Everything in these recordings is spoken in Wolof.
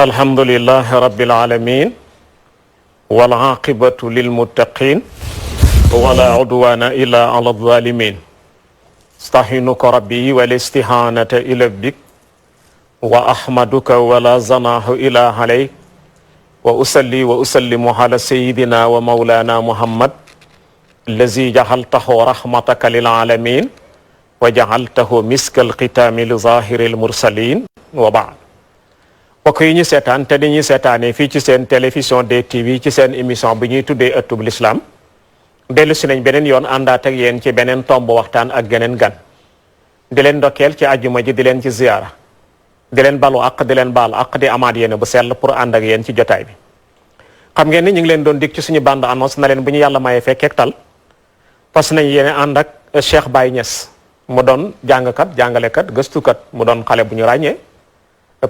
alhamdulillahi rabbil alamin wal aqibatu lil muttaqin wala udwana illa ala zalimin astahinuka rabbi wal istihanata ila bik wa ahmaduka wala zanahu ila alayk wa usalli wa usallimu ala sayyidina wa maulana muhammad allazi jahaltahu rahmataka lil alamin wa jahaltahu miskal xitaami li zahiril mursalin wa ba'd mbokk yi ñu seetaan te dañuy seetaanee fii ci seen télévision DTV ci seen émission bi ñuy tuddee ëttub l'islam dellu si nañ beneen yoon àndaat ak yéen ci beneen tomb waxtaan ak geneen gan di leen ndokkeel ci àjjuma ji di leen ci ziyaara di leen balu ak di leen baal ak di amaat yéen bu sell pour ànd ak yéen ci jotaay bi xam ngeen ni ñu ngi leen doon dig ci suñu bande annonce na leen bu ñu yàlla mayee fekkeek tal parce que nañ yéen ànd ak Cheikh Baye Niass mu doon jàngkat jàngalekat gëstukat mu doon xale bu ñu ràññee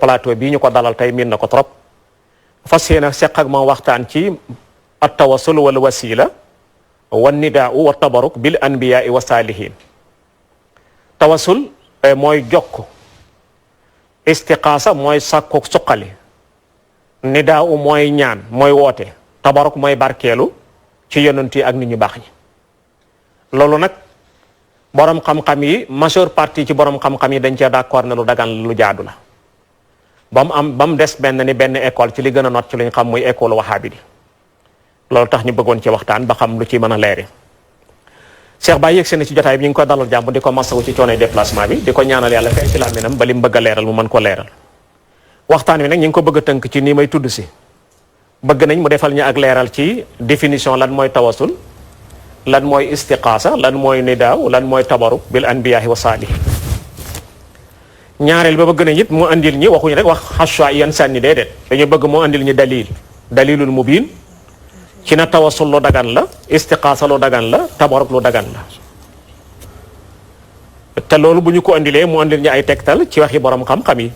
plateau bii ñu ko dalal tey miin na ko trop fas yéene seq ak moom waxtaan ci at tawassul wal wasila wan nidaau wa tabaruk bil anbiyaai wa saalihin tawassul mooy jokk istiqaasa mooy sàkku suqali nidaau mooy ñaan mooy woote tabaruk mooy barkeelu ci yonent yi ak nit ñu baax ñi loolu nag borom xam-xam yi majeure partie ci borom xam-xam yi dañ cee d'accord ne lu dagan lu jaadu la ba mu des benn école ci li gën a not ci lu ñu xam muy école wahhabi di loolu tax ñu bëggoon ci waxtaan ba xam lu ci mën a leeri Cheikh Baye yegg seen ci jotaay bi ñu ngi ko dalal jàmm di ko masawu ci coonoy déplacement bi di ko ñaanal yàlla fay ci làmminam ba li mu bëgg a leeral mu mën ko leeral waxtaan wi nag ñu ngi ko bëgg a tënk ci nii may tudd si bëgg nañ mu defal ñu ak leeral ci définition lan mooy tawasul lan mooy istiqaasa lan mooy nidaaw lan mooy tabaruk bil anbiyaahi wa saalihin ñaareel ba bëgg nañ it mu andil ñi waxuñu rek wax xaswa yan sànni déedéet dañu bëgg mu andil ñi dalilul mubin ci na tawasul lu dagan la istiqaasa lu dagan la tabaruk lu dagan la te loolu bu ñu ko andilee mu andil ñi ay tegtal ci waxi borom xam-xam yi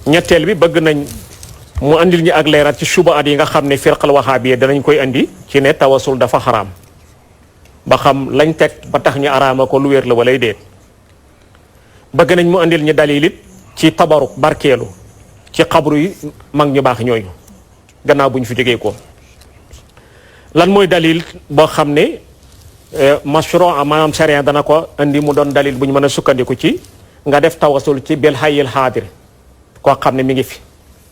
ñetteel bi bëgg nañ mu andil ñi ak leeral ci subaat yi nga xam ne firqal wahaabi danañ koy andi ci ne tawasul dafa xaraam ba xam lañ teg ba tax ñu araama ko lu wér la walay déet bëgg nañ mu andil ñu dalilit ci tabaruk barkeelu ci xabru yi mag ñu baax ñooñu gannaaw bu ñu fi jógee ko lan mooy dalil boo xam ne mashru maanaam sharia dana ko andi mu doon dalil bu ñu mën a sukkandiku ci nga def tawasul ci bil hayyil haadir koo xam ne mi ngi fi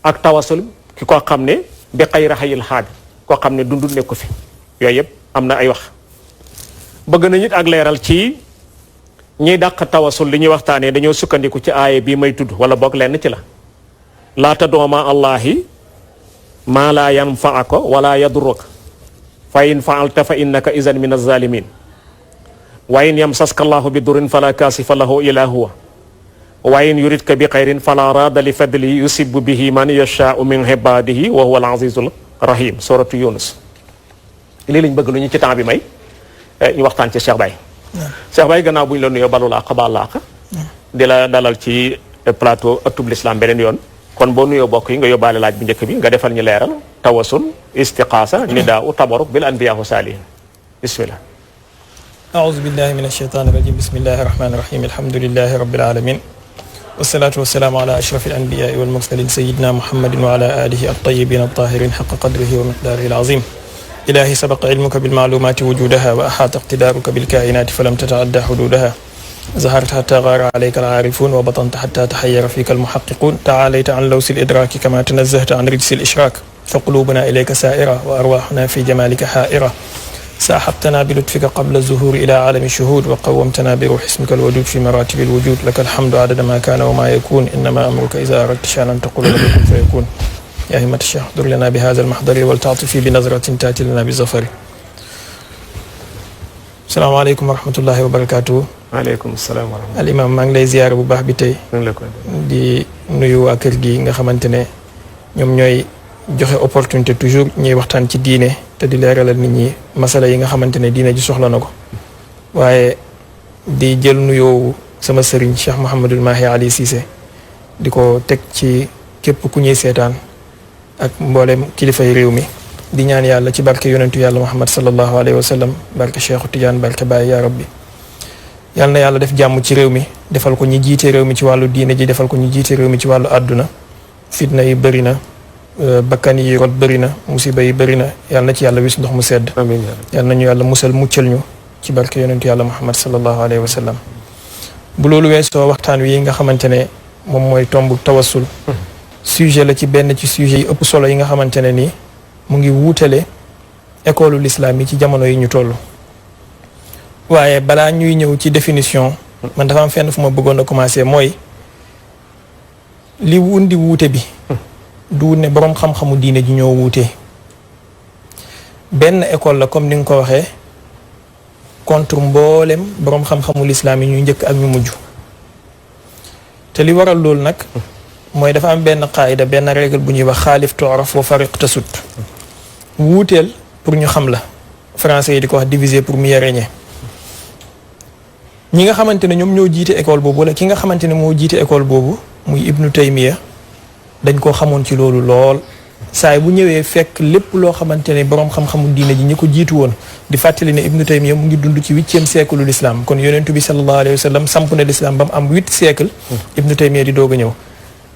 ak tawasul ki koo xam ne bi xayri hayyil haadir koo xam ne dundul nekku fi yooyu yëpp am na ay wax bëgg nañu ak leeral ci ñiy dàq tawasul li ñuy waxtaanee dañoo sukkandiku ci aaya bii may tudd wala boog lenn ci la laa tad'u ma allahi maa laa yanfa'uka wala yadurruka fa in fa'alta fa innaka izan min az-zalimin wa in yamsaska allahu bi durrin fala kaasifa lahu illa huwa wa in yuridka bi xayrin fala raada li fadlihi yusibu bihi man yashaa'u min ibadihi wa huwa al-azizul rahim suratu Yunus lii lañ bëgg lu ñu ci temps bi may ñu waxtaan ci Cheikh Baye Cheikh Baye gannaaw bu ñu la nuyoo balu laax baal laax di la dalal ci plateau ëttub l'islam beneen yoon kon boo nuyoo bokk yi nga yóbbaale laaj bu njëkk bi nga defal ñu leeral tawasul istiqaasa nidaa tabaruk bil anbiyaa wa saalihin bismillah aouzu billahi min ashaytaani rajim bismillahi rahmaani rahim alhamdulillahi rabbil alamin wasalaatu wasalaamu ala ashraf al anbiyaai wal mursalin sayidina muhammadin wa ala alihi at-tayyibin at-tahirin haqqa qadrihi wa miqdaarihi al-azim إلهي سبق علمك بالمعلومات وجودها وأحاط اقتدارك بالكائنات فلم تتعدى حدودها ظهرت حتى غار عليك العارفون وبطنت حتى تحير فيك المحققون تعاليت عن لوس الإدراك كما تنزهت عن رجس الإشراك فقلوبنا إليك سائرة وأرواحنا في جمالك حائرة ساحبتنا بلطفك قبل الظهور إلى عالم الشهود وقومتنا بروح اسمك الودود في مراتب الوجود لك الحمد عدد ما كان وما يكون إنما أمرك إذا أردت شأنا تقول له كن فيكون يا همة الشيخ احضر لنا بهذا المحضر ولتعطفي بنظرة تأتي لنا بظفر السلام عليكم ورحمة الله وبركاته. waaleykum salaam wa rahmatulah. Al Imam maa ngi lay ziyaare bu baax bi tey. di nuyu waa kër gi nga xamante ne ñoom ñooy joxe opportunité toujours ñuy waxtaan ci diine te di leeralal nit ñi masala yi nga xamante ne diine ji soxla na ko waaye di jël nuyoo sama sëriñ Cheikh Mouhamadul Mahi Ali Cissé di ko teg ci képp ku ñuy seetaan. ak mboolem kilifay réew mi di ñaan yàlla ci barke yonentu yàlla Muhammad sallallahu alayhi wa sallam barke Cheikhu Tidiane barke Baye yaa rabbi yàlla na yàlla def jàmm ci réew mi defal ko ñi jiite réew mi ci wàllu diine ji defal ko ñi jiite réew mi ci wàllu àdduna fitna yi bëri na bakkan yi rot bëri na musiba yi bëri na yàlla na ci yàlla wis ndox mu sedd amiin yàlla nañu yàlla musal muccal ñu ci barke yonentu yàlla muhammad sallallahu alayhi wa sallam bu loolu weesoo waxtaan wi nga xamante ne moom mooy tomb tawassul sujet la ci benn ci sujet yi ëpp solo yi nga xamante ne nii mu ngi wuutale école l'islam yi ci jamono yi ñu toll waaye balaa ñuy ñëw ci définition man dafa am fenn fu ma bëggoon a commencer mooy li wundi wuute bi du ne boroom xam-xamu diine ji ñoo wuute benn école la comme ni nga ko waxee contre mboolem boroom xam-xamu lislaam yi ñu njëkk ak ñu mujj te li waral loolu nag mooy dafa am benn qaayida benn règle bu ñuy wax xaalif tu'raf wa fariq tasut wuuteel pour ñu xam la français yi di ko wax diviser pour mieux régner ñi nga xamante ne ñoom ñoo jiite école boobu wala ki nga xamante ne moo jiite école boobu muy ibnu taymiya dañ koo xamoon ci loolu lool saay bu ñëwee fekk lépp loo xamante ne boroom xam-xamu diine ji ñi ko jiitu woon di fàttali ne ibnu taymiya mu ngi dund ci 8e siècle l'islam kon yonentu bi sallallahu alayhi wa sallam samp na l'islam ba mu am 8 siècle ibnu taymiya di doog a ñëw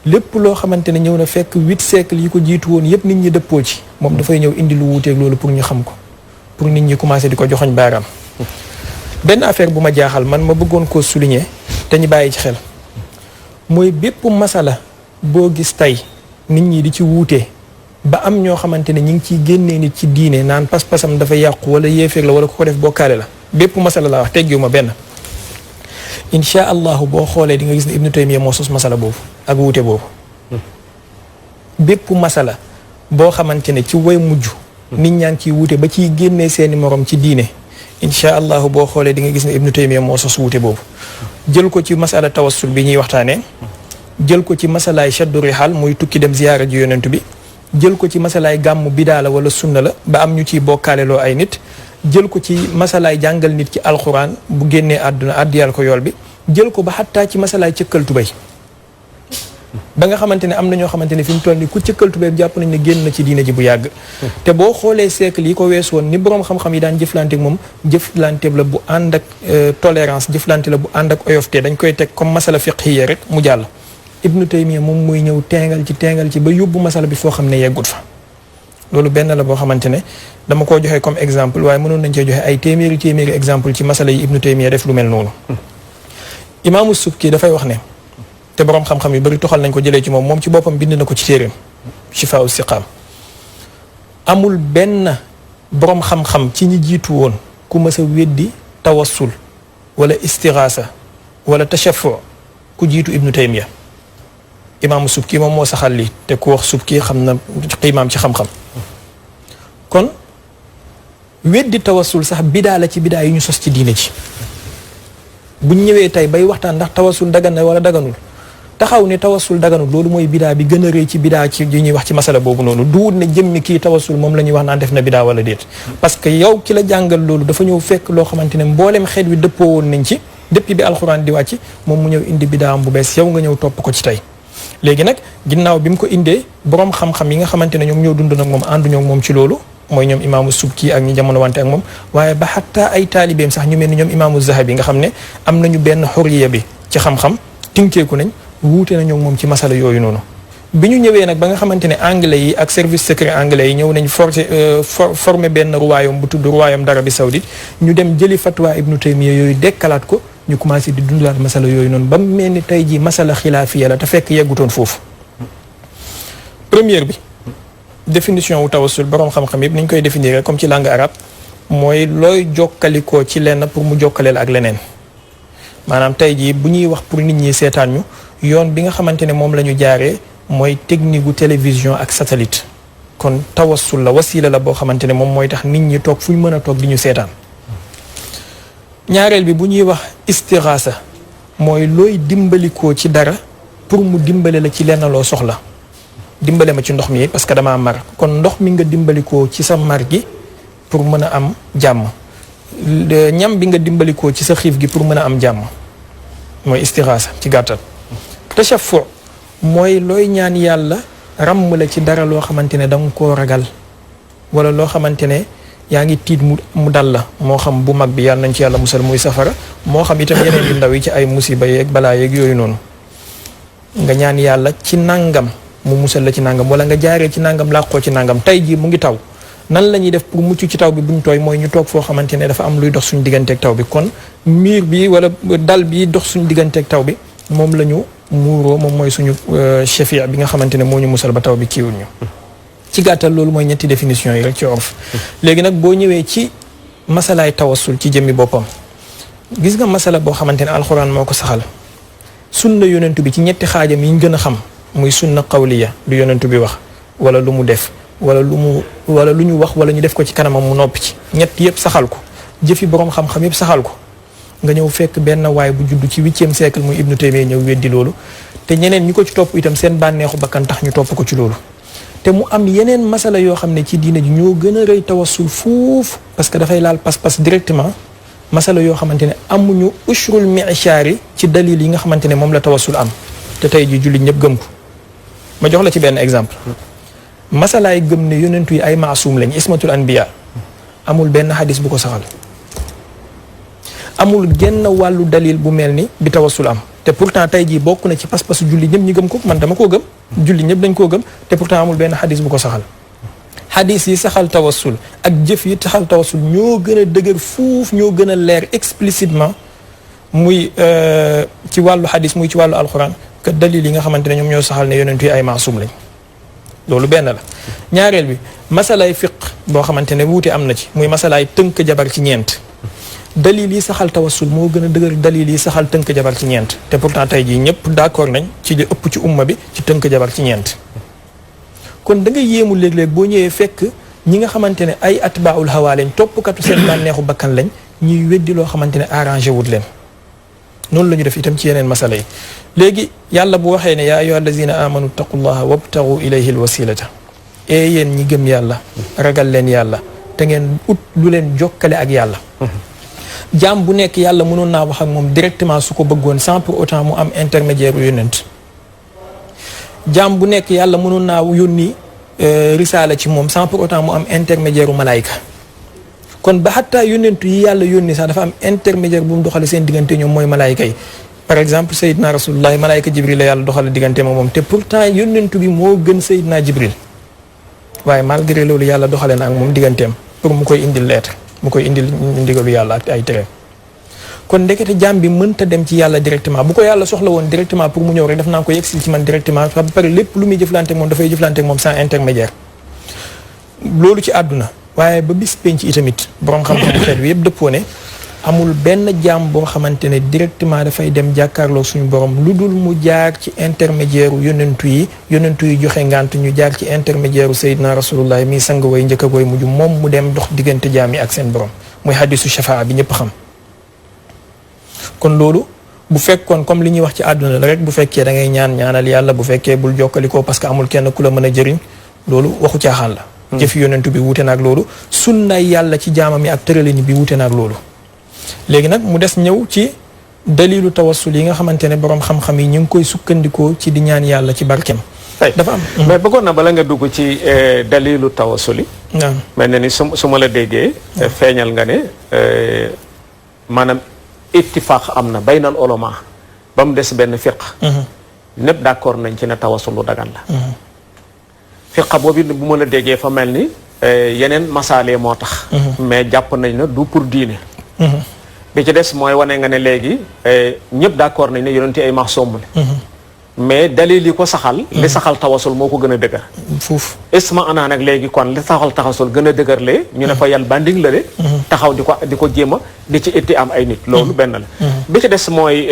lépp loo xamante ne ñëw na fekk 8 siècle yi ko jiitu woon yépp nit ñi dëppoo ci moom dafay ñëw indi lu wuuteeg loolu pour ñu xam ko pour nit ñi commencé di ko joxoñ baaraam benn affaire bu ma jaaxal man ma bëggoon koo souligner te ñu bàyyi ci xel mooy bépp masala boo gis tey nit ñi di ci wuute ba am ñoo xamante ne ñi ngi ciy génnee nit ci diine naan pas-pasam dafa yàqu wala yéeféer la wala ku ko def bokkaale la bépp masala laa wax teggiwu ma benn insha allahu boo xoolee di nga gis ne ibnu taymiya moo sos masala boobu ak wuute boobu bépp masala boo xamante ne ci way mujj nit ñaa ngi ciy wuute ba ciy génnee seeni morom ci diine insha allahu boo xoolee di nga gis ne ibnu taymiya moo sos wuute boobu jël ko ci masala tawassul bi ñuy waxtaanee jël ko ci masalaay shaddu rihal muy tukki dem ziyaara ji yonentu bi jël ko ci masalaay gàmmu bidaa la wala sunna la ba am ñu ciy bokkaaleloo ay nit jël ko ci masalaay jàngal nit ci alxuraan bu génnee àdduna àddiyal ko yool bi jël ko ba xattaa ci masalaay cëkkal tubéy ba nga xamante ne am na ñoo xamante ne fi mu toll ni ku cëkkal tubéy jàpp nañ ne génn na ci diina ji bu yàgg te boo xoolee siècle yi ko weesu woon ni boroom xam-xam yi daan jëflante ak moom jëflante la bu ànd ak tolérance jëflante la bu ànd ak oyofte dañ koy teg comme masala fiqhiyya rek mu jàll ibnu taymiya moom mooy ñëw teengal ci ba yóbbu masala bi foo xam ne yeggut fa loolu benn la boo xamante ne dama koo joxe comme exemple waaye mënoon nañ cee joxe ay téeméeri exemple ci masala yi ibnu taymiya def lu mel noonu imaamu subki dafay wax ne te boroom xam-xam yu bari toxal nañ ko jëlee ci moom ci boppam bind na ko ci téeréem shifaa'u siqaam amul benn boroom xam-xam ci ñi jiitu woon ku mës a weddi tawassul wala istigaasa wala tashaffu ku jiitu ibnu taymiya imaamu subki moom moo saxal lii te ku wax subki xam na xiimaam ci xam-xam kon weddi tawassul sax bidaa la ci bidaa yi ñu sos ci diine ji buñ ñëwee tey bay waxtaan ndax tawassul dagan na wala daganul taxaw ne tawassul daganul loolu mooy bidaa bi gën a rëy ci bidaa ci yi ñuy wax ci masala boobu noonu duwut ne jëmmi kii tawassul moom la ñuy wax naan def na bidaa wala déet parce que yow ki la jàngal loolu dafa ñëw fekk loo xamante ne mbooleem xeet wi dëppoo woon nañ ci depuis bi alxuraan di wàcc moom mu ñëw indi bidaa am bu bees yow nga ñëw topp ko ci tey léegi nag ginnaaw bi mu ko indee boroom xam-xam yi nga xamante ne ñoom ñoo dund nag moom ànduñoo ak moom ci loolu mooy ñoom imaamu subki ak ñi jamono wante ak moom waaye ba xataa ay taalibeem sax ñu mel ni ñoom imaamu zahabi nga xam ne am nañu benn xurriya bi ci xam-xam tinkeeku nañ wuute nañoo moom ci masala yooyu noonu bi ñu ñëwee nag ba nga xamante ne anglais yi ak service secret anglais yi ñëw nañ formé benn royaume bu tudd royaume d'Arabie Saoudite ñu dem jëli fatwa ibnu taymiya yooyu dekkalaat ko ñu commencé di dundalaat masala yooyu noonu ba mu mel ni tey jii masala xilaafiya la te fekk yeggutoon foofu première bi définition wu tawassul boroom xam-xam yëpp ni ñu koy définir comme ci langue arabe mooy looy jokkalikoo ci lenn pour mu jokkaleel ak leneen maanaam tey jii bu ñuy wax pour nit ñi seetaan ñu yoon bi nga xamante ne moom la ñu jaaree mooy technique gu télévision ak satellite kon tawassul la wasiila la boo xamante ne moom mooy tax nit ñi toog fu ñu mën a toog di ñu seetaan ñaareel bi bu ñuy wax istiraasa mooy looy dimbalikoo ci dara pour mu dimbale la ci lenn loo soxla dimbale ma ci ndox mi parce que damaa mar kon ndox mi nga dimbalikoo ci sa mar gi pour mën a am jàmm ñam bi nga dimbalikoo ci sa xiif gi pour mën a am jàmm mooy istiraasa ci gàttal tashaffu mooy looy ñaan yàlla ràmm la ci dara loo xamante ne danga koo ragal wala loo xamante ne yaa ngi tiit mu dal la moo xam bu mag bi yàlla nañ ci yàlla musal muy safara moo xam itam yeneen yu ndaw yi ci ay musiba yeeg balaa yeeg yooyu noonu nga ñaan yàlla ci nangam mu musal la ci nangam wala nga jaaree ci nangam làqoo ci nangam tey jii mu ngi taw nan la ñuy def pour mucc ci taw bi buñ tooy mooy ñu toog foo xamante ne dafa am luy dox suñu digganteeg taw bi kon miir bi wala dal bi dox suñu digganteeg taw bi moom la ñu muuroo moom mooy suñu chafia bi nga xamante ne moo ñu musal ba taw bi kiiwul ñu ci gàttal loolu mooy ñetti définition yi rek ci orf léegi nag boo ñëwee ci masalaay tawassul ci jëmmi boppam gis nga masala boo xamante ne alxuraan moo ko saxal sunna yonentu bi ci ñetti xaajam yi ñu gën a xam muy sunna qawliya lu yonentu bi wax wala lu mu def wala lu ñu wax wala ñu def ko ci kanamam mu noppi ci ñett yëpp saxal ko jëfi boroom xam-xam yëpp saxal ko nga ñëw fekk benn waay bu judd ci 8e siècle muy Ibnu Taymiya ñëw weddi loolu te ñeneen ñi ko ci topp itam seen bànneexu bakkan tax ñu topp ko ci loolu te mu am yeneen masala yoo xam ne ci diine ji ñoo gën a rëy tawassul fuuf parce que dafay laal pas-pas directement masala yoo xamante ne amuñu ushrul mi'shari ci dalil yi nga xamante ne moom la tawassul am te tey ji jullit ñëpp gëm ko ma jox la ci benn exemple masalaay gëm ne yonentu yi ay maasum lañ ismatul anbiya amul benn xadis bu ko saxal amul genn wàllu dalil bu mel ni bi tawassul am te pourtant tey jii bokk na ci pas-pasu julli ñëpp ñi gëm ko man dama koo gëm julli ñëpp dañ koo gëm te pourtant amul benn xadis bu ko saxal xadis yi saxal tawassul ak jëf yi saxal tawassul ñoo gën a dëgër fuuf ñoo gën a leer explicitement muy ci wàllu xadis muy ci wàllu alquran que dalil yi nga xamante ne ñoom ñoo saxal ne yonentu yi ay maasum lañ loolu benn la ñaareel bi masalaay fiq boo xamante ne wuute am na ci muy masalaay tënk jabar ci ñeent dalil yi saxal tawassul moo gën a dëgër dalil yi saxal tënk jabar ci ñeent te pourtant tey jii ñëpp d'accord nañ ci li ëpp ci umma bi ci tënk jabar ci ñeent kon da nga yéemu léeg-léeg boo ñëwee fekk ñi nga xamante ne ay atbaaul hawa lañ toppkatu seen bànneexu bakkan lañ ñuy weddi loo xamante ne arrangé wut leen noonu la ñu def itam ci yeneen masala yi léegi yàlla bu waxee ne yaa ayyuha allazina amanu taqullaha wabtagu ilayhi alwasilata yéen ñi gëm yàlla ragal leen yàlla te ngeen ut lu leen jokkale ak yàlla jaam bu nekk yàlla mënoon naa wax ak moom directement su ko bëggoon sans pour autant mu am intermédiaire u yonent jaam bu nekk yàlla mënoon naa yónni risaala ci moom sans pour autant mu am intermédiaire u malaayka kon ba xataa yónnentu yi yàlla yónni sax dafa am intermédiaire bu mu doxale seen diggante ñoom mooy malaayka yi par exemple Seydina Rasulullah malaayka Jibril la yàlla doxale diggante moom te pourtant yónnentu bi moo gën Seydina Jibril waaye malgré loolu yàlla doxale na ak moom digganteem pour mu koy indil lettre mu koy indil ndigalu yàlla ak ay tere kon ndekete jaam bi mënta dem ci yàlla directement bu ko yàlla soxla woon directement pour mu ñëw rek daf naa ko yegsil ci man directement ba pare lépp lu muy jëflante moom dafay jëflante moom sans intermédiaire loolu ci àdduna waaye ba bis penc itamit borom xam-xam xeet bi yëpp dëppoo ne amul benn jaam boo xamante ne directement dafay dem jàkkaarloo suñu borom lu dul mu jaar ci intermédiaire u yonentu yi joxe ngant ñu jaar ci intermédiaire u Seydina Rasulullah mi sang way njëkk a goy mujj moom mu dem dox diggante jaam yi ak seen borom muy hadisu shafaa bi ñëpp xam kon loolu bu fekkoon comme li ñuy wax ci àdduna la rek bu fekkee da ngay ñaanal yàlla bu fekkee bul jokkalikoo parce que amul kenn ku la mën a jëriñ loolu waxu caaxaan la jëfi yonentu bi wuute naag loolu sunnaay yàlla ci jaamam yi ak tëralini bi wuute naag loolu léegi nag mu des ñëw ci dalilu tawassul yi nga xamante ne borom xam-xam yi ñu ngi koy sukkandikoo ci di ñaan yàlla ci barkeem dafa am mais bëggoon na bala nga dugg ci dalilu tawassul yi mel na ni su ma la déggee feeñal nga ne maanaam ittifaq am na baynal ulama ba mu des benn fiq ñëpp d'accord nañ ci ne tawassul lu dagan la fiqa boobu bu ma la déggee fa mel ni yeneen masaale moo tax mais jàpp nañ na du pour diine bi ci des mooy wane nga ne léegi ñëpp d'accord nañ ne yonenti ay maxsoom la mais dalil yi ko saxal li saxal tawasul moo ko gën a dëgër fuuf isma anaa nag léegi kon li saxal tawasul gën a dëgër lee ñu ne fa yàlla banding la de taxaw di ko jéem a di ci itti am ay nit loolu benn la bi ci des mooy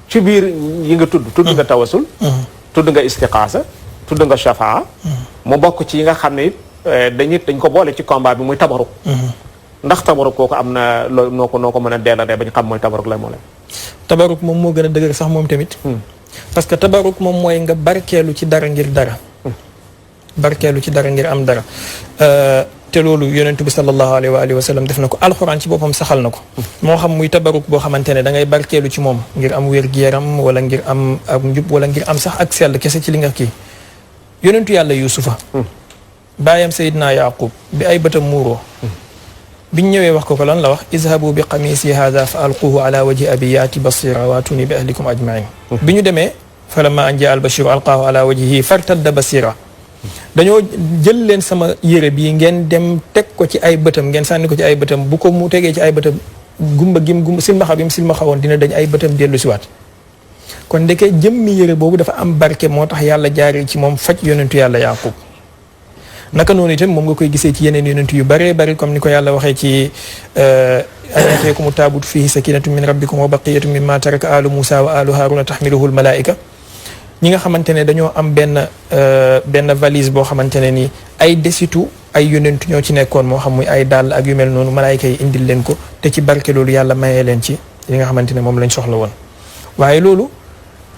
ci biir yi nga tudd nga tawasul tudd nga istiqaasa tudd nga shafaa mu bokk ci yi nga xam ne it dañ ko boole ci combat bi muy tabaruk ndax tabaruk kooku am na loo noo ko mën a deelaree ba ñu xam mooy tabaruk la moo la tabaruk moom moo gën a dëgër sax moom tamit parce que tabaruk moom mooy nga barkeelu ci dara ngir dara barkeelu ci dara ngir am dara te loolu yonent bi sallallahu alayhi wa sallam def na ko alxuraan ci boppam saxal na ko moo xam muy tabaruk boo xamante ne da ngay barkeelu ci moom ngir am wér-gu-yaram wala ngir am ak njub wala ngir am sax ak sell kese ci li nga kii yonentu yàlla yusufa baayam sayidna yaqub bi ay bëtam muuroo biñ ñëwee wax ko lan la wax izhabu bi qamisi hadha fa alquhu ala wajhi abi yaati basira waatuni bi ahlikum ajmain bi ñu demee falamma an jaa al bashiru alqaahu ala wajhihi fartadda basira dañoo jël leen sama yére bii ngeen dem teg ko ci ay bëtam ngeen sànni ko ci ay bëtam bu ko mu tegee ci ay bëtam gumba silmaxa bi mu silmaxa woon dina dañ ay bëtam dellu si waat kon ndeke jëmmi yére boobu dafa am barke moo tax yàlla jaaree ci moom faj yonentu yàlla Yaaqub naka noonu itam moom nga koy gisee ci yeneen yonentu yu bëree bëri comme ni ko yàlla waxee ci an ya'tiyakumu taabutu fiihi sakinatun min rabbikum wa baqiyatun mimma taraka alu Musa wa alu Haruna tahmiluhu al-malaa'ika ñi nga xamante ne dañoo am benn valise boo xamante ne ni ay desitu ay yonentu ñoo ci nekkoon moo xam muy ay dàll ak yu mel noonu malaayika yi indil leen ko te ci barke loolu yàlla mayee leen ci li nga xamante ne moom lañ soxla woon waaye loolu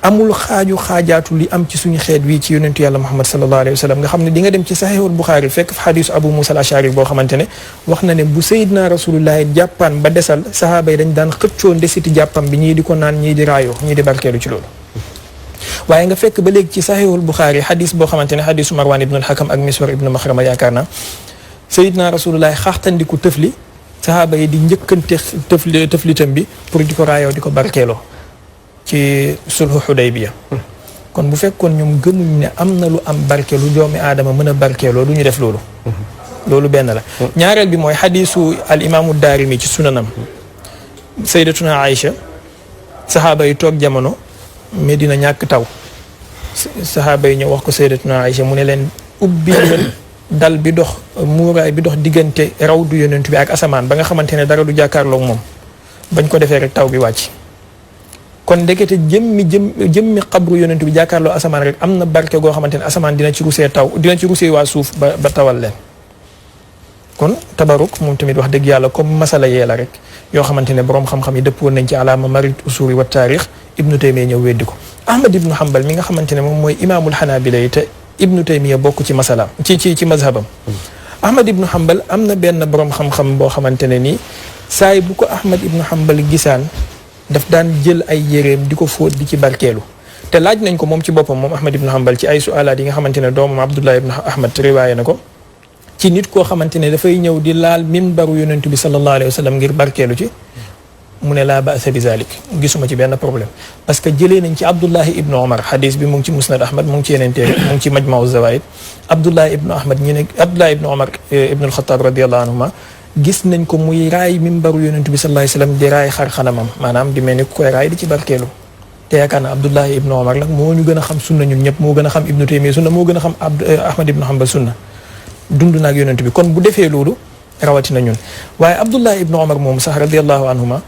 amul xaajaatu li am ci suñu xeet wi ci yonentu yàlla Muhammad sallallahu alayhi wa sallam nga xam ne di nga dem ci saxiixul Buxaari fekk fa xadiisu Abu Musa al-Ashari boo xamante ne wax na ne bu Seydina Rasulullahi jàppaan ba desal sahaaba yi dañ daan xëccoo ndesiti jàppam bi ñii di ko naan ñii di raayoo ñii di barkeelu ci loolu waaye nga fekk ba léegi ci saxiixul Buxaari xadis boo xamante ne xadisu Marwan ibnu al-Hakam ak Miswar ibnu Maxrama yaakaar naa Seydina Rasulullahi xaaxtandiku tëfli sahaaba yi di njëkkante tëflitam bi pour di ko raayoo di ko barkeeloo ci sulhu Xudaybiya kon bu fekkoon ñoom gëmuñ ne am na lu am barke lu doomi aadama mën a barkeeloo du ñu def loolu loolu benn la ñaareel bi mooy xadisu al imaamu Daarimi ci sunanam sayyidatuna Aïcha sahaaba yi toog jamono Medina ñàkk taw sahaaba yi ñëw wax ko sayyidatuna Aïcha mu ne leen ubbi dal bi dox muuraay bi dox diggante rawdu yonent bi ak asamaan ba nga xamante ne dara du jàkkaarloog moom bañ ko defee rek taw bi wàcc kon ndekete jëmmi xabru yonent bi jàkkaarloo asamaan rek am na barke goo xamante ne asamaan dina ci rusee waa suuf ba tawal leen kon tabaruk moom tamit wax dëgg yàlla comme masala yee la rek yoo xamante ne boroom xam-xam yi dëppoon nañ ci alaama marit usuri wa taarix ibnu taymiya ñëw weddi ko ahmad ibnu hanbal mi nga xamante ne moom mooy imaamul xanaabila yi te ibnu taymiya bokk ci masalaam ci mazhabam ahmad ibnu hanbal am na benn boroom xam-xam boo xamante ne nii saay bu ko ahmad ibnu hanbal gisaan daf daan jël ay yéreem di ko fóot di ci barkeelu te laaj nañ ko moom ci boppam moom ahmad ibnu hanbal ci ay sualaat yi nga xamante ne doomam abdullah ibnu ahmad riwaaye na ko ci nit koo xamante ne dafay ñëw di laal minbaru yonentu bi sallallahu alayhi wa sallam ngir barkeelu ci mu ne laa ba'sa bi zalik gisuma ci benn problème parce que jëlee nañ ci abdullahi ibnu omar hadis bi mu ngi ci musnad ahmad mu ngi ci yeneen téere mu ngi ci majmau zawaid abdullahi ibnu ahmad ñu ne abdullahi ibnu omar ibnu alxataab radiallahu anhuma gis nañ ko muy raay minbaru yonentu bi sallallahu alayhi wa sallam di raay xar xanamam maanaam di mel ni koy raay di ci barkeelu te yaakaar na abdullahi ibnu omar nag moo ñu gën a xam sunna ñun ñëpp moo gën a xam ibnu taymiya sunna moo gën a xam ahmad ibnu hanbal sunna dund naag yonent bi kon bu defee loolu rawatina ñun waaye abdullah ibnu omar moom sax radiallahu anhuma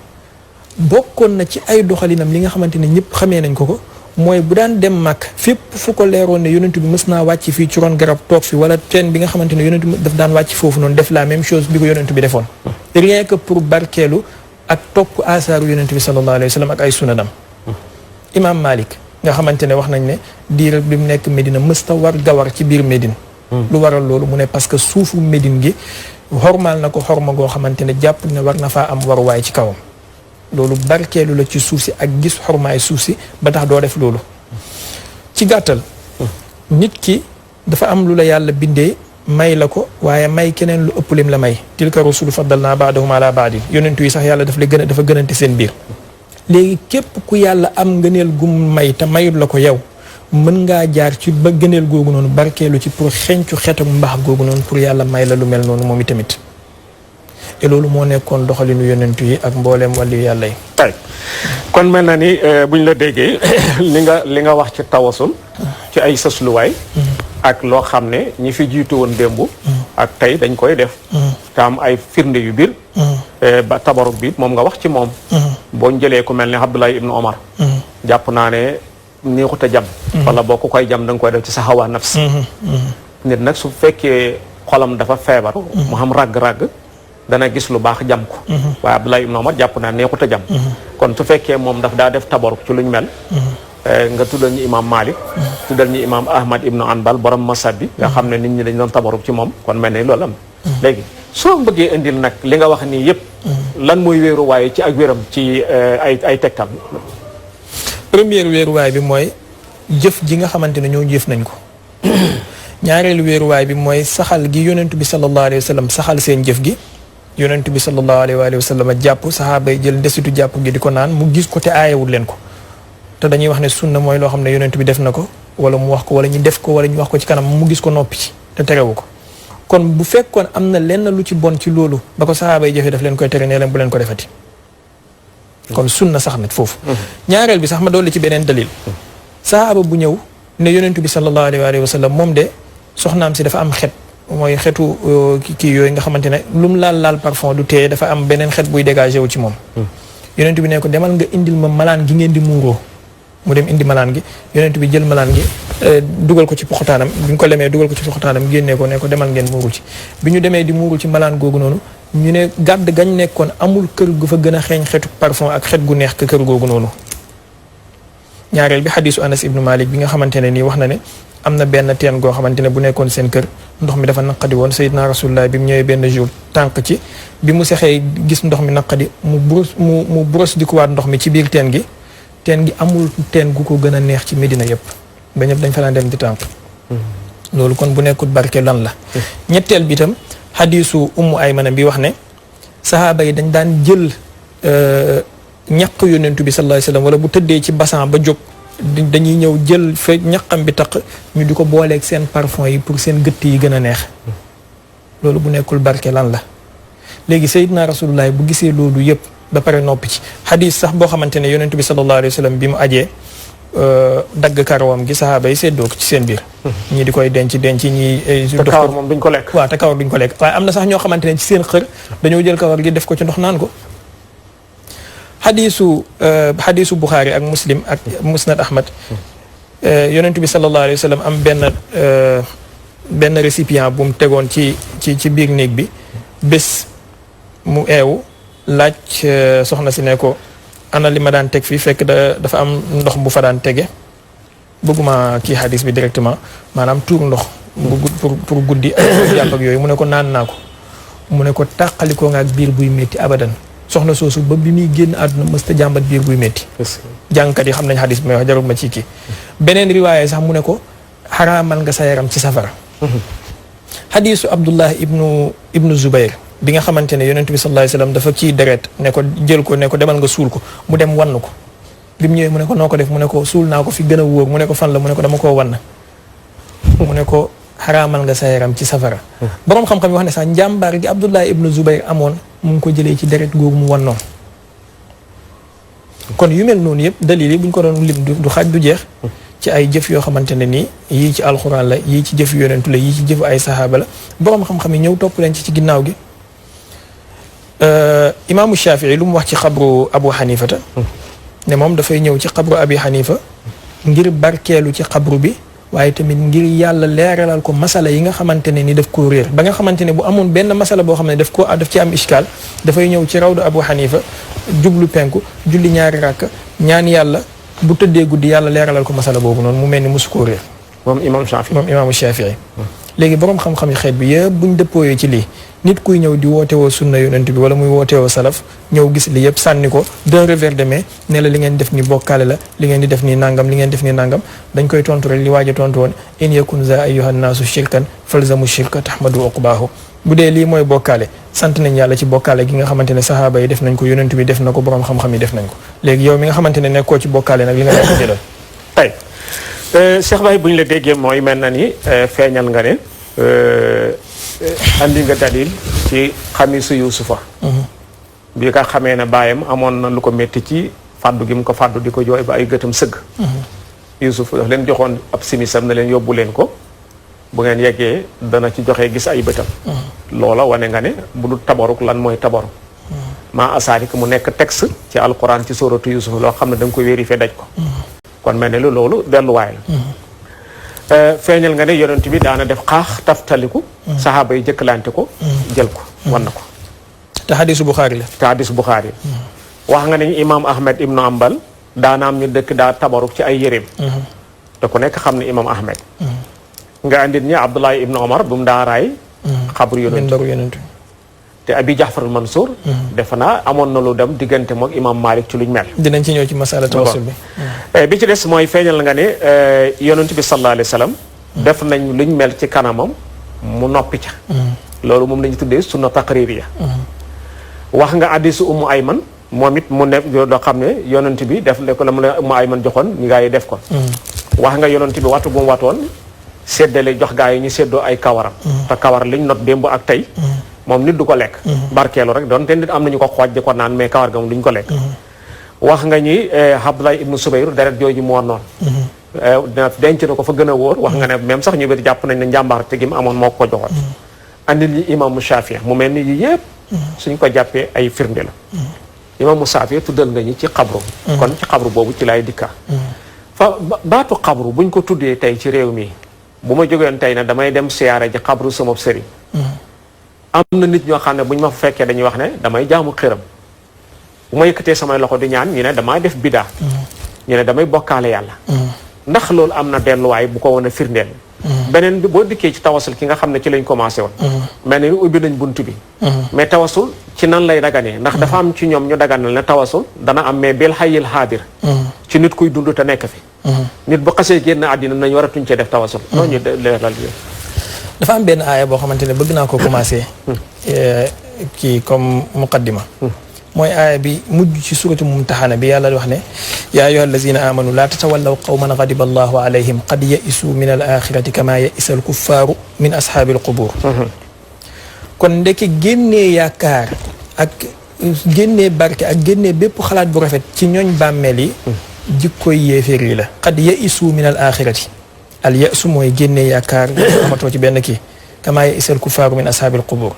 bokkoon na ci ay doxalinam li nga xamante ne ñëpp xamee nañ ko mooy bu daan dem màkk fépp fu ko leeroon ne yonent bi mës naa wàcc fii ci ron garab toog fi wala teen bi nga xamante ne yonent bi daf daan wàcc foofu noonu def la même chose bi ko yonent bi defoon rien que pour barkeelu ak topp asaaru yonent bi sallallahu alayhi wa sallam ak ay sunanam imam malik nga xamante ne wax nañ ne diir bi mu nekk Médina mësta war gawar ci biir Médine lu waral loolu mu ne parce que suufu Médine gi xormaal na ko xorma goo xamante ne jàpp ne war na faa am waruwaay ci kawam loolu barkeelu la ci suuf si ak gis xormaay suuf si ba tax doo def loolu ci gàttal nit ki dafa am lu la yàlla bindee may la ko waaye may keneen lu ëpp lim la may tilka rusulu faddalnaa ba'dahum ala ba'din yonentu yi sax yàlla dafa gënante seen biir léegi képp ku yàlla am ngëneel gum may te mayul la ko yow mën ngaa jaar ci ba gëneel googu noonu barkeelu ci pour xencu xeetu mbaax googu noonu pour yàlla may la lu mel noonu moom itamit te loolu moo nekkoon doxalinu yonentu yi ak mbooleem wàllu yàlla yi. kon mel na ni buñ la déggee li nga wax ci tawasul ci ay sësluwaay ak loo xam ne ñi fi jiitu woon démb ak tey dañ koy def te am ay firnde yu biir ba tabaruk bi moom nga wax ci moom boo jëlee ku mel ne Abdullah ibnu Omar jàpp naa ne neexut a jam wala boo ko koy jam da nga koy def ci sa xawaa nafs nit nag su fekkee xolam dafa feebar mu xam ràgg-ràgg dana gis lu baax jam ko waaye Abdullah ibnu Omar jàpp naa neexut a jam kon su fekkee moom daf daa def tabaruk ci luñ mel nga tuddal ñu imam Malik tuddal ñu imam Ahmad ibnu Anbal borom masab bi nga xam ne nit ñi dañ doon tabaruk ci moom kon mel ne loolu am léegi soo bëggee indil nag li nga wax nii yëpp lan mooy wéeruwaay ci ak wéram ci ay tegtal première wéeruwaay bi mooy jëf ji nga xamante ne ñoo jëf nañ ko ñaareelu wéeruwaay bi mooy saxal gi yonentu bi sallallahu alayhi wa sallam saxal seen jëf gi yonentu bi sallallahu alayhi wa sallam jàpp saxaaba yi jël ndesitu jàpp gi di ko naan mu gis ko te aayewul leen ko te dañuy wax ne sunna mooy loo xam ne yonent bi def na ko wala mu wax ko wala ñu def ko wala ñu wax ko ci kanam mu gis ko noppi ci te terewu ko kon bu fekkoon am na lenn lu ci bon ci loolu ba ko sahaaba yi jëfee daf leen koy tere nee leen bu leen ko defati kon sunna sax na foofu ñaareel bi sax ma dolli ci beneen dalil sahaaba bu ñëw ne yonent bi sallallahu alayhi wa sallam moom de soxnaam si dafa am xet mooy xetu kii yooyu nga xamante ne lu mu laal parfum du tee dafa am beneen xet buy dégagé wu ci moom yonent bi ne ko demal nga indil ma malaan gi ngeen di muuroo mu dem indi malaan gi yonent bi jël malaan gi dugal ko ci poxotaanam bi ñu ko lemee dugal ko ci poxotaanam génnee ko ne ko demal ngeen muuru ci bi ñu demee di muuru ci malaan googu noonu ñu ne gàdd gañ nekkoon amul kër gu fa gën a xeeñ xetu parfum ak xet gu neex ka kër googu noonu ñaareel bi xadiisu Anas ibnu Malik bi nga xamante ne nii wax na ne am na benn teen goo xamante ne bu nekkoon seen kër ndox mi dafa naqadi woon Seydina Rasulullah bi mu ñëwee benn jour tànk ci bi mu sexee gis ndox mi naqadi mu brosse di ko waat ndox mi ci biir teen gi amul teen gu ko gën a neex ci Medina yëpp ba ñëpp dañ fa daan dem di tànk loolu kon bu nekkul barke lan la ñetteel bi itam xadiisu Ummu Aymana bi wax ne sahaaba yi dañ daan jël ñaq yonentu bi sallallahu alayhi wasallam wala bu tëddee ci basan ba jóg dañuy ñëw jël fa ñaqam bi taq ñu di ko booleeg seen parfum yi pour seen gëtt yi gën a neex loolu bu nekkul barke lan la léegi Seydina Rasulullah bu gisee loolu yëpp ba pare noppi ci xadis sax boo xamante ne yonentu bi sallallahu alayhi wasallam bi mu ajee dagg karawam gi sahaaba yi seddoo ko ci seen biir ñii di koy denc ñi te kawar moom duñ ko lekk waaw te kawar duñ ko lekk waaye am na sax ñoo xamante ne ci seen xër dañoo jël kawar gi def ko ci ndox naan ko xadiisu Buxaari ak Muslim ak Musnad Ahmad yonentu bi sallallahu alayhi wa sallam am benn récipient bu mu tegoon ci biir néeg bi bés mu eewu laaj soxna si ne ko ana li ma daan teg fii fekk dafa am ndox bu fa daan tege bëgguma kii xadis bi directement maanaam tuur ndox pour guddi ak jàpp ak yooyu mu ne ko naan naa ko mu ne ko tàqalikoo nga ak biir buy métti abadan soxna soosu ba bi muy génn àdduna mësta jàmbat biir buy métti jàngkat yi xam nañ xadis bi may wax jarul ma ci kii beneen riwaaya sax mu ne ko xaraamal nga sa yaram ci safara xadisu Abdullah ibnu Zubayr bi nga xamante ne yonent bi sallallahu alayhi wasallam dafa kii deret ne ko jël ko ne ko demal nga suul ko mu dem wann ko bi mu ñëwee mu ne ko noo ko def mu ne ko suul naa ko fi gën a wóor mu ne ko fan la mu ne ko dama koo wann mu ne ko xaraamal nga sa yaram ci safara boroom xam-xam yi wax ne sax njàmbaar gi Abdullah ibnu Zubayr amoon mu ngi ko jëlee ci deret googu mu wannoon kon yu mel noonu yëpp dalil yi bu ñu ko doon lim du xaaj du jeex ci ay jëf yoo xamante ne nii yii ci alxuraan la yii ci jëf yonentu la yii ci jëf ay sahaaba la boroom xam-xam yi ñëw topp leen ci ginnaaw gi imaamu Shafii lu mu wax ci xabru Abu Xanifata ne moom dafay ñëw ci xabru Abi Xanifa ngir barkeelu ci xabru bi waaye tamit ngir yàlla leeralal ko masala yi nga xamante ne ni daf koo réer ba nga xamante ne bu amoon benn masala boo xam ne daf ci am iskaal dafay ñëw ci rawdu Abu Xanifa jublu penku julli ñaari rakk ñaan yàlla bu tëddee guddi yàlla leeralal ko masala boobu noonu mu mel ni musu koo réer moom imaamu Shafii léegi boroom xam-xam yi xeet bi yëpp buñ dëppooyee ci lii nit kuy ñëw di wootewoo sunna yonent bi wala muy wootewoo salaf ñëw gis li yëpp sànni ko d'un revers de main ne la li ngeen def ni bokkaale la li ngeen di def nii nangam li ngeen def nii nangam dañ koy tontu rek li waaj a tontu woon in yakun za ayyuhan naasu shirkan falzamu shirka tahmadu uqbaahu bu dee lii mooy bokkaale sant nañ yàlla ci bokkaale gi nga xamante ne sahaaba yi def nañ ko yonent bi def na ko boroom xam-xam yi def nañ ko léegi yow mi nga xamante ne nekkoo ci bokkaale nag li nga nekk jëlal tey Cheikh Baye bu ñu la déggee mooy mel na ni feeñal nga ne andi nga dalil ci xamisu Yuusufa bi nga xamee ne baayam amoon na lu ko métti ci fàddu gi mu ko fàddu di ko jooy ba ay gëtam sëgg Yuusuf daf leen joxoon ab simisam na leen yóbbu leen ko bu ngeen yeggee dana ci joxe gis ay bëtam loola wane nga ne bu dul tabaruk lan mooy tabaruk maa asaarik mu nekk texte ci alquran ci suratu Yuusuf loo xam ne da nga ko vérifier daj ko kon mel ne loolu delluwaay la feeñal nga ne yonent bi daana def xaax taftaliku saxaaba yi jëkkalante ko jël ko wan na ko te xadisu Buxaari la te xadisu Buxaari wax nga ne imaam Ahmed ibnu Ambal daanaam ñu dëkk daa tabaruk ci ay yëreem te ku nekk xam ne imaam Ahmed nga andit ñi Abdullahi ibnu Omar bu mu daa raay xabru yonent te Abi Jaafar al Mansour defe naa amoon na lu dem diggante mook imaam Malik ci luñ mel dinañ ci ñëw ci masala tawassul bi bi ci des mooy feeñal nga ne yonent bi sallallahu alayhi wa sallam def nañ luñ mel ci kanamam mu noppi ca loolu moom la ñu tuddee sunna taqririya wax nga hadisu Ummu Ayman moom it mu ne doo xam ne yonent bi def ko la mu ne ma ay man joxoon ñu gaa yi def ko wax nga yonent bi watu bu mu watoon séddale jox gaa yi ñu séddoo ay kawaram te kawar liñ not démb ak tey moom nit du ko lekk barkeelu rek doon te nit am nañu ko xooj di ko naan mais kawar ga moom duñ ko lekk wax nga ñi Abdullah ibnu Subayr deret jooju moo noonu denc na ko fa gën a wóor wax nga ne même sax ñu bëri jàpp nañ ne njàmbaar te gi mu amoon moo ko joxoon andil ñi imaamu Shafii mu mel ni yi yëpp suñ ko jàppee ay firnde la imaamu Shafii tuddal nga ñi ci xabru kon ci xabru boobu ci laay dikka fa baatu xabru buñ ko tuddee tey ci réew mi bu ma jógeen tey ne damay dem siyaare ji xabru sama sëriñ am na nit ñoo xam ne bu ñu ma fa fekkee dañuy wax ne damay jaamu xiram bu ma yëkkatee samay loxo di ñaan ñu ne damaa def bidaa ñu ne damay bokkaale yàlla ndax loolu am na delluwaay bu ko wan a firndeel beneen bi boo dikkee ci tawasul ki nga xam ne ci lañ commencé woon mel ni ubbi nañ bunt bi mais tawasul ci nan lay daganee ndax dafa am ci ñoom ñu daganal ne tawasul dana am mais bil xayil xaadir ci nit kuy dund te nekk fi nit bu xasee génn àddina nañ waratuñ cee def tawasul noonu ñu leeral yooyu dafa am benn aaya boo xamante ne bëgg naa ko commencé kii comme muqaddima mooy aaya bi mujj ci suratu mumtaxana bi yàlla wax ne yaa ayyuha allazina amanu laa tatawallaw qawman gadiba allahu alayhim qad yaisu min al axirati kama yaisa al kuffaaru min ashaabi al qubur kon ndeke génnee yaakaar ak génnee barke ak génnee bépp xalaat bu rafet ci ñooñ bàmmeel yi jikkoy yéeféer yi la qad yaisu min al axirati al yasu mooy génnee yaakaar amatoo ci benn kii kama yaisa al kuffaaru min ashaabi al qubur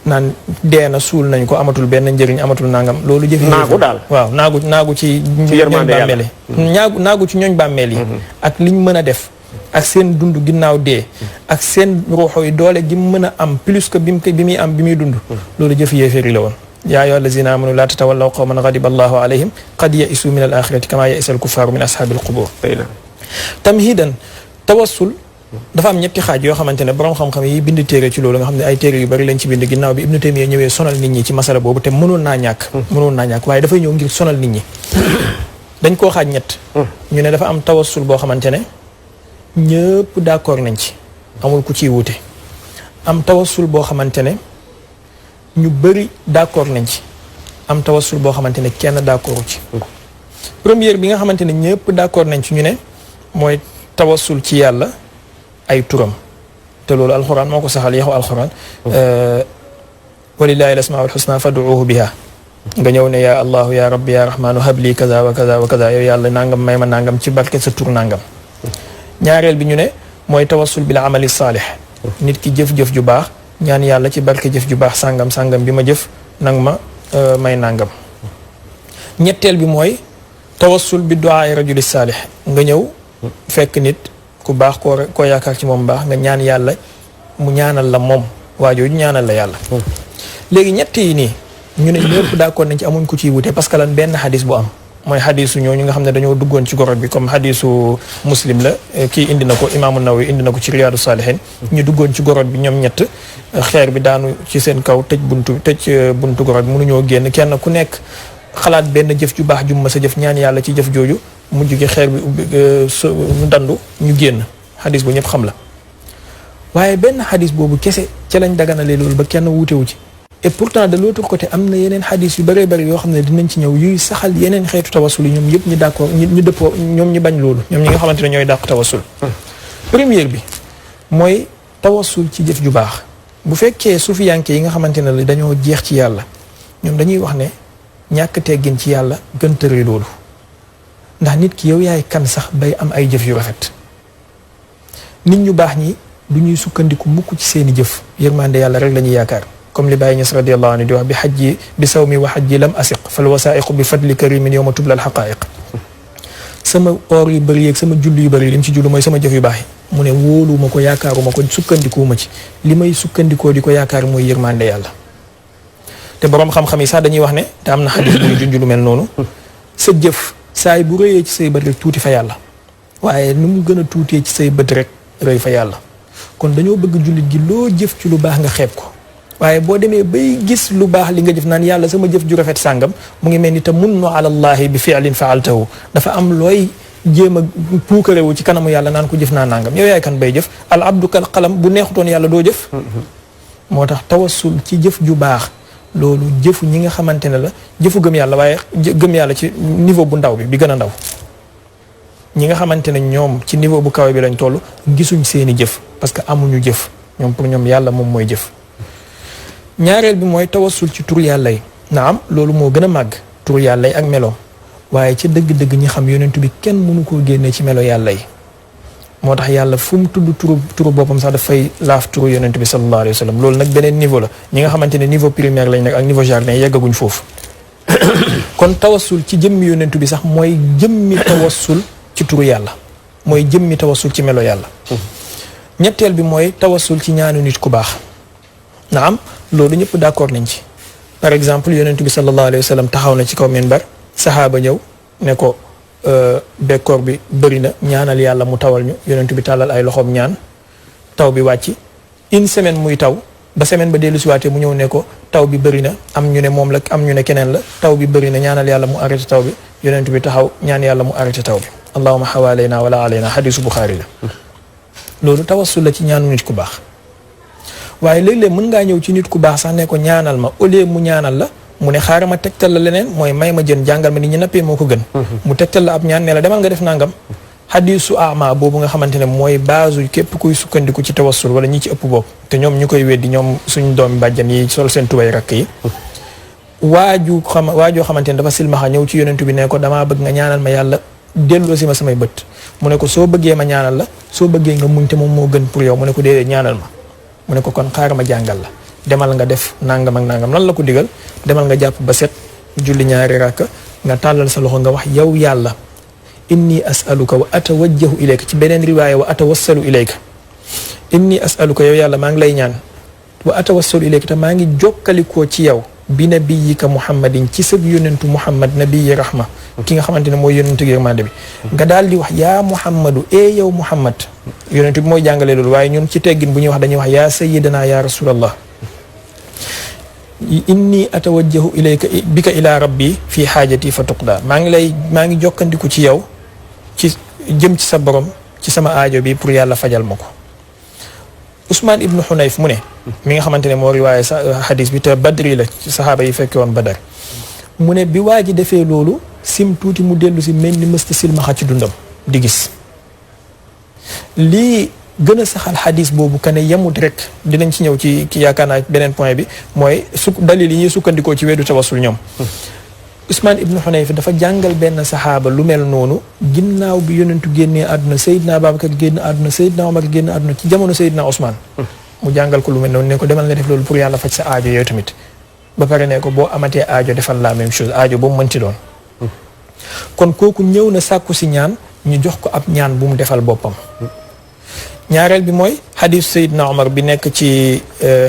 naan deena suul nañ ko amatul benn njëriñ amatul nangam loolu jëf naagu daal waaw naagu ci ñooñ bàmmeel yi naagu ci ñooñ bàmmeel yi ak liñ mën a def ak seen dund ginnaaw dee ak seen ruuxo yi doole gi mën a am plus que bi muy am bi muy dund loolu jëf yéeféer yi la woon yaa ayyuha allazina amanu laa tatawallaw qawman ghadiba allahu alayhim qad yaisu min al axirati kama yaisa al kuffaaru min ashaabi al qubur tamhidan tawassul dafa am ñetti xaaj yoo xamante ne borom xam-xam yi bind téere ci loolu nga xam ne ay téere yu bari lañ ci bind ginnaaw bi Ibnu Taymiya ñëwee sonal nit ñi ci masala boobu te mënoon naa ñàkk waaye dafay ñëw ngir sonal nit ñi dañ koo xaaj ñett ñu ne dafa am tawassul boo xamante ne ñëpp d'accord nañ ci amul ku ciy wuute am tawassul boo xamante ne ñu bëri d'accord nañ ci am tawassul boo xamante ne kenn d'accordu ci première bi nga xamante ne ñëpp d'accord nañ ci ñu ne mooy tawassul ci yàlla ay turam te loolu alxuraan moo ko saxal yaxu alxuraan walillahi al-asmaa'ul husna fad'uuhu biha nga ñëw ne yaa allahu ya rabbi ya rahmaanu habli kaza wa kaza wa kaza yow yàlla nangam may ma nangam ci barke sa tur nangam ñaareel bi ñu ne mooy tawassul bil amali saalih nit ki jëf-jëf ju baax ñaan yàlla ci barke jëf ju baax sangam bi ma jëf nang ma may nangam ñetteel bi mooy tawassul bi du'aa rajuli saalih nga ñëw fekk nit ku baax koo yaakaar ci moom baax nga ñaan yàlla mu ñaanal la moom waajooju ñaanal la yàlla léegi ñett yi nii ñu ne ñëpp d'accord nañ ci amuñ ku ciy wute parce que lan benn xadis bu am mooy xadisu ñooñu nga xam ne dañoo duggoon ci gorot bi comme xadisu muslim la kii indi na ko imaamu Nawawi indi na ko ci riyaadu saalihin ñu duggoon ci gorot bi ñoom ñett xeer bi daanu ci seen kaw tëj buntu gorot bi mënuñoo génn kenn ku nekk xalaat benn jëf ju baax ju ma sa jëf ñaan yàlla ci jëf jooju mujj gi xeer bi ubbi mu dandu ñu génn xadis bu ñëpp xam la waaye benn xadis boobu kese ca lañ daganalee loolu ba kenn wuutewu ci et pourtant de l'autre côté am na yeneen xadis yu bëree bëri yoo xam ne dinañ ci ñëw yuy saxal yeneen xeetu tawasul yi ñoom yëpp ñu d'accord ñu dëppoo ñoom ñu bañ loolu ñoom ñi nga xamante ne ñooy dàq tawasul première bi mooy tawasul ci jëf ju baax bu fekkee sufiyanke yi nga xamante ne la dañoo jeex ci yàlla ñoom dañuy wax ne ñàkk teggin ci yàlla gën tëre loolu ndax nit ki yow yaay kan sax bay am ay jëf yu rafet nit ñu baax ñi du ñuy sukkandiku mukk ci seeni jëf yërmande yàlla rek la ñuy yaakaar comme li Baye Niass radiyallahu anhu di wax bi xajji bi sawmi wa xajji lam asiq fal wasaiqu bi fadli karimin yawma tubla al xaqaiq sama or yu bëri yeeg sama julli yu bëri li mu ci julli mooy sama jëf yu baax yi mu ne wóoluwuma ko yaakaaruma ko sukkandikuwuma ci li may sukkandikoo di ko yaakaar mooy yërmande yàlla te boroom xam-xam yi sax dañuy wax ne te am na xadis bu ñu junj lu mel noonu sa jëf saay bu rëyee ci say bët rek tuuti fa yàlla waaye ni mu gën a tuutee ci say bët rek rëy fa yàlla kon dañoo bëgg jullit gi loo jëf ci lu baax nga xeeb ko waaye boo demee bay gis lu baax li nga jëf naan yàlla sama jëf ju rafet sàngam mu ngi mel ni te munnu ala allahi bi fi'lin fa'altahu dafa am looy jéem a puukarewu ci kanamu yàlla naan ko jëf naa nangam yow yaay kan bay jëf al abdu kal qalam bu neexutoon yàlla doo jëf moo tax tawassul ci jëf ju baax loolu jëfu ñi nga xamante ne la jëfu gëm yàlla waaye gëm yàlla ci niveau bu ndaw bi gën a ndaw ñi nga xamante ne ñoom ci niveau bu kawe bi lañ toll gisuñ seeni jëf parce que amuñu jëf ñoom pour ñoom yàlla moom mooy jëf. ñaareel bi mooy tawassul ci tur yàlla yi naam loolu moo gën a màgg tur yàlla yi ak meloom waaye ci dëgg-dëgg ñi xam yonentu bi kenn mënu koo génnee ci melo yàlla yi moo tax yàlla fu mu tudd turu boppam sax dafay laaf turu yonentu bi sallallahu alayhi wa sallam loolu nag beneen niveau la ñi nga xamante ne niveau primaire lañ nekk ak niveau jardin yeggaguñ foofu kon tawassul ci jëmmi yonentu bi sax mooy jëmmi tawassul ci turu yàlla mooy jëmmi tawassul ci melo yàlla ñetteel bi mooy tawassul ci ñaanu nit ku baax naam loolu ñëpp d'accord nañ ci par exemple yonentu bi sallallahu alayhi wa sallam taxaw na ci kaw minbar saxaaba ñëw ne ko bekkoor bi bëri na ñaanal yàlla mu tawal ñu yonentu bi tàllal ay loxoom ñaan taw bi wàcc une semaine muy taw ba semaine ba dellu siwaatee mu ñëw ne ko taw bi bëri na am ñu ne moom la am ñu ne keneen la taw bi bëri na ñaanal yàlla mu arrêté taw bi yonentu bi taxaw ñaan yàlla mu arrêté taw bi allahumma xawaalayna wala alayna xadisu Buxaari la loolu tawassul la ci ñaanu nit ku baax waaye léeg-léeg mën ngaa ñëw ci nit ku baax sax ne ko ñaanal ma au lieu mu ñaanal la mu ne xaaral ma tegtal la leneen mooy may ma jën jàngal ma ni ñu nappee moo ko gën mu tegtal la ab ñaan ne la demal nga def nangam xadisu ama boobu nga xamante ne mooy base képp kuy sukkandiku ci tawassul wala ñi ci ëpp bopp te ñoom ñu koy weddi ñoom suñ doomi bàjjan yi sol seen tubay rakk yi waajoo xamante ne dafa silmaxa ñëw ci yonentu bi ne ko damaa bëgg nga ñaanal ma yàlla delloo si ma samay bët mu ne ko soo bëggee ma ñaanal la soo bëggee nga muñ te moom moo gën pour yow mu ne ko déedéet ñaanal ma mu ne ko kon xaaral ma jàngal la demal nga def nangam ak nangam lan la ko digal demal nga jàpp ba set julli ñaari rakka nga tàllal sa loxo nga wax yow yàlla inni as'aluka wa atawajjahu ilayka ci beneen riwaaya wa atawassalu ilayka inni as'aluka yow yàlla maa ngi lay ñaan wa atawassalu ilayka te maa ngi jokkalikoo ci yow bi nabiyika muhammadin ci sëb yonentu muhammad nabiyi rahma ki nga xamante ne mooy yonentu yërmande bi nga daal di wax yaa muhammadu yow muhammad yonentu bi mooy jàngale loolu waaye ñun ci teggin bu ñuy wax dañuy wax yaa sayyidana ya rasulallah inni atawajjahu ilayka bika ila rabbi fi xaajati fa tuqda maa ngi jokkandiku ci yow ci jëm ci sa borom ci sama aajo bi pour yàlla fajal ma ko Ousmane ibnu Xunayf mu ne mi nga xamante ne moo riwaaye sa xadis bi te badri la ci saxaaba yi fekke woon badar mu ne bi waa ji defee loolu sim tuuti mu dellu si mel ni mësta silmaxa ci dundam di gis lii gën a saxal xadis boobu ka ne yemut rek dinañ ci ñëw ci yaakaar naa beneen point bi mooy dalil yi ñuy sukkandikoo ci weddu tawassul ñoom Ousmane ibnu Xunayf dafa jàngal benn saxaaba lu mel noonu ginnaaw bi yonentu génnee àdduna Seydina Babacar génn àdduna Seydina Omar génn àdduna ci jamono Seydina Ousmane mu jàngal ko lu mel noonu ne ko demal nga def loolu pour yàlla faj sa aajo yooyu tamit ba pare ne ko boo amatee aajo defal la même chose aajo boobu mën ci doon kon kooku ñëw na sàkku si ñaan ñu jox ko ab ñaan bu mu defal boppam ñaareel bi mooy xadisu Seydina Omar bi nekk ci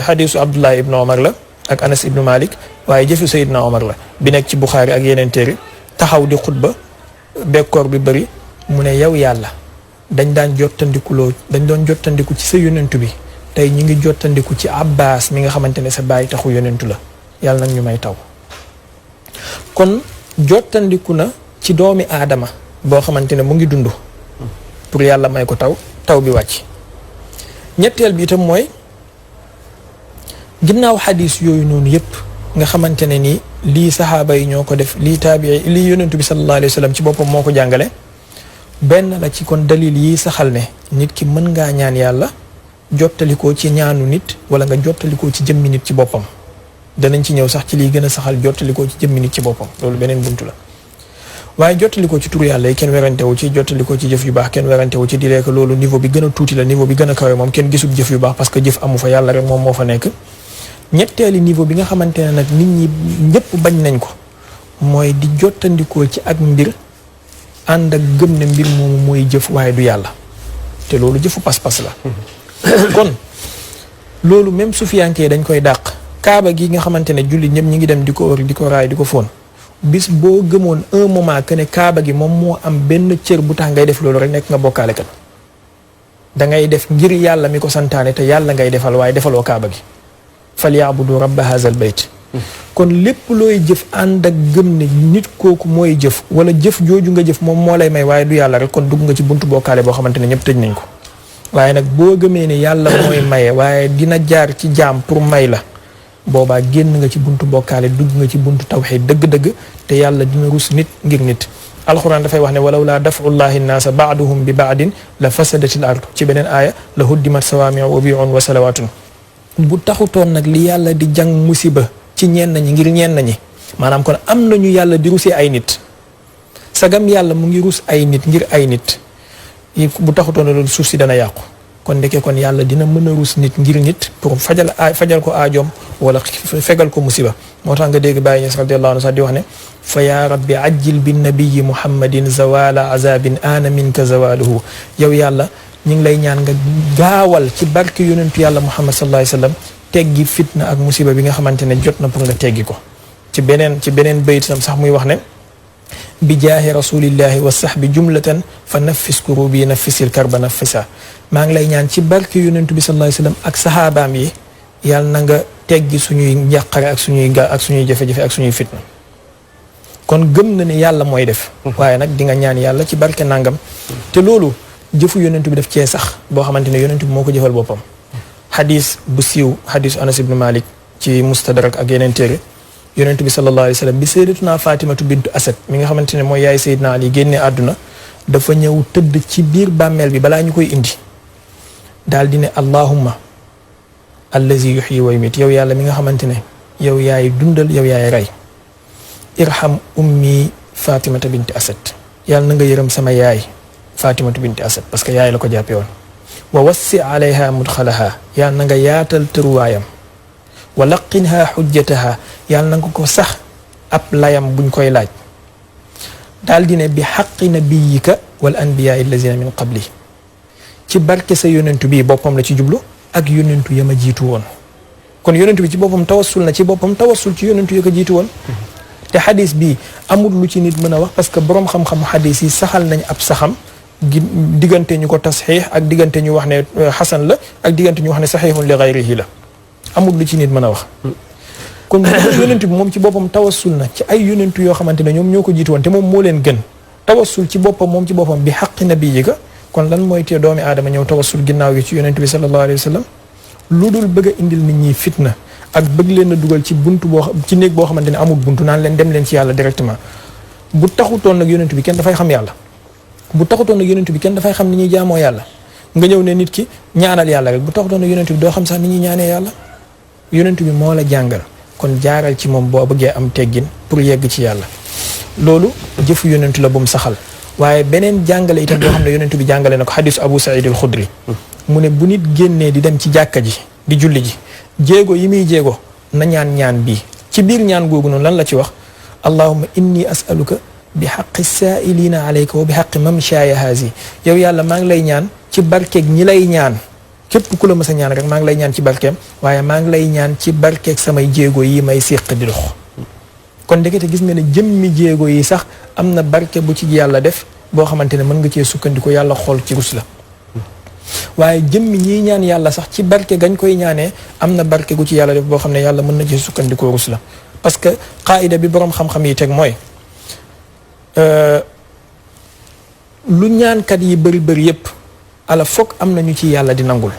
xadisu Abdullah ibnu Omar la ak Anas ibnu Malik waaye jëfu Seydina Omar la bi nekk ci Buxaari ak yeneen téere taxaw di xutba bekkoor bi bëri mu ne yow yàlla dañ doon jottandiku ci sa yonentu bi tey ñu ngi jottandiku ci Abbas mi nga xamante ne sa baay taxu yonentu la yàlla nag ñu may taw kon jottandiku na ci doomi aadama boo xamante ne mu ngi dund pour yàlla may ko taw bi wàcc ñetteel bi itam mooy ginnaaw xadis yooyu noonu yëpp nga xamante ne ni lii saxaaba yi ñoo ko def lii taabii lii yonentu bi sallallahu alayhi wa sallam ci boppam moo ko jàngale benn la ci kon dalil yi saxal ne nit ki mën ngaa ñaan yàlla jottalikoo ci ñaanu nit wala nga jottalikoo ci jëmmi nit ci boppam danañ ci ñëw sax ci liy gën a saxal jottalikoo ci jëmmi nit ci boppam loolu beneen buntu la waaye jottalikoo ci tur yàlla yi kenn werantewu ci jottalikoo ci jëf yu baax kenn werantewu ci di lekk loolu niveau bi gën a tuuti la niveau bi gën a kawe moom kenn gisul jëf yu baax parce que jëf amu fa yàlla rek moom moo fa nekk ñetteeli niveau bi nga xamante ne nag nit ñi ñëpp bañ nañ ko mooy di jottandikoo ci ak mbir ànd ak gëm ne mbir moomu mooy jëf waaye du yàlla te loolu jëfu pas-pas la kon loolu même sufiyankee dañ koy dàq kaaba gi nga xamante ne julli ñëpp ñi ngi dem di ko wër di ko raay di ko fóon bis boo gëmoon un moment que ne kaaba gi moom moo am benn cër bu tax ngay def loolu rek nekk nga bokkaale kat da ngay def ngir yàlla mi ko santaane te yàlla ngay defal waaye defaloo kaaba gi falyabudu rabba hazal bayt kon lépp looy jëf ànd ak gëm ne nit kooku mooy jëf wala jëf jooju nga jëf moom moo lay may waaye du yàlla rek kon dugg nga ci buntu bokkaale boo xamante ne ñëpp tëj nañ ko waaye nag boo gëmee ne yàlla mooy maye waaye dina jaar ci jaam pour may la boobaa génn nga ci buntu bokkaale dugg nga ci buntu tawxiid dëgg-dëgg te yàlla dina rus nit ngir nit alxuraan dafay wax ne walaw laa daf'ullahi nnaasa ba'dahum bi ba'din la fasadatil ardu ci beneen aaya la huddimat sawaami'u wa bi'un wa salawaatun bu taxutoon nag li yàlla di jàng musiba ci ñenn ñi ngir ñenn ñi maanaam kon am nañu yàlla di rusee ay nit sagam yàlla mu ngi rus ay nit ngir ay nit bu taxutoon loolu suuf si dana yàqu kon ndeke kon yàlla dina mën a rus nit ngir nit pour fajal ko aajoom wala fegal ko musiba moo tax nga dégg Baye Niass radiyallahu anhu sax di wax ne fa yaa rabbi ajjil bi nabiyi muhammadin zawala azabin ana minka zawaluhu yow yàlla ñu ngi lay ñaan nga gaawal ci barke yonentu yàlla muhammad sallallahu alayhi wasallam teggi fitna ak musiba bi nga xamante ne jot na pour nga teggi ko ci beneen bayt tam sax muy wax ne bi jaahi rasulillahi wa sahbi jumlatan fa nafis kurubi nafisil karba nafisa maa ngi lay ñaan ci barke yonentu bi sallallahu alayhi wasallam ak saxaabaam yi yàlla na nga teggi suñuy njàqare ak suñuy jafe-jafe ak suñuy fitna kon gëm na ne yàlla mooy def waaye nag di nga ñaan yàlla ci barke nangam te loolu jëfu yonentu bi def cee sax boo xamante ne yonentu bi moo ko jëfal boppam xadis bu siiw xadis Anas ibn Malik ci Mustadrak ak yeneen téere yonentu bi sallallahu alayhi wasallam bi sayyidatuna Fatimatu bintu Asad mi nga xamante ne mooy yaay Seydina Ali génnee àdduna dafa ñëw tëdd ci biir bàmmeel bi balaa ñu koy indi daal di ne allahumma allazi yuhyi wa yumiit yow yàlla mi nga xamante ne yow yaay dundal yow yaay rey irham ummi Fatimata binti Asad yàlla na nga yërëm sama yaay Fatimatu binti Asad parce que yaay la ko jàppee woon wa wassi alayha mudxalaha yàlla na nga yaatal tëruwaayam wa laqinha xujjataha yàlla na nga ko sax ab layam buñ koy laaj daal di ne bi xaqi nabiyika wal anbiyaa allazina min qabli ci barke sa yonentu bi boppam la ci jublu ak yonentu ya ma jiitu woon kon yonentu bi ci boppam tawassul na ci boppam tawassul ci yonentu ya ko jiitu woon te xadis bi amul lu ci nit mën a wax parce que boroom xam-xamu xadis yi saxal nañ ab saxam diggante ñu ko tasxiix ak diggante ñu wax ne xasan la ak diggante ñu wax ne saxiixun li gayrihi la amul lu ci nit mën a wax kon yonentu bi moom ci boppam tawassul na ci ay yonentu yoo xamante ne ñoom ñoo ko jiitu woon te moom moo leen gën tawassul ci boppam moom ci boppam bi xaqi nabiyika kon lan mooy tee doomi aadama ñëw tawassul ginnaaw gi ci yonentu bi sallallahu alayhi wa sallam lu dul bëgg a indil nit ñi fitna ak bëgg leen a dugal ci buntu ci néeg boo xamante ne amul buntu naan leen dem leen ci yàlla directement bu taxutoon nag yonentu bi kenn dafay xam yàlla bu taxutoon nag yonentu bi kenn dafay xam ni ñuy jaamoo yàlla nga ñëw ne nit ki ñaanal yàlla rek bu taxutoon nag yonentu bi doo xam sax ni ñuy ñaanee yàlla yonentu bi moo la jàngal kon jaaral ci moom boo bëggee am teggin pour yegg ci yàlla loolu jëfu yonentu la bu mu saxal waaye beneen jàngale itam boo xam ne yonentu bi jàngale na ko xadisu Abu Saïd al Xudri mu ne bu nit génnee di dem ci jàkka ji di julli ji jéego yi muy jéego na ñaan bii ci biir ñaan googu noonu lan la ci wax allahumma inni as'aluka bi xaqi saailina alayka wa bi xaqi mamshaya haasi yow yàlla maa ngi lay ñaan ci barkeeg ñi lay ñaan képp ku la mës a ñaan rek maa ngi lay ñaan ci barkeem waaye maa ngi lay ñaan ci barkeeg samay jéego yi may séq di dox kon ndekete gis nga ne jëmmi jéego yi sax am na barke bu ci yàlla def boo xamante ne mën nga cee sukkandiku yàlla xool ci rus la waaye jëmmi ñiy ñaan yàlla sax ci barke gañ koy ñaanee am na barke gu ci yàlla def boo xam ne yàlla mën na cee sukkandikoo rus la parce que qaayida bi boroom xam-xam yi teg mooy lu ñaankat yi bëri bëri yépp ala foog am nañu ci yàlla di nangul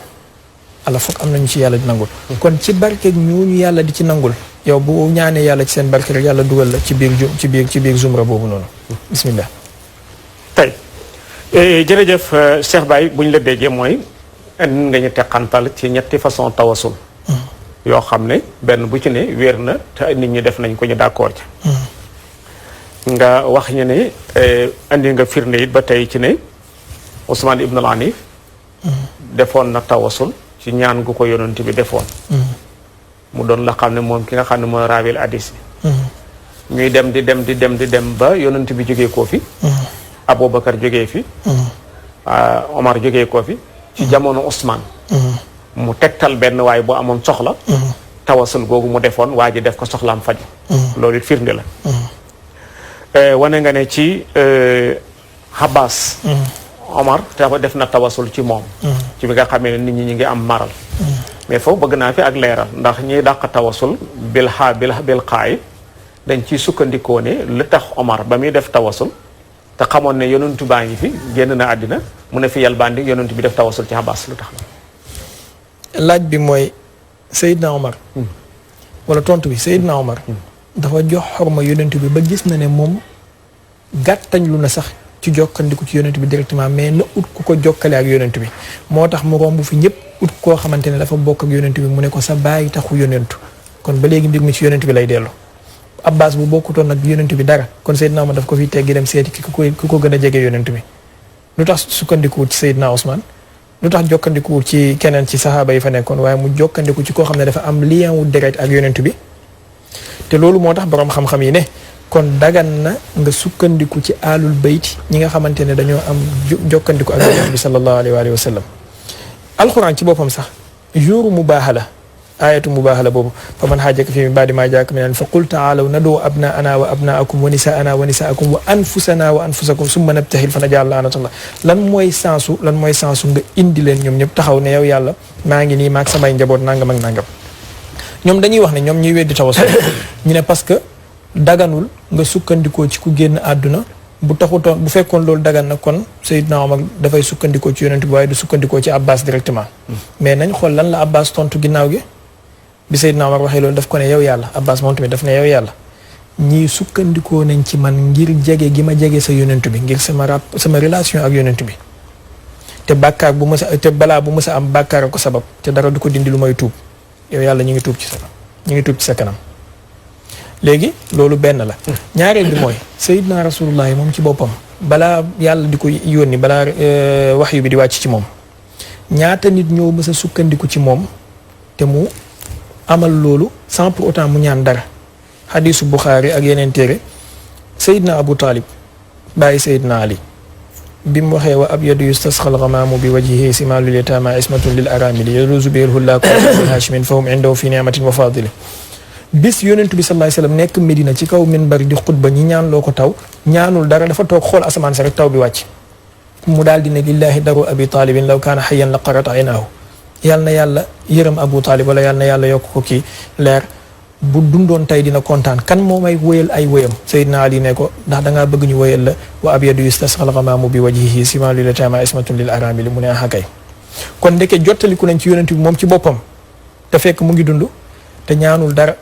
ala foog am nañu ci yàlla di nangul kon ci barke ñooñu yàlla di ci nangul yow bu ñaanee yàlla ci seen barke rek yàlla dugal la ci biir zumra boobu noonu bismillah tey jërëjëf Cheikh Baye bu ñu la déggee mooy indi nga ñu teqantal ci ñetti façon tawasul yoo xam ne benn bu ci ne wér na te nit ñi def nañ ko ñu d'accord ci nga wax ñu ne andi nga firnde it ba tey ci ne Ousmane Ibn al-Hanif defoon na tawasul ci ñaan gu ko yonent bi defoon mu doon la xam ne moom ki nga xam ne mooy raawil hadis bi ñuy dem di dem ba yonent bi jógee koo fi Aboubacar jógee fi Omar jógee koo fi ci jamono Ousmane mu tegtal benn waaye bu amoon soxla tawasul googu mu defoon waa ji def ko soxlaam faju loolu it firnde la wane nga ne ci Abbas Omar te def na tawasul ci moom ci bi nga xamee ne nit ñi ngi am maral mais foofu bëgg naa fi ak leeral ndax ñiy dàq tawasul bil xaay dañ ciy sukkandikoo ne lu tax Omar ba muy def tawasul te xamoon ne yonentu baa ngi fi génn na àddina mu ne fi yalbandi yonentu bi def tawasul ci Abbas lu tax laaj bi mooy Seydina Omar wala tontu bi Seydina Omar dafa jox xorma yonent bi ba gis na ne moom gàttañ lu na sax ci jokkandiku ci yonent bi directement mais na ut ku ko jokkale ak yonent bi moo tax mu romb fi ñëpp ut koo xamante ne dafa bokk ak yonent bi mu ne ko sa bàyyi taxu yonentu kon ba léegi mbir mi ci yonent bi lay dellu Abbas bu bokkutoon nag yonent bi dara kon Seydina Omar daf ko fi teggi dem seeti ki ko gën a jege yonent bi lu tax sukkandikuwut ci Seydina Ousmane lu tax jokkandikuwut ci keneen ci saxaaba yi fa nekkoon waaye mu jokkandiku ci koo xam ne dafa am lien wu direct ak yonent bi te loolu moo tax boroom xam-xam yi ne kon dagan na nga sukkandiku ci alul bayt ñi nga xamante ne dañoo am jokkandiku ak yonent bi sallallahu alayhi wa sallam alxuraan ci boppam sax jouru mubaahala ayatu mubaahala boobu fa man xaajaka fi min baadi maa jaaka minal fa qul taalaw nadoo abnaana wa abnaakum wa nisaana wa nisaakum wa anfusana wa anfusakum summa nabtahil fa najal laanatullah lan mooy sensu nga indi leen ñoom ñëpp taxaw ne yow yàlla maa ngi nii maag samay njaboot nangam ak nangam ñoom dañuy wax ne ñoom ñuy weddi tawasul ñu ne parce que daganul nga sukkandikoo ci ku génn àdduna bu taxutoon bu fekkoon loolu dagan na kon Seydina Omar dafay sukkandikoo ci yonent bi waaye du sukkandikoo ci Abbas directement mais nañ xool lan la Abbas tontu ginnaaw gi bi Seydina Omar waxee loolu daf ko ne yow yàlla Abbas moom tamit daf ne yow yàlla ñii sukkandikoo nañ ci man ngir jege gi ma jege sa yonent bi ngir sama relation ak yonent bi te bàkkaar bu mës a te balaa bu mës a am bàkkaar ko sabab te dara du ko dindi lu may tuub yow yàlla ñu ngi tuub ci sa kanam léegi loolu benn la ñaareel bi mooy Seydina Rasulullahi moom ci boppam balaa yàlla di ko yónni balaa waxyu bi di wàcc ci moom ñaata nit ñoo mës a sukkandiku ci moom te mu amal loolu sans pour autant mu ñaan dara xadiisu Buxaari ak yeneen téere Seydina Abu Talib bàyyi Seydina Ali bi mu waxee wa abyadu yustasxal gamaamu bi wajhihi simaalul yataama ismatun lil aramili yaruzu bihi lhullaaku haashimin fahum indahu fi ni'matin wa fadili bis yonent bi sallallahu alayhi wasallam nekk Medina ci kaw minbar di xutba ñi ñaan loo ko taw ñaanul dara dafa toog xool asamaan sa rek taw bi wàcc mu daal di ne lillahi daru abi talibin law kaana hayyan la qarat aynaahu yàlla na yàlla yërëm Abu Talib wala yàlla na yàlla yokk ko kii leer bu dundoon tey dina kontaan kan moo may wéyal ay wéyam Seydina Ali ne ko ndax dangaa bëgg ñu wéyal la wa abyadu yustasqal ghamaamu bi wajhihi simaalul yataama ismatun lil aramili mu ne kay kon ndeke jottaliku nañ ci yonent bi moom ci boppam te fekk mu ngi dund te ñaanul dara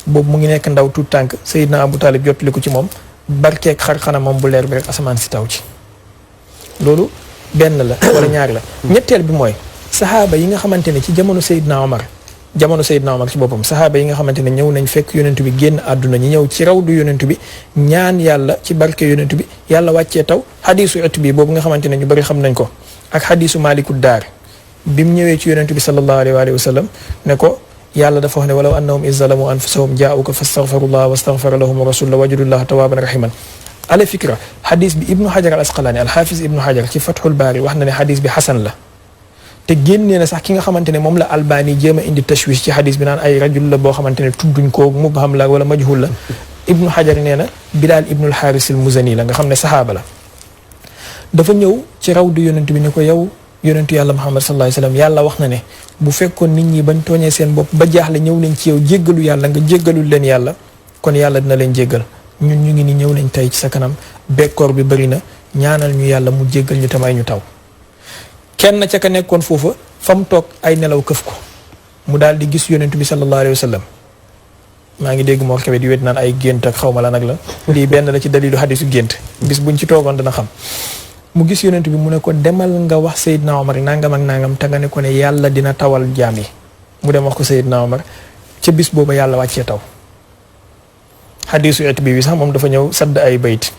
boobu mu ngi nekk ndaw tuut tànk Seydina Abu Talib jottaliku ci moom barkeeg xar xanamam bu leer bi rek asamaan si taw ci loolu benn la wala ñaari la ñetteel bi mooy saxaaba yi nga xamante ne ci jamono Seydina Omar ci boppam saxaaba yi nga xamante ne ñëw nañ fekk yonent bi génn àdduna ñi ñëw ci rawdu yonent bi ñaan yàlla ci barke yonent bi yàlla wàccee taw xadiisu et bi boobu nga xamante ne ñu bari xam nañ ko ak xadiisu Maliku Daar bi mu ñëwee ci yonent bi sallallahu alayhi wa sallam ne ko yàlla dafa wax ne walaw annahum iz zalamu anfusahum jaa'uka fastaghfirullah wastaghfara lahum rasul la wajadullaha tawwaban rahiman ala fikra xadis bi ibnu hajar al asqalani alxaafis ibnu hajar ci fathul baari wax na ne xadis bi xasan la te génnee na sax ki nga xamante ne moom la albani jéem a indi tashwish ci xadis bi naan ay rajul la boo xamante ne tudduñ ko mubham la wala majhul la ibnu hajar nee na bilal ibnul xaaris al muzani la nga xam ne saxaaba la dafa ñëw ci rawdu yonent bi ni ko yow yonentu yàlla Muhammad sallallahu alayhi wasallam yàlla wax na ne bu fekkoon nit ñi bañ tooñee seen bopp ba jaaxle ñëw nañ ci yow jéggalu yàlla nga jéggalul leen yàlla kon yàlla dina leen jéggal ñun ñu ngi ni ñëw nañ tey ci sa kanam bekkoor bi bëri na ñaanal ñu yàlla mu jéggal ñu tamay ñu taw kenn ca ka nekkoon foofa fa mu toog ay nelaw këf ko mu daal di gis yonentu bi sallallahu alayhi wasallam maa ngi dégg moo xewet di wet naan ay gént ak xaw ma la nag la lii benn la ci dalilu xadisu gént bis buñ ci toogoon dana xam mu gis yonent bi mu ne ko demal nga wax Seydina Omar nangam ak nangam te nga ne ko ne yàlla dina tawal jaam yi mu dem wax ko Seydina Omar ca bis booba yàlla wàccee taw xadiisu et bi sax moom dafa ñëw sadd ay bayt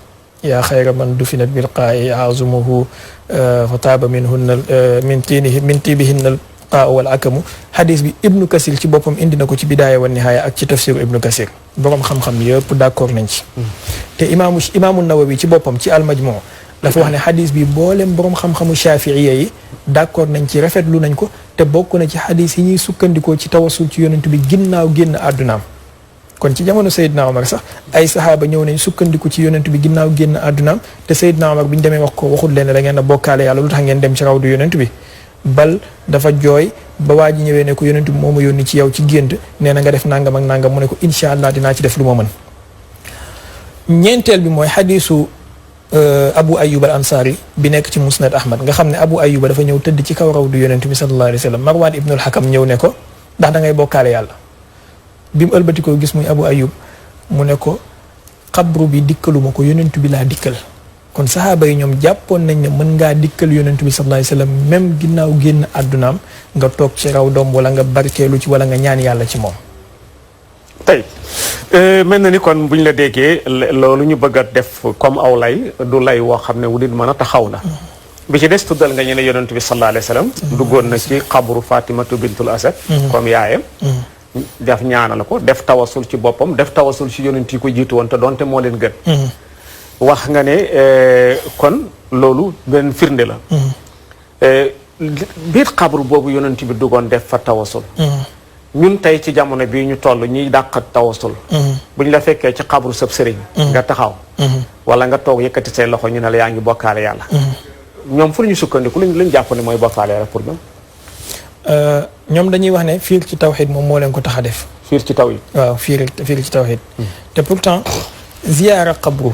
yaa xayra man dufinat bilqaa'i azumuhu fa taaba minhunna min tibihinna alqaa wal akamu xadiis bi ibnu kasir ci boppam indi na ko ci bidaaya wa nihaaya ak ci tafsiru ibnu kasir boroom xam-xam yëpp d'accord nañ ci te imaamu nawawi ci boppam ci almajmuu dafa wax ne xadis bi boolem boroom xam-xamu shaafiiya yi d'accord nañ ci rafetlu nañ ko te bokk na ci xadis yi ñuy sukkandikoo ci tawasul ci yonent bi ginnaaw génn àddunaam kon ci jamono Seydina Omar sax ay saxaaba ñëw nañ sukkandiku ci yonent bi ginnaaw génn àddunaam te Seydina Omar bi ñu demee wax ko waxul leen da ngeen a bokkaale yàlla lu tax ngeen dem ci rawdu yonent bi bal dafa jooy ba waa ji ñëwee ne ko yonent bi moo ma yónni ci yow ci gént nee na nga def nangam ak nangam mu ne ko incha allah dinaa ci def lu ma mën ñeenteel bi mooy xadisu Abu Ayyub al Ansari bi nekk ci Musnad Ahmad nga xam ne Abu Ayyuba dafa ñëw tëdd ci kaw rawdu yonent bi sallallahu alayhi wa sallam Marwan ibnul Hakam ñëw ne ko ndax da ngay bokkaale yàlla bi mu ëlbatikoo gis muy Abu Ayyub mu ne ko xabru bi dikkaluma ko yonentu bi laa dikkal kon saxaaba yi ñoom jàppoon nañ ne mën ngaa dikkal yonentu bi sallallahu alayhi wasallam même ginnaaw génn àddunaam nga toog ci raw doom wala nga barkeelu ci wala nga ñaan yàlla ci moom. tey mel na ni kon bu ñu la déggee loolu ñu bëgg a def comme aw lay du lay woo xam ne wu nit mën a taxaw la. bi ci des tuddal nga ñu ne yonentu bi sallallahu alayhi wasallam duggoon na ci xabru Fatimatu bintul Asad comme yaayam. def ñaanal ko def tawasul ci boppam def tawasul ci yonent yi ko jiitu woon te doonte moo leen gën. wax nga ne kon loolu benn firnde la. biir xabru boobu yonent bi duggoon def fa tawasul. ñun tey ci jamono bii ñu toll ñuy dàq tawasul. bu ñu la fekkee ci xabru sëb sëriñ. nga taxaw. wala nga toog yëkkati say loxo ñu ne la yaa ngi bokkaale yàlla. ñoom fu ñu sukkandiku luñ jàpp ne mooy bokkaale yàlla pour ñoom. ñoom dañuy wax ne fiir ci tawxid moom moo leen ko tax a def. fiir ci taw yi. waaw fiir ci tawxid. te pourtant ziyaara xabru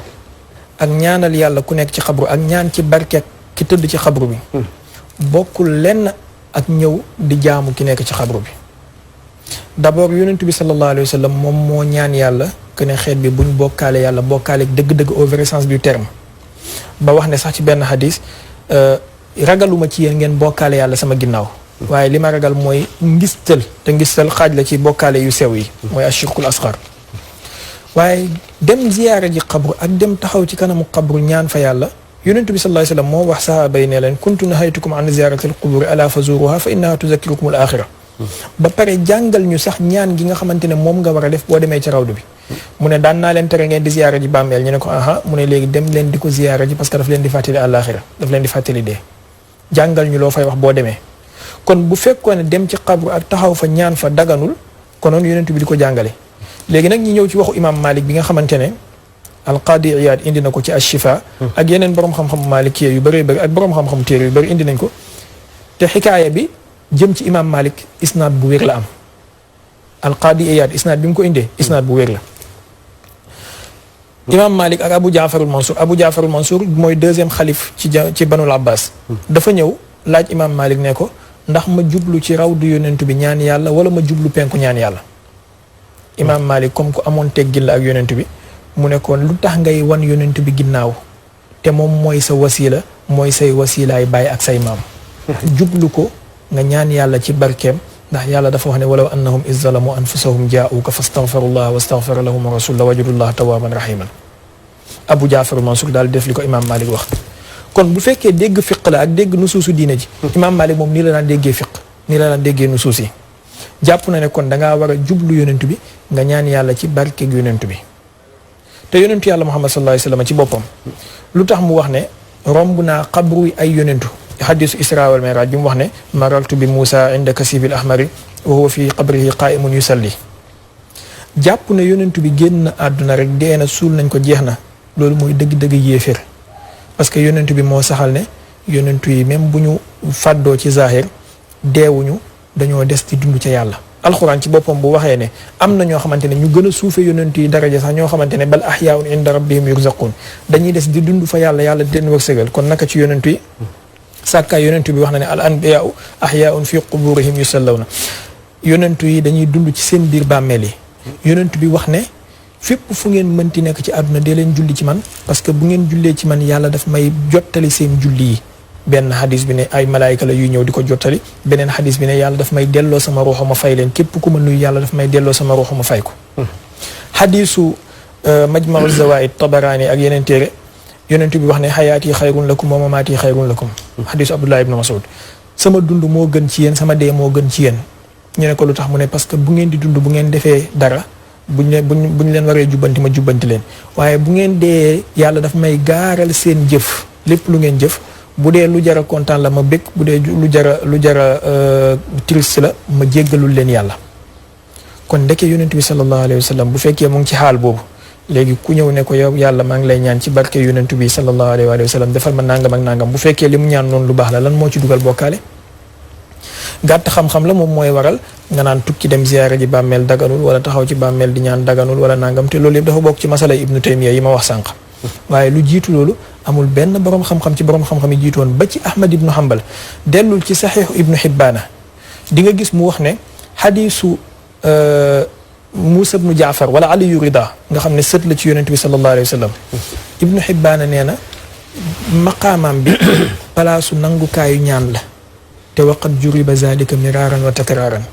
ak ñaanal yàlla ku nekk ci xabru ak ñaan ci barke ki tëdd ci xabru bi. bokkul lenn ak ñëw di jaamu ki nekk ci xabru bi. d'abord yonent bi sallallahu alayhi wa sallam moom moo ñaan yàlla que ne xeet bi buñ bokkaale yàlla bokkaale dëgg-dëgg au vrai sens du terme. ba wax ne sax ci benn xadis ragaluma ci yéen ngeen bokkaale yàlla sama ginnaaw. waaye li ma ragal mooy ngistal te ngistal xaaj la ci bokkaale yu sew yi mooy ashirkul asghar waaye dem ziyaara ji xabru ak dem taxaw ci kanamu xabru ñaan fa yàlla yonentu bi sallallahu alayhi wasallam moo wax sahaaba yi ne leen kuntu nahaytukum an ziyarati al quburi ala fazuruha fa innaha tuzakkirukum al axira ba pare jàngal ñu sax ñaan gi nga xamante ne moom nga war a def boo demee ci rawdu bi mu ne daan naa leen tere ngeen di ziyaara ji bàmmeel ñu ne ko aha mu ne léegi dem leen di ko ziyaara ji parce que daf leen di fàttali àllaaxira daf leen di fàttali dee jàngal ñu loo fay wax boo demee kon bu fekkoon ne dem ci xabru ak taxaw fa ñaan fa daganul konoon yonent bi di ko jàngale léegi nag ñi ñëw ci waxu imam Malik bi nga xamante ne alqaadi Iyaad indi na ko ci ash-Shifaa ak yeneen borom xam-xam Malikiyya yu bëree bëri ak borom xam-xam téere yu bëri indi nañ ko te xikaaya bi jëm ci imam Malik isnaad bu wér la am alqaadi Iyaad isnaad bi mu ko indee isnaad bu wér la imam Malik ak Abu Jaafarul Mansour mooy deuxième xalif ci Banul Abbas dafa ñëw laaj imam Malik ne ko ndax ma jublu ci rawdu yonentu bi ñaan yàlla wala ma jublu penku ñaan yàlla imam Malik comme ku amoon teggin la ak yonentu bi mu ne ko lu tax ngay wan yonentu bi ginnaaw te moom mooy sa wasila mooy say wasilaay baay ak say maam jublu ko nga ñaan yàlla ci barkeem ndax yàlla dafa wax ne walaw annahum iz zalamu anfusahum jaa'uuka fastaghfirullah wastaghfara lahum rasul la wajadullah tawwaban rahiman Abu Jaafar Mansour daal def li ko imam Malik wax kon bu fekkee dégg fiq la ak dégg nusuusu diine ji imam Malik moom nii la daan déggee fiq nii la daan déggee nusuus yi jàpp na ne kon dangaa war a jublu yonentu bi nga ñaan yàlla ci barkeeg yonentu bi te yonentu yàlla Muhammad sallallahu alayhi wasallam ci boppam lu tax mu wax ne romb naa xabru ay yonentu xadisu Isra wal Mi'raj bi mu wax ne marartu bi Moussa inda kasibil ahmari wa huwa fi qabrihi qaa'imun yusalli jàpp ne yonentu bi génn àdduna rek dee na suul nañ ko jeex na loolu mooy dëgg-dëgg yéeféer parce que yonentu bi moo saxal ne yonentu yi même bu ñu fàddoo ci zahir deewuñu dañoo des di dund ca yàlla alxuraan ci boppam bu waxee ne am na ñoo xamante ne ñu gën a suufe yonentu yi daraja sax ñoo xamante ne bal ahyaa'un inda rabbihim yurzaqun dañuy des di dund fa yàlla di leen wërsëgal kon naka ci yonentu yi sàkkaay yonentu bi wax na ne al anbiyaa'u ahyaa'un fi quburihim yusallawna yonentu yi dañuy dund ci seen biir bàmmeel yi yonentu bi wax ne fépp fu ngeen mënti nekk ci àdduna dee leen julli ci man parce que bu ngeen jullee ci man yàlla daf may jottali seen julli yi benn xadis bi ne ay malaayika la yuy ñëw di ko jottali beneen xadis bi ne yàlla daf may delloo sama ruuxa ma fay leen képp ku ma nuyu yàlla daf may delloo sama ruuxa ma fay ko xadisu majmau zawaid tabaraani ak yeneen téere yonentu bi wax ne xayaati xayrun lakum wa mamaati xayrun lakum xadisu abdullah ibn mas'ud sama dund moo gën ci yéen sama dee moo gën ci yéen ñu ne ko lu tax mu ne parce que bu ngeen di dund bu ngeen defee dara buñ leen waree jubbanti ma jubbanti leen waaye bu ngeen dee yàlla daf may gaaral seen jëf lépp lu ngeen jëf bu dee lu jara kontaan la ma bëgg bu dee lu jara triste la ma jéggalul leen yàlla kon ndeke yonent bi sallallahu alayhi wa sallam bu fekkee mu ngi ci xaal boobu léegi ku ñëw ne ko yow yàlla maa ngi lay ñaan ci barke yonent bi sallallahu alayhi wa sallam defal ma nangam ak nangam bu fekkee li mu ñaan noonu lu baax la lan moo ci dugal bokkaale gàtt xam-xam la moom mooy waral nga naan tukki dem ziyaara ji bàmmeel daganul wala taxaw ci bàmmeel di ñaan daganul wala nangam te loolu yëpp dafa bokk ci masala ibnu taymiya yi ma wax sànq waaye lu jiitu loolu amul benn borom xam-xam ci borom xam-xam yi jiitu woon ba ci ahmad ibnu hanbal dellul ci saxiixu ibnu hibbaana di nga gis mu wax ne xadiisu Muusa ibnu Jaafar wala Aliyu Rida nga xam ne sët la ci yonent bi sallallahu alayhi wa sallam Ibnu Xibbaana nee na maqaamaam bi palaasu nangukaayu ñaan la te waqat juriba zalika miraaran wa takraaran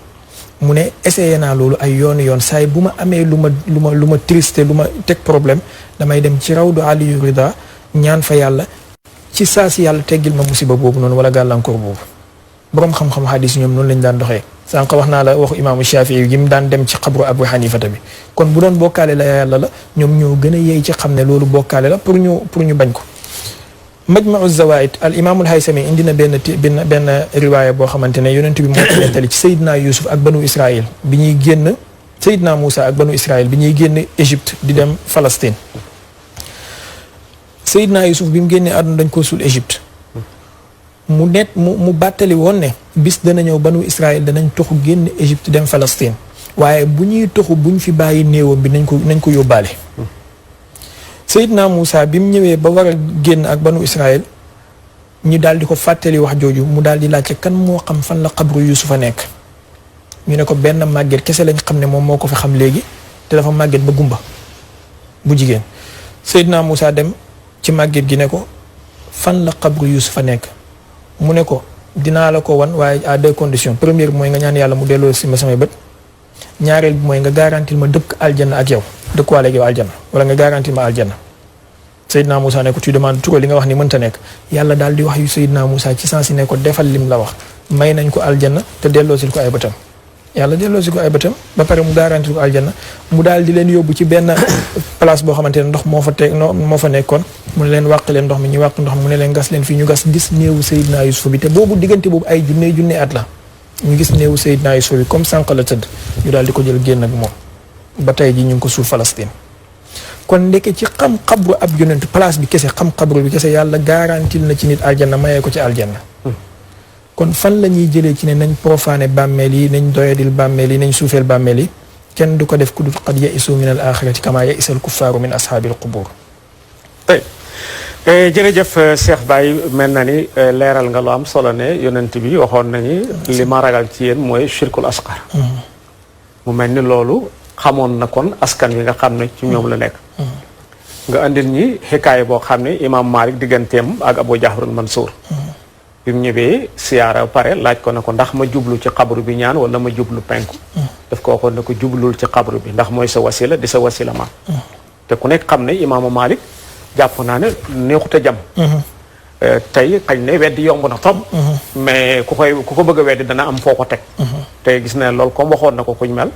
mu ne essayé naa loolu ay yoonu yoon saay bu ma amee lu ma triste lu ma teg problème damay dem ci rawdu Aliyu Rida ñaan fa yàlla ci saa si yàlla teggil ma musiba boobu noonu wala gàllankoor boobu boroom xam-xam hadis ñoom noonu lañ daan doxee sànq wax naa la waxu imaamu Shafii yi mu daan dem ci xabru Abu Hanifata bi kon bu doon bokkaale la yàlla la ñoom ñoo gën a yey ci xam ne loolu bokkaale la pour ñu bañ ko Majma'u Zawaid al imaamul Haysami indi na benn riwaaya boo xamante ne yonent bi moo ko nettali ci Seydina Yusuf ak banu Israël bi ñuy génn Seydina Moussa ak banu Israël bi ñuy génn Égypte di dem Palestine Seydina Yusuf bi mu génnee àdduna dañ koo suul Égypte mu bàttali woon ne bis dana ñëw banu Israël danañ toxu génn Égypte dem Palestine waaye bu ñuy toxu buñ fi bàyyi néewam bi nañ ko yóbbaale Seydina Moussa bi mu ñëwee ba war a génn ak banu Israël ñu daal di ko fàttali wax jooju mu daal di laajte kan moo xam fan la xabru Yuusufa nekk ñu ne ko benn màgget kese lañ xam ne moom moo ko fi xam léegi te dafa màgget ba gumba bu jigéen Seydina Moussa dem ci màgget gi ne ko fan la xabru Yuusufa nekk mu ne ko dinaa la ko wan waaye à deux conditions première bi mooy nga ñaan yàlla mu delloo si ma samay bët ñaareel bi mooy nga garantil ma dëkk aljanna ak yow dëkkuwaale ak yow aljanna wala nga garantil ma aljanna Seydina Moussa ne ko tu demande tout li nga wax ni mënta nekk yàlla daal di wax yu Seydina Moussa ci sens yi ne ko defal lim la wax may nañ ko aljanna te delloosil ko ay bëtam yàlla delloosil ko ay bëtam ba pare mu garantil ko aljanna mu daal di leen yóbbu ci benn place boo xamante ne ndox moo fa nekkoon mu ne leen wàq leen ndox mi ñu wàq ndox mi mu ne leen gas leen fii ñu gas gis néewu Seydina Yusuf bi te boobu diggante boobu ay junne at la ñu gis néewu Seydina Yusuf bi comme sànq la tëdd ñu daal di ko jël génn ak moom ba tey ji ñu ngi ko suul Palestine kon ndeke ci xam xabru ab yonent place bi kese xam xabru bi kese yàlla garantil na ci nit aljanna mayee ko ci aljanna kon fan la ñuy jëlee ci ne nañ profané bàmmeel yi nañ doyadil bàmmeel yi nañ suufeel bàmmeel yi kenn du ko def ku dul qad ya'isu min al axirati kama ya'isa al kuffaaru min ashaabil qubur jërëjëf Cheikh Baye mel na ni leeral nga lu am solo ne yonent bi waxoon nañu li ma ragal ci yéen mooy shirkul asqar mu mel ni loolu xamoon na kon askan wi nga xam ne ci ñoom la nekk nga andil ñi xikaaya boo xam ne imam Malik digganteem ak Abu Jahrul Mansour bi mu ñëwee siyaara pare laaj ko ne ko ndax ma jublu ci xabru bi ñaan wala ma jublu penku daf ko waxoon ne ko jublul ci xabru bi ndax mooy sa wasila di sa wasila ma te ku nekk xam ne imaamu Malik jàpp naa ne neexut a jam tey xañ ne weddi yomb na trop mais ku ko bëgg a weddi dana am foo ko teg te gis na loolu comme waxoon na ko kuñ mel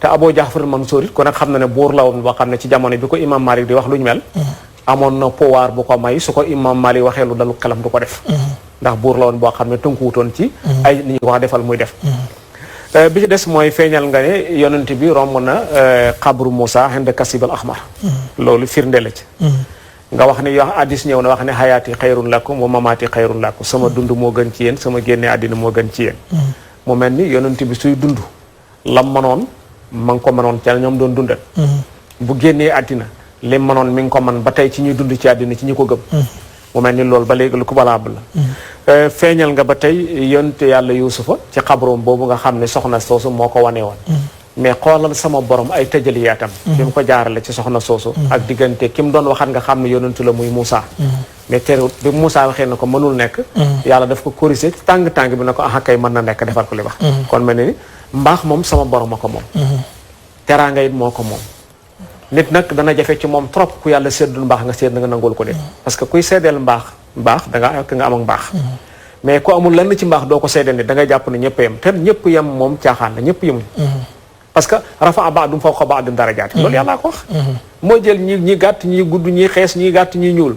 te Abu Jaafar Mansuur it ku nekk xam na ne buur la woon boo xam ne ci jamono bi ko imam Malik di wax luñ mel amoon na pouvoir bu ko may su ko imam Malik waxee lu dalu xelam du ko def ndax buur la woon boo xam ne tënkuwutoon ci ay ni ñu ko wax defal muy def bi ci des mooy feeñal nga ne yonent bi romb na xabru Moussa xend kasibal ahmar loolu firnde la ci nga wax ne yoo addis ñëw na wax ne xayaati xayrun lakum wa mamaati xayrun lakum sama dund moo gën ci yéen sama génne àddina moo gën ci yéen mu mel ni yonent bi suy dund lam mënoon ma ngi ko mënoon ca ñoom doon dundal bu génnee àddina lim mënoon mi ngi ko man ba tey ci ñuy dund ci àddina ci ñi ko gëm mu mel ni loolu ba léegi lu ko valable la feeñal nga ba tey yonte yàlla yuusufa ci xabroom boobu nga xam ne soxna soosu moo ko wane woon mais xoolal sama borom ay tëjaliyaatam bi mu ko jaarale ci soxna soosu ak diggante ki mu doon waxat nga xam ne yonentu la muy Moussa mais terewut bi Moussa waxee na ko mënul nekk yàlla daf ko corrigé ci tàng-tàng bi na ko kay mën na nekk defal ko li wax kon mel ni mbaax moom sama borom a ko moom teraanga it moo ko moom nit nag dana jafe ci moom trop ku yàlla séddul mbaax nga sédd nga nangul ko de parce que kuy seddeel mbaax da nga am ak mbaax mais ku amul lenn ci mbaax doo ko seddeel nit da ngay jàpp ne ñëpp yem te ñëpp yem moom caaxaan la ñëpp yemuñ parce que rafa ba'dum fawqa ba'din darajaat loolu yàllaa ko wax moo jël ñi gàtt ñi gudd ñi xees ñi gàtt ñi ñuul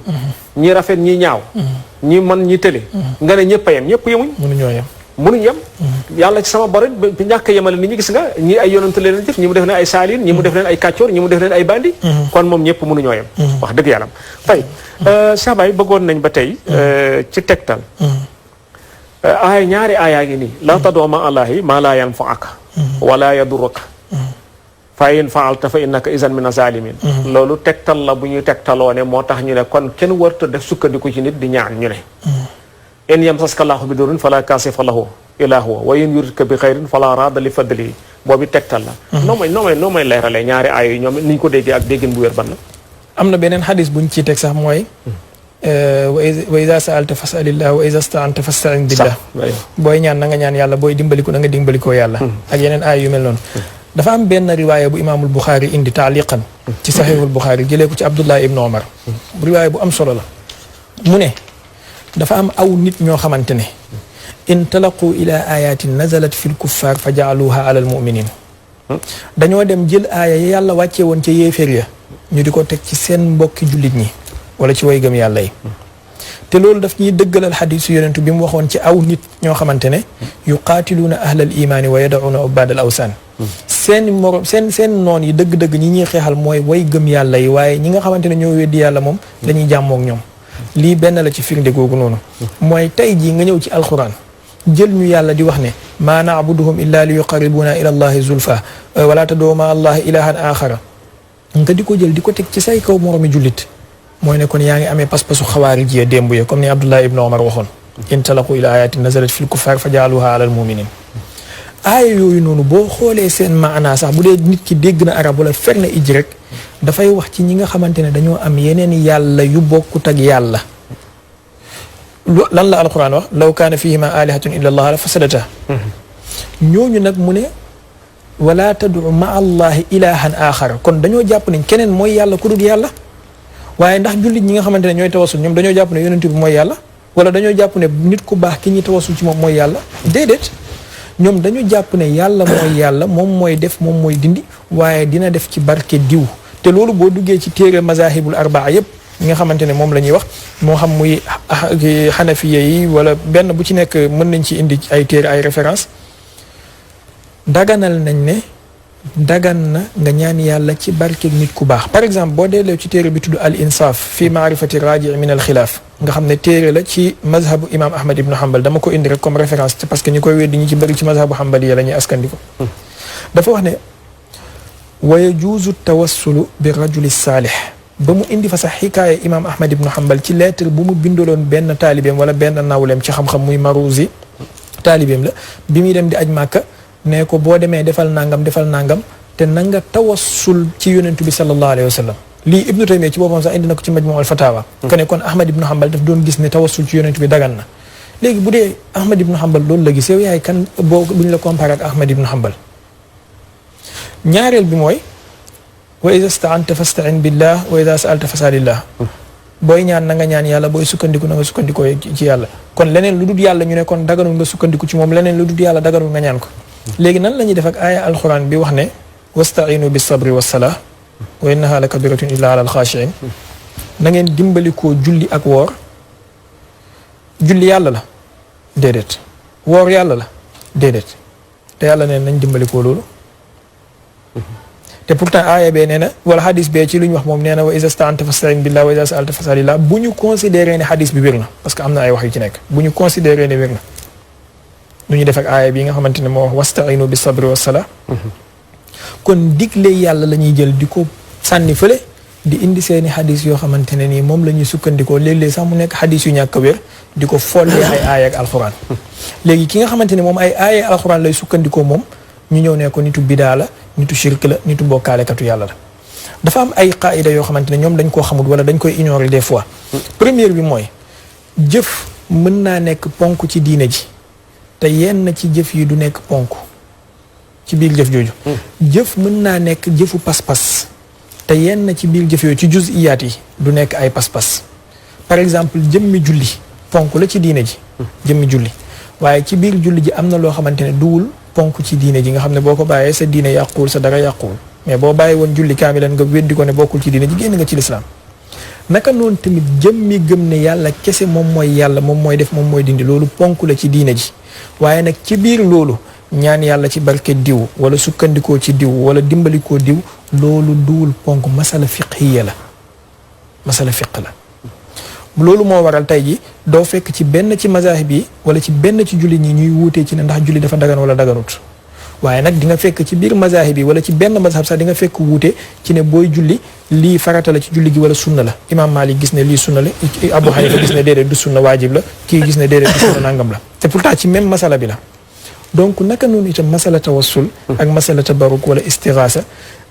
ñi rafet ñi ñaaw ñi man ñi tële nga ne ñëpp a yem ñëpp yemuñ mënuñ yem yàlla ci sama borom bi ñàkk yemale ni ñu gis nga ñi ay yonent leen def ñi mu def leen ay saaliin ñi mu def leen ay kàccoor ñi mu def leen ay bandi kon moom ñëpp mënuñoo yem wax dëgg yàlla tey Cheikh Baye bëggoon nañ ba tey ci tegtal aay ñaari aayaa ngi nii la tad'u ma'a Allahi ma la yanfa'uka wala yadurruka fa in fa'alta fa innaka izan mina zalimin loolu tegtal la bu ñuy tegtaloo ne moo tax ñu ne kon kenn warta def sukkandiku ci nit di ñaan ñu ne in yamsaska Allahu bi durrin fala kashifa lahu illa huwa wa in yuridka bi khairin fala radda li fadlihi boobu tegtal la. noo may leeralee ñaari aay yi ñoom ni ñu ko déggee ak déggin bu wér ban la. am na beneen xadis buñ ciy teg sax mooy. wa iza sa'alta fas'alillah wa iza sta'anta fasta'in billah. booy ñaan na nga ñaan yàlla booy dimbaliku na nga dimbalikoo yàlla. ak yeneen aay yu mel noonu. dafa am benn riwaaya bu imaamul Buxaari indi taaliqan ci saxiixul Buxaari jëlee ko ci Abdullah ibn Omar. riwaaya bu am solo la. mu ne dafa am aw nit ñoo xamante ne. intalaqu ila ayatin nazalat fi lkuffar fa jaaluha ala almuminin dañoo dem jël aaya yi yàlla wàccee woon ca yéeféer ya ñu di ko teg ci seen mbokki jullit ñi wala ci way gëm yàlla yi te loolu daf ñuy dëggalal xadiisu yonentu bi mu waxoon ci aw nit ñoo xamante ne yuqaatiluuna ahlal imaani wa yadauna ubaadal awsaan seen morom seen noon yi dëgg-dëgg ñi ñuy xeexal mooy way gëm yàlla yi waaye ñi nga xamante ne ñoo weddi yàlla moom dañuy jàmmook ñoom lii benn la ci firnde googu noonu mooy tey jii nga ñëw ci alxuraan jël ñu yàlla di wax ne maa naabuduhum illa li yuqarribuna ila allahi zulfa wala tadoo ma allahi ilahan axara nga di ko jël di ko teg ci say kaw moromi jullit mooy ne kon yaa ngi amee pas-pasu xawaarij yi démb ya comme ni Abdullah ibn Omar waxoon intalaqu ila ayatin nazalat fi lkuffar fa jaaluha ala almuminin aaya yooyu noonu boo xoolee seen maanaa sax bu dee nit ki dégg na arab wala fer na ij rek dafay wax ci ñi nga xamante ne dañoo am yeneen yàlla yu bokkut ak yàlla lan la alquran wax law kaana fihima alihatun illa allah la fasadata ñooñu nag mu ne wala tad'u ma allahi ilahan axara kon dañoo jàpp ne keneen mooy yàlla ku dul yàlla waaye ndax jullit ñi nga xamante ne ñooy tawasul ñoom dañoo jàpp ne yonent bi mooy yàlla wala dañoo jàpp ne nit ku baax ki ñuy tawasul ci moom mooy yàlla déedéet ñoom dañu jàpp ne yàlla mooy yàlla moom mooy def moom mooy dindi waaye dina def ci barke diw te loolu boo duggee ci téere mazahibul arbaa yépp ñi nga xamante ne moom la ñuy wax moo xam muy xanafiya yi wala benn bu ci nekk mën nañ ci indi ay téere ay référence daganal nañ ne dagan na nga ñaan yàlla ci barke nit ku baax par exemple boo delloo ci téere bi tudd al insaf fi maarifati raji min al xilaaf nga xam ne téere la ci mazhabu imam ahmad ibnu hanbal dama ko indi rek comme référence parce que ñi koy weddi ñi ci bëri ci mazhabu hanbali yi la ñuy askandiko dafa wax ne wa yajuuzu tawassulu bi rajuli saalih ba mu indi fa sax xikaaya imam ahmad ibnu hanbal ci lettre bu mu bindaloon benn taalibeem wala benn nawleem ci xam-xam muy maruzi taalibeem la bi muy dem di aj màkka ne ko boo demee defal nangam te na nga tawassul ci yonentu bi sallallahu alayhi wa sallam lii ibnu taymiya ci boppam sax indi na ko ci majmu al fatawa que ne kon ahmad ibnu hanbal daf doon gis ne tawassul ci yonentu bi dagan na léegi bu dee ahmad ibnu hanbal loolu la gis yow yaay kan boo buñ la comparé ak ahmad ibnu hanbal ñaareel bi mooy wa iza sta'anta fasta'in billah wa iza sa'alta fas'alillah booy ñaan na nga ñaan yàlla booy sukkandiku na nga sukkandikoo ci yàlla kon leneen lu dul yàlla ñu ne kon daganul nga sukkandiku ci moom leneen lu dul yàlla daganul nga ñaan ko léegi nan la ñuy def ak aaya alxuraan bi wax ne wasta'inu bis sabri was salah wa innaha la kabiratun illa ala alxaashiin na ngeen dimbalikoo julli ak woor julli yàlla la déedéet woor yàlla la déedéet te yàlla neen nañ dimbalikoo loolu te pourtant aaya bee nee na wala xadis bee ci lu ñu wax moom nee na wa iza sta'anta fasta'in billah wa iza sa'alta fas'alillah bu ñu considéré ne xadis bi wér na parce que am na ay wax yu ci nekk bu ñu considéré ne wér na nu ñu def ak aaya bi nga xamante ne moo wax wasta'inu bis sabri was salah kon digle yàlla la ñuy jël di ko sànni fële di indi seeni xadis yoo xamante ne nii moom la ñuy sukkandikoo léeg-léeg sax mu nekk xadis yu ñàkk a wér di ko follee ay aaya ak alxuraan léegi ki nga xamante ne moom ay aaya ak alxuraan lay sukkandikoo moom ñu ñëw ne ko nitu bidaa la nitu shirk la nitu bokkaalekatu yàlla la dafa am ay qaida yoo xamante ne ñoom dañ koo xamul wala dañ koy ignorer des fois première bi mooy jëf mën naa nekk ponk ci diine ji te yenn ci jëf yi du nekk ponk ci biir jëf jooju jëf mën naa nekk jëfu pas-pas te yenn ci biir jëf yooyu ci juziyaat yi du nekk ay pas-pas par exemple jëmmi julli ponk la ci diine ji jëmmi julli waaye ci biir julli ji am na loo xamante ne duwul ponk ci diine ji nga xam ne boo ko bàyyee sa diine yàquwul sa dara yàquwul mais boo bàyyi woon julli kaamilan nga weddi ko ne bokkul ci diine ji génn nga ci lislaam naka noonu tamit jëmmi gëm ne yàlla kese moom mooy yàlla moom mooy def moom mooy dindi loolu ponk la ci diine ji waaye nag ci biir loolu ñaan yàlla ci barke diw wala sukkandikoo ci diw wala dimbalikoo diw loolu duwul ponk masala fiqhiya la masala fiq la loolu moo waral tey ji doo fekk ci benn ci mazahib yi wala ci benn ci julli ñi ñuy wuutee ci ne ndax julli dafa dagan wala daganut waaye nag di nga fekk ci biir mazahib yi wala ci benn mazhab sax di nga fekk wuute ci ne booy julli lii farata la ci julli gi wala sunna la imam Malik gis ne lii sunna la Abu Hanifa gis ne déedéet du sunna waajib la kii gis ne déedéet du sunna nangam la te pourtant ci même masala bi la donc naka noonu itam masala tawassul ak masala tabaruk wala istigaasa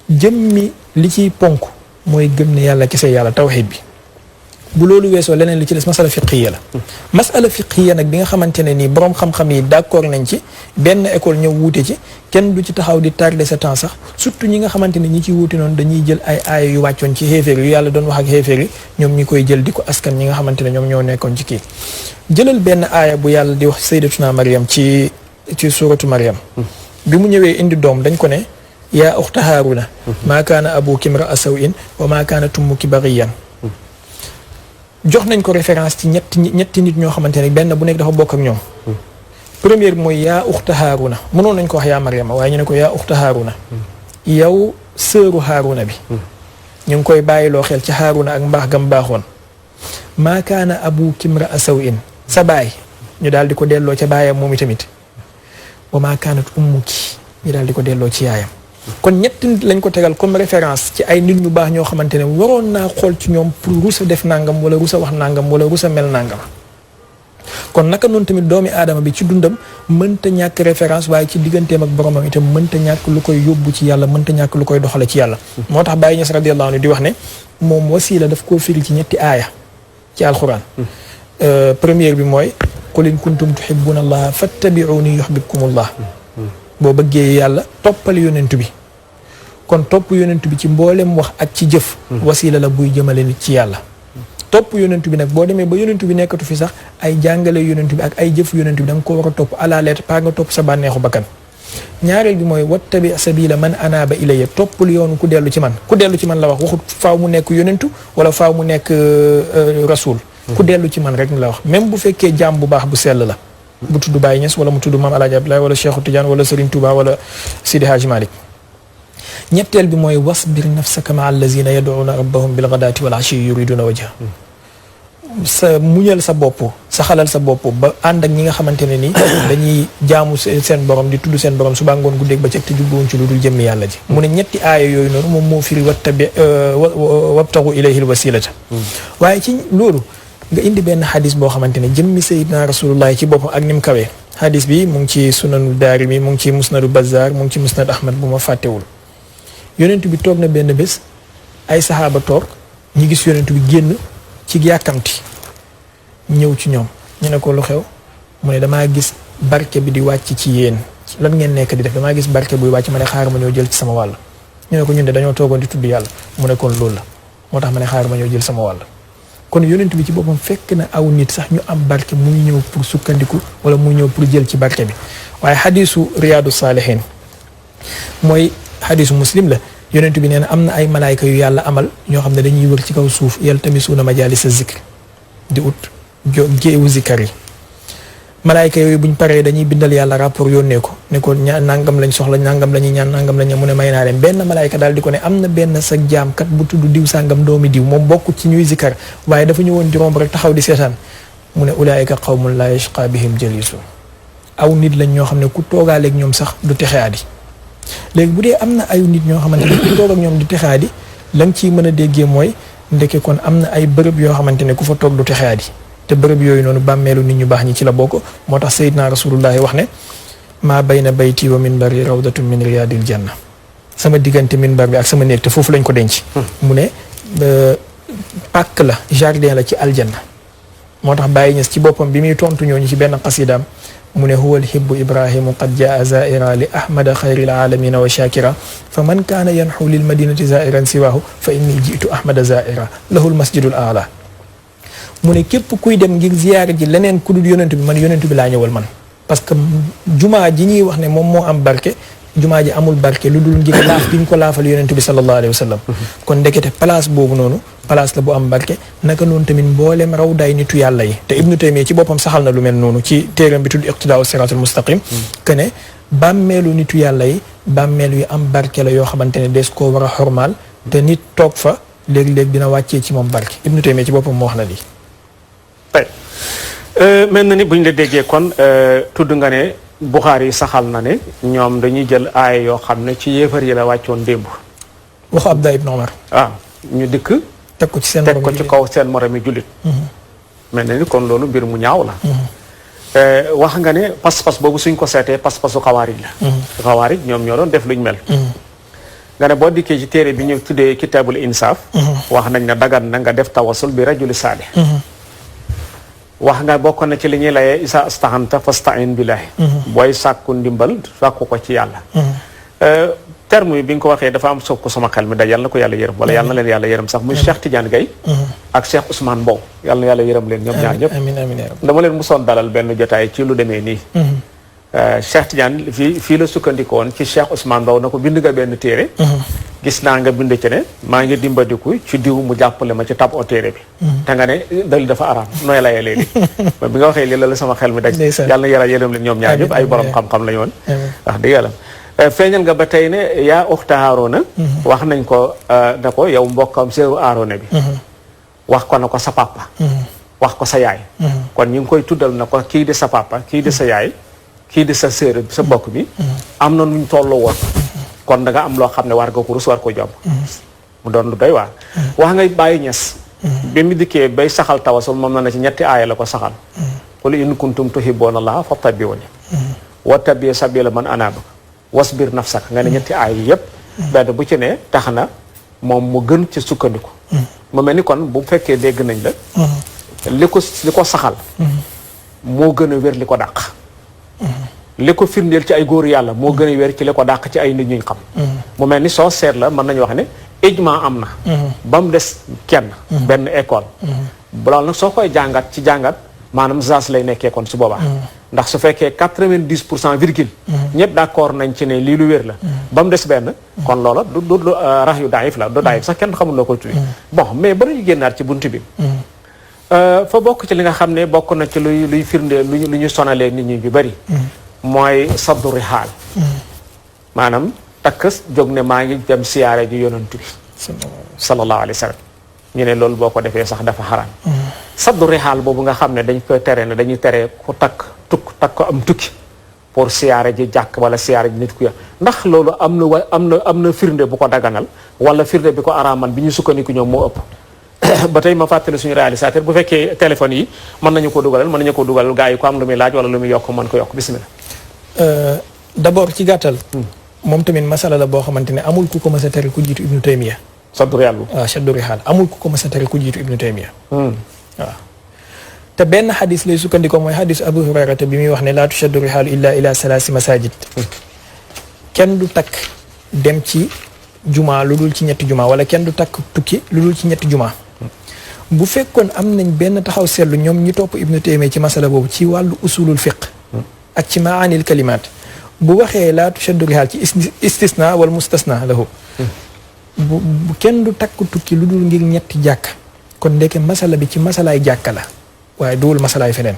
jëmmi li ciy ponk mooy gëm ne yàlla kese yàlla tawxiid bi bu loolu weesoo leneen li ci des masala fiqhiya la masala fiqhiya nag bi nga xamante ne nii boroom xam-xam yi d'accord nañ ci benn école ñëw wuute ci kenn du ci taxaw di tardé sa temps sax surtout ñi nga xamante ne ñi ci wuute noonu dañuy jël ay aaya yu wàccoon ci xéeféer yu yàlla doon wax ak xéeféer yi ñoom ñi koy jël di ko askan ñi nga xamante ne ñoom ñoo nekkoon ci kii jëlal benn aaya bu yàlla di wax sayyidatuna Maryam ci suratu Maryam bi mu ñëwee indi doom dañ ko ne yaa uxta Haaruna maa kaana abuki imra'a saw'in wa maa kaanat ummuki baghiyan jox nañ ko référence ci ñetti nit ñoo xamante ne benn bu nekk dafa bokk ak ñoom première bi mooy yaa uxta Haaruna mënoon nañ ko wax yaa Maryama waaye ñu ne ko yaa uxta Haaruna yow sëru Haaruna bi ñu ngi koy bàyyiloo xel ci Haaruna ak mbaax gam baaxoon maa kaana abuki imra'a saw'in sa baay ñu daal di ko delloo ca baayam moom itamit wa maa kaanat ummuki ñu daal di ko delloo ci yaayam kon ñetti nit lañ ko tegal comme référence ci ay nit ñu baax ñoo xamante ne waroon naa xool ci ñoom pour rusa def nangam wala rusa wax nangam wala rusa mel nangam kon naka noonu tamit doomi aadama bi ci dundam mënta ñàkk référence waaye ci digganteem ak boromam itam mënta ñàkk lu koy yóbbu ci yàlla mënta ñàkk lu koy doxale ci yàlla moo tax Baye Niass radiyallahu anhu di wax ne moom wasiila daf koo firi ci ñetti aaya ci alquran première bi mooy qul in kuntum tuhibbuna allaha fattabi'uni yuhbibkumullah boo bëggee yàlla toppal yonent bi kon topp yonent bi ci mboolem wax ak ci jëf wasiila la buy jëmale nit ci yàlla topp yonent bi nag boo demee ba yonent bi nekkatu fi sax ay jàngale yonent bi ak ay jëf yonent bi da nga ko war a topp à la lettre pas nga topp sa bànneexu bakkan ñaareel bi mooy wattabi sabila man anaaba ilayya toppul yoonu ku dellu ci man la wax waxut faaw mu nekk yonentu wala faaw mu nekk rasul ku dellu ci man rek la wax même bu fekkee jaam bu baax bu sell la bu tudd Baye Niass wala mu tudd Mame Alhaji Abdoulaye wala Cheikh Tidiane wala Serigne Touba wala Sidi Hadji Malick ñetteel bi mooy wasbir nafsaka maa allazina yad'una rabbahum bil ghadaati wal ashi yuriduna wajha sa muñal sa bopp sa xalal sa bopp ba ànd ak ñi nga xamante ne ni dañuy jaamu seen borom di tudd seen borom suba ngoon guddeeg ba cëg te jubluwuñ ci lu dul jëmmi yàlla ji mu ne ñetti aaya yooyu noonu moom moo firi wabtagu ilayhi l wasilata waaye ci loolu nga indi benn xadis boo xamante ne jëmmi sayyidina rasulullahi ci boppam ak ni mu kawee xadis bi mu ngi ci sunanu daarimi mu ngi ci musnadu bazar mu ngi ci musnad ahmad bu ma fàttewul yonent bi toog na benn bés ay saxaaba toog ñi gis yonent bi génn ci yàkkamti ñëw ci ñoom ñu ne ko lu xew mu ne damaa gis barke bi di wàcc ci yéen lan ngeen nekk di def damaa gis barke buy wàcc ma ne xaar ma ñëw jël ci sama wàll ñu ne ko ñun de dañoo toogoon di tudd yàlla mu ne kon loolu la moo tax ma ne xaar ma ñëw jël sama wàll kon yonent bi ci boppam fekk na aw nit sax ñu am barke muy ñëw pour sukkandiku wala muy ñëw pour jël ci barke bi waaye xadisu riyaadu saalihin mooy xadisu muslim la yonent bi nee na am na ay malaayka yu yàlla amal ñoo xam ne dañuy wër ci kaw suuf yaltamisuuna majaalisa zikr di ut géewu zikkar yi malaayka yooyu buñ paree dañuy bindal yàlla rapport yónnee ko ne ko nangam lañ soxla nangam la ñuy ñaan nangam la ñu mu ne may naa leen benn malaayka daal di ko ne am na benn sa jaam kat bu tudd diw sàngam doomi diw moom bokkut ci ñuy zikkar waaye dafa ñëwoon di romb rek taxaw di seetaan mu ne ulaayika qawmun laa yashqaa bihim jaliisu aw nit lañ ñoo xam ne ku toogaaleeg ñoom sax du texeadi léegi bu dee am na ayu nit ñoo xamante ne ku toog ak ñoom di texaadi la nga ciy mën a déggee mooy ndeke kon am na ay bërëb yoo xamante ne ku fa toog du texaadi te bërëb yooyu noonu bàmmeelu nit ñu baax ñi ci la bokk moo tax Seydina Rasulullahi wax ne maa bayna bayti wa minbari rawdatun min riyadil janna sama diggante minbar bi ak sama néeg te foofu lañ ko denc mu ne pàkk la jardin la ci aljanna moo tax Baye Niass ci boppam bi muy tontu ñooñu ci benn xasidaam mu ne huwa alhibbu ibrahimu qad jaa zaira li ahmada xayril alamina wa shakira fa man kaana yanxu lil madinati zairan siwaahu fa inni jiitu ahmada zaira lahul masjidul aala mu ne képp kuy dem ngir ziyaare ji leneen ku dul yonent bi man yonent bi laa ñëwal man parce que jumaa ji ñuy wax ne moom moo am barke jumaa ji amul barke lu dul ngir laaf bi ñu ko laafal yonent bi sallallahu alayhi wa sallam kon ndekete place boobu noonu place la bu am barke naka noonu tamit mboolem raw daay nitu yàlla yi te Ibnu Taymiya ci boppam saxal na lu mel noonu ci téeram bi tudd iqtidaa'u siraatul mustaqim que ne bàmmeelu nitu yàlla yi bàmmeel yu am barke la yoo xamante ne des koo war a xormaal te nit toog fa léeg-léeg dina wàccee ci moom barke Ibnu Taymiya ci boppam moo wax na lii mel na ni buñ la déggee kon tudd nga ne Buxaari yi saxal na ne ñoom dañuy jël aaya yoo xam ne ci yéefar yi la wàccoon démb waxu Abdullah ibn Umar waaw ñu dikk teg ko ci seen teg ko ci kaw seen moromi jullit mel na ni kon loolu mbir mu ñaaw la wax nga ne pas-pas boobu suñ ko seetee pas-pasu xawaarij la xawaarij ñoom ñoo doon def luñ mel nga ne boo dikkee ci téere bi ñu tuddee kitaabul insaaf wax nañ ne dagan na nga def tawasul bi rajuli saalih wax nga bokk na ci li ñuy layee isa astahanta fasta'in billahi booy sàkku ndimbal sàkku ko ci yàlla terme yi bi nga ko waxee dafa am sokku sama xel mi da yàlla na ko yàlla yërëm wala yàlla na leen yàlla yërëm sax muy Cheikh Tidiane Gaye ak Cheikh Ousmane Mbow yàlla na yàlla yërëm leen ñoom ñaar ñëpp dama leen musoon dalal benn jotaay ci lu demee nii Cheikh Tidiane fii la sukkandikoon ci Cheikh Ousmane Mbow na ko bind nga benn téere gis naa nga bind ci ne maa ngi dimbadiku ci diw mu jàppale ma ci tab o téere bi te nga ne dal dafa araam nooy layee léegi bi nga waxee lii la sama xel mi daj yàlla na yàlla yërëm leen ñoom ñaar ñëpp ay borom xam-xam la ñu woon wax dëgg yàlla feeñal nga ba tey ne yaa uxta Haaruna wax nañ ko ne ko yow mbokkam seeru Haaruna bi wax ko na ko sa papa wax ko sa yaay kon ñu ngi koy tuddal na ko kii di sa papa kii di sa yaay kii di sa sœur sa mbokk bi am na nuñ tolloo woon kon da nga am loo xam ne war nga ko rus war ko jomb mu doon lu doy waar wax ngay bàyyi ñes bi mu dikkee bay saxal tawasul moom na ci ñetti aaya la ko saxal qul in kuntum tuhibbuuna Allaha fattabi'uuni wattabi' sabiila man anaaba wasbir nafsaka nga ne ñetti aaya yi yëpp benn bu ci ne tax na moom mu gën ci sukkandiku mu mel ni kon bu fekkee dégg nañ la li ko saxal moo gën a wér li ko dàq li ko firndeel ci ay góor yàlla moo gën a wér ci li ko dàq ci ay nit ñuy xam mu mel ni soo seet la mën nañu wax ne ijma am na ba mu des kenn benn école loolu nag soo koy jàngat ci jàngat maanaam zaas lay nekkee kon su boobaa ndax su fekkee 90% virgule ñëpp d'accord nañ ci ne lii lu wér la ba mu des benn kon loola du rax yu daayif la du daayif sax kenn xamul loo koy tuddi bon mais ba ñu génnaat ci bunt bi fa bokk ci li nga xam ne bokk na ci luy firnde lu ñu sonalee nit ñi bi bari mooy saddu rihaal maanaam takk jóg ne maa ngi dem siyaare ji yonantu bi sallallahu alayhi wa sallam ñu ne loolu boo ko defee sax dafa xaraam saddu rihaal boobu nga xam ne dañ koy tere ne dañuy tere ku takk am tukki pour siyaare ji jàkk wala siyaare ji nit ku ya ndax loolu am na firnde bu ko daganal wala firnde bi ko araamal bi ñu sukkandiku ñoom moo ëpp ba tey ma fàttali suñu réalisateur bu fekkee téléphone yi mën nañu ko dugalal gars yi ko am lu muy laaj wala lu muy yokk mën ko yokk bismillah d'abord ci gàttal moom tamit masala la boo xamante ne amul ku ko mës a tere ku jiitu Ibnu Taymiya saddu rihaal bu waaw saddu rihaal amul ku ko mës a tere ku jiitu Ibnu Taymiya waaw te benn xadis lay sukkandikoo mooy xadisu Abu Hurayrata bi muy wax ne laa tushaddu rihaalu illa ila salaasi masajid kenn du takk dem ci juma lu dul ci ñetti juma wala kenn du takk tukki lu dul ci ñetti juma bu fekkoon am nañ benn taxaw seetlu ñoom ñi topp Ibnu Taymiya ci masala boobu ci wàllu usulul fiqh ak ci maanil kalimaat bu waxee laa tushaddu rihaal ci istisna wala mustasna lahu bu kenn du takk tukki lu dul ngir ñetti jàkk kon ndeke masala bi ci masalaay jàkka la waaye duwul masalaay feneen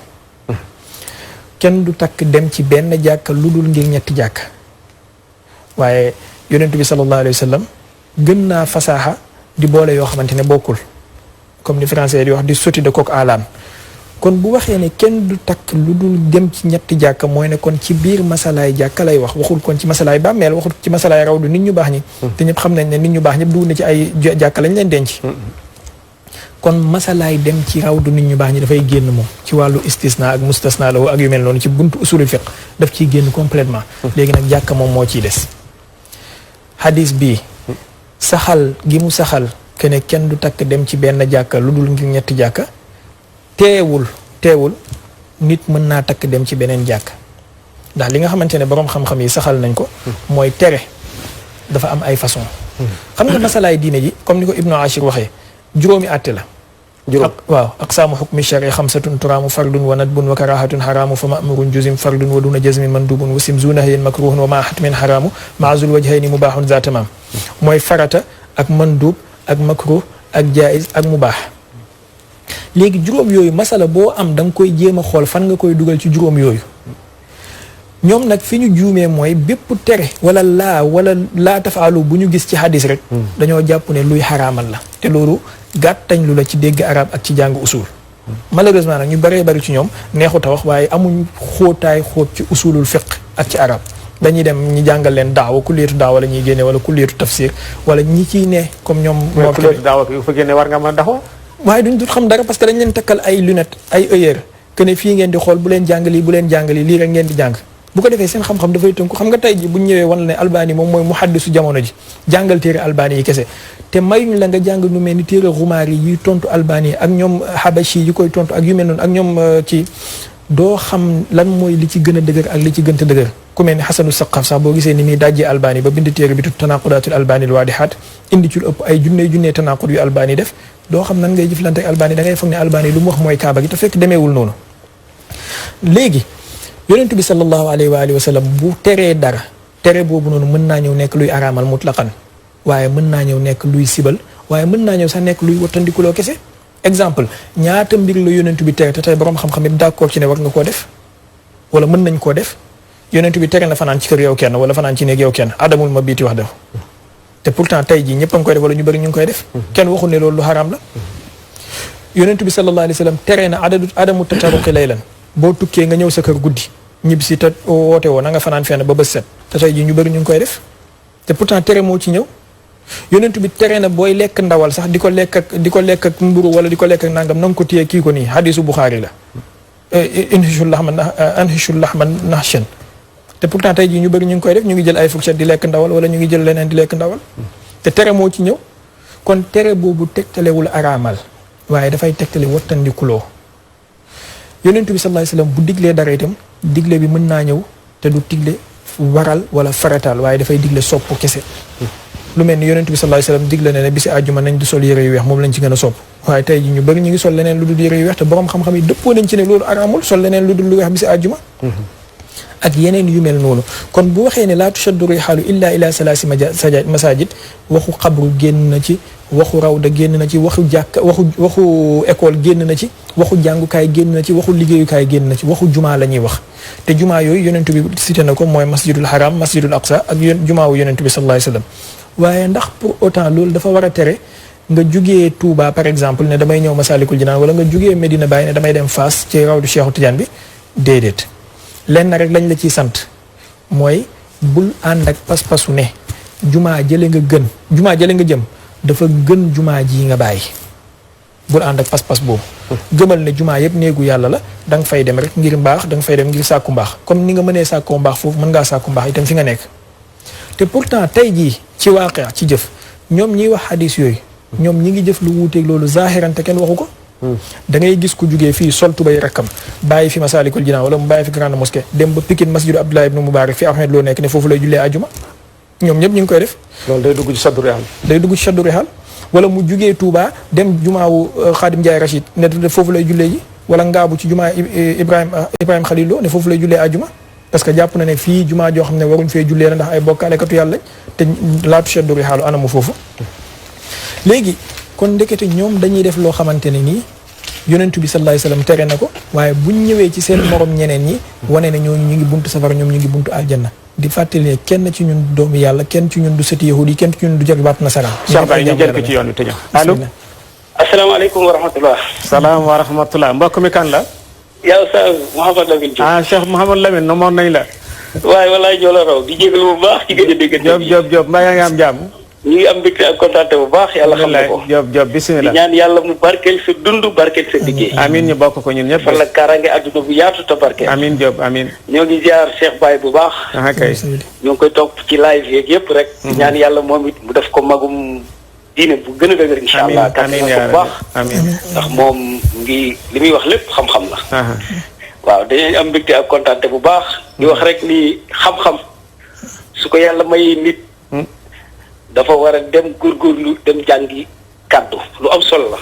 kenn du takk dem ci benn jàkka lu dul ngir ñetti jàkk waaye yonentu bi sallallahu alayhi wa sallam gën naa fasaaxa di boole yoo xamante ne bokkul comme ni français di wax di sotti de coq à l'âne kon bu waxee ne kenn du takk lu dul dem ci ñetti jàkka mooy ne kon ci biir masalaay jàkka lay wax waxul kon ci masalaay bàmmeel waxul ci masalaay rawdu nit ñu baax ñi te ñëpp xam nañ ne nit ñu baax ñëpp dugg na ci ay jàkka lañ leen denc kon masalaay dem ci rawdu nit ñu baax ñi dafay génn moom ci wàllu istisna ak mustasna lahu ak yu mel noonu ci buntu usulul fiqh daf ciy génn complètement léegi nag jàkka moom moo ciy des hadis bii saxal gi mu saxal que ne kenn du takk dem ci benn jàkka lu dul ngir ñetti jàkka teewul nit mën naa takk dem ci beneen jàkka ndax li nga xamante ne boroom xam-xam yi saxal nañ ko mooy tere dafa am ay façon xam nga masalaay diine ji comme ni ko Ibnu Ashir waxee juróomi àtte la waaw aqsaamu xukmi shari xamsatun turaamu fardun wa nadbun wa karahatun xaraamu fa mamurun juzim fardun wa duna jazmin mandubun wa sim zunahyin makruhun wa maa xatmin xaraamu maazul wajhayni mubaaxun za tamaam mooy farata ak mandub ak makruh ak jaiz ak mubaax léegi juróom yooyu masala boo am da nga koy jéem a xool fan nga koy dugal ci juróom yooyu ñoom nag fi ñu juumee mooy bépp tere wala laa tafaalu bu ñu gis ci hadis rek dañoo jàpp ne luy xaraamal la te loolu gàttañ lu la ci dégg arab ak ci jàng usul malheureusement nag ñu bëree bëri ci ñoom neexut a wax waaye amuñ xóot ci usulul fiqh ak ci arab dañuy dem ñi jàngal leen daawa kulliyatu daawa la ñuy génne wala kulliyatu tafsir wala ñi ciy ne comme ñoom kulliyatu daawa ko fa génne war nga mën a daxoo waaye duñ dut xam dara parce que dañ leen takkal ay lunettes ay œillères que ne fii ngeen di xool bu leen jàng lii bu leen jàng lii rek ngeen di jàng bu ko defee seen xam-xam dafay tënku xam nga tey ji bu ñu ñëwee wan la ne Albani moom mooy muhaddisu jamono ji jàngal téere Albani yi kese te mayuñ la nga jàng nu mel ni téere Xumaari yi tontu Albani yi ak ñoom Habashi yi koy tontu ak yu mel noonu ak ñoom ci doo xam lan mooy li ci gën a dëgër ak li ci gën a dëgër ku mel ni Xasanu Saqaf sax boo gisee ni muy dajjee Albani ba bind téere bi tut tanaqudaatul Albani al-waadihaat indi ci lu ëpp ay junnee tanaqud yu Albani def doo xam nan ngay jëflante ak Albani da ngay foog ne Albani lu mu wax mooy kaaba gi te fekk demeewul noonu léegi yonent bi sallallahu alayhi wa alihi wa sallam bu teree dara tere boobu noonu mën naa ñëw nekk luy araamal mutlaqan waaye mën naa ñëw nekk luy sibal waaye mën naa ñëw sax nekk luy wattandikuloo kese exemple ñaata mbir la yonent bi tere te tey borom xam-xam it d'accord ci ne war nga koo def wala mën nañ koo def yonent bi tere na fanaan ci kër yow kenn wala fanaan ci néeg yow kenn adamul ma biiti wax def te pourtant tey jii ñëpp a ngi koy def wala ñu bëri ñu ngi koy def kenn waxul ne loolu lu xaraam la yonent bi sallallahu alayhi wa sallam tere na adamu tataruqi laylan boo tukkee nga ñëw sa kër guddi ñib si te woote woo na nga fanaan fenn ba bës set te tey jii ñu bëri ñu ngi koy def te pourtant tere moo ci ñëw yonent bi tere na booy lekk ndawal sax di ko lekk ak mburu wala di ko lekk ak nangam na nga ko téye kii ko nii hadisu Buxaari la anhishul lahma nahshan te pourtant tey jii ñu bëri ñu ngi koy def ñu ngi jël ay fourchette di lekk ndawal wala ñu ngi jël leneen di lekk ndawal te tere moo ci ñëw kon tere boobu tegtalewul araamal waaye dafay tegtale wattandikuloo yonent bi sallallahu alayhi wasallam bu diglee dara itam digle bi mën naa ñëw te du digle waral wala farataal waaye dafay digle sopp kese lu mel ni yonent bi sallallahu alayhi wasallam digle ne bisi àjjuma nañ di sol yére yu weex moom lañ ci gën a sopp waaye tey ji ñu bëri ñu ngi sol leneen lu dul yére yu weex te borom xam-xam yi dëppoo nañ ci ne loolu araamul sol leneen lu dul lu weex bisi àjjuma ak yeneen yu mel noonu kon bu waxee ne laa tushaddu rihaalu illa ila salaasi masajid waxu xabru génn na ci waxu rawda génn na ci waxu jàkka waxu école génn na ci waxu jàngukaay génn na ci waxu liggéeyukaay génn na ci waxu jumaa la ñuy wax te jumaa yooyu yonent bi cité na ko mooy masjidul haram masjidul aqsa ak jumaa wu yonent bi sallallahu alayhi wasallam waaye ndax pour autant loolu dafa war a tere nga jugee Touba par exemple ne damay ñëw Masalikul Jinaan wala nga jugee Medina Baye ne damay dem Fass ci rawdu Cheikhu Tidiane bi déedéet lenn rek lañ la ciy sant mooy bul ànd ak pas-pasu ne jumaa jële nga jëm dafa gën jumaa ji nga bàyyi bul ànd ak pas-pas boobu gëmal ne jumaa yëpp néegu yàlla la da nga fay dem rek ngir mbaax da nga fay dem ngir sàkku mbaax comme ni nga mënee sàkkoo mbaax foofu mën ngaa sàkku mbaax itam fi nga nekk te pourtant tey jii ci waaqia ci jëf ñoom ñiy wax hadis yooyu ñoom ñi ngi jëf lu wuuteeg loolu zahiran te kenn waxu ko da ngay gis ku jugee fii sol tubay rakkam bàyyi fi Masalikul Jinaan wala mu bàyyi fi grande mosquée dem ba Pikine masjidu Abdullah ibn Mubarak fi Ahmed loo nekk ne foofu lay jullee ajuma ñoom ñëpp ñu ngi koy def loolu day dugg ci saddu rihal wala mu jugee Touba dem jumaawu Xaadim Njaay Rachid ne foofu lay jullee ji wala ngaabu ci jumaa Ibrahima Khalil Lo ne foofu lay jullee ajuma parce que jàpp na ne fii jumaa joo xam ne waruñ fee jullee la ndax ay bokkaalekatu yàlla te laa tushaddu rihaalu anamu foofu léegi kon ndekete ñoom dañuy def loo xamante ne nii yonent bi sallallahu alayhi wasallam tere na ko waaye buñ ñëwee ci seen morom ñeneen ñi wane ne ñooñu ñu ngi buntu safara ñoom ñu ngi buntu aljanna di fàttali ne kenn ci ñun doomu yàlla kenn ci ñun du sëti yahudi yi kenn ci ñun du jarbaat nasaraan. Cheikh Baye ñu jël ko ci yoon wi te ñëw allo. asalaamaaleykum wa rahmatulah. salaam wa rahmatulah mbokk mi kan la. yaa Oustaz Mouhamed Lamine Diop. Cheikh Mouhamed Lamine namoon nañ la. waaye walaay ñoo la raw di jégalu bu baax ci gëj a dégg. Diop mbaa yaa ngi am jàmm. ñu ngi am mbégte ak kontaante bu baax yàlla xam na ko. Diop bisimilah di ñaan yàlla mu barkeel sa dund barkeel sa liggéey. amiin ñu bokk ko ñun ñëpp. fan la kaaraange adduna bu yaatu te barkeel. amiin Diop amiin. ñoo ngi ziar Cheikh Baye bu baax. kay. ñoo ngi koy topp ci live yeeg yëpp rek. di ñaan yàlla moom it mu def ko magum diine bu gën a dëgër incha allah. amiin yaa bu baax amiin ndax moom ngi li muy wax lépp xam-xam la. waaw dañuy am mbégte ak kontaante bu baax. di wax rek ni xam-xam su ko yàlla may nit. dafa war a dem góorgóorlu dem jàngi kàddu lu am solo la.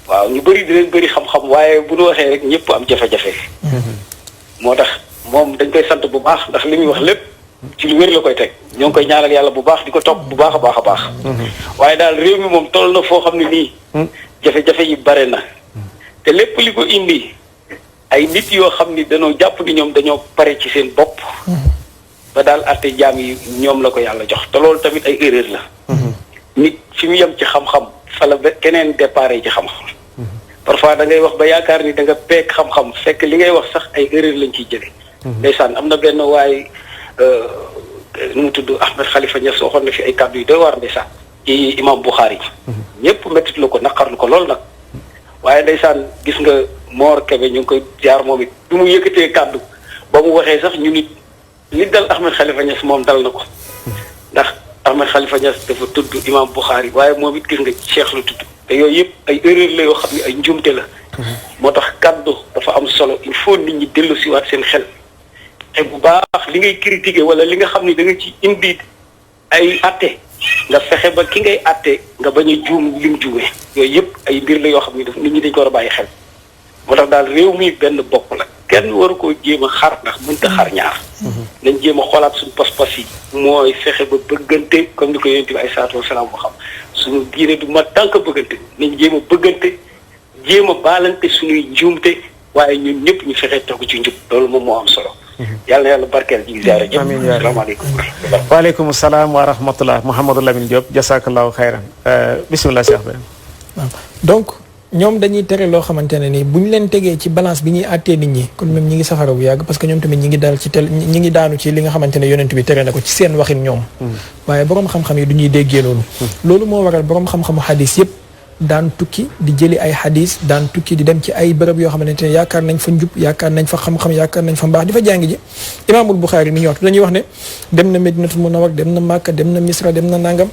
waaw ñu bëri dinañ bëri xam-xam waaye bu ñu waxee rek ñëpp am jafe-jafe. moo tax moom dañ koy sant bu baax ndax li muy wax lépp ci lu wér la koy teg ñoo ngi koy ñaanal yàlla bu baax di ko topp bu baax a baax a baax. waaye daal réew mi moom toll na foo xam ne nii. jafe-jafe yi bare na. te lépp li ko indi ay nit yoo xam ni dañoo jàpp ni ñoom dañoo pare ci seen bopp. ba daal àtte jaam yi ñoom la ko yàlla jox te loolu tamit ay erreur la. nit fi mu yem ci xam-xam fa la keneen déparé ci xam-xam. parfois da ngay wax ba yaakaar ni da nga peeg xam-xam fekk li ngay wax sax ay erreur lañ ciy jëlee. ndeysaan am na benn waay nu mu tudd Ahmed Khalifa Niass waxoon na fi ay kàddu yu doy waar ndeysaan ci imam Bukhari. ñëpp méttit la ko naqarlu ko lool nag. waaye ndeysaan gis nga Mor Kébé ñu ngi koy jaar moom it bi mu yëkkatee kàddu ba mu waxee sax ñu nit li dal Ahmed Khalifa Niass moom dal na ko ndax Ahmed Khalifa Niass dafa tudd imam Bukhari waaye moom it gis nga Cheikh la tudd te yooyu yëpp ay erreur la yoo xam ne ay njumte la moo tax kàddu dafa am solo il faut nit ñi dellu siwaat seen xel te bu baax li ngay critiquer wala li nga xam ne da nga ci indi ay atte nga fexe ba ki ngay atte nga bañ a juum lim juumee yooyu yëpp ay mbir la yoo xam ne daf nit ñi dañ ko war a bàyyi xel moo tax daal réew mi benn bopp la kenn waru koo jéem a xar ndax mënta xar ñaar nañ jéem a xoolaat suñu pas-pas yi mooy fexe ba bëggante comme ni ko yonent bi ay salaatu wasalaam bu xam suñu diine du ma tànk bëggante nañ jéem a bëggante jéem a baalante suñuy njuumte waaye ñun ñëpp ñu fexe tegu ci njub loolu moom moo am solo yàlla na yàlla barkeel ji ziyaara jëpp asalaamaaleykum waaleykum salaam wa rahmatullah Mouhamadou Lamine Diop jasakallahu xayran bisimilah Cheikh Ibrahim donc ñoom dañuy tere loo xamante ne nii bu ñu leen tegee ci balance bi ñuy àttee nit ñi kon même ñi ngi safara bu yàgg parce que ñoom tamit ñi ngi dal ci ñi ngi daanu ci li nga xamante ne yonent bi tere na ko ci seen waxin ñoom waaye boroom xam-xam yi du ñuy déggee loolu loolu moo waral boroom xam-xamu xadis yëpp daan tukki di jëli ay xadis daan tukki di dem ci ay bërëb yoo xamante ne yaakaar nañ fa njub yaakaar nañ fa xam-xam yaakaar nañ fa mbaax di fa jàngi ji imaamul Buxaari mi ñu wax dañuy wax ne dem na Medinatul Munawwara dem na Màkka dem na Misra dem na nangam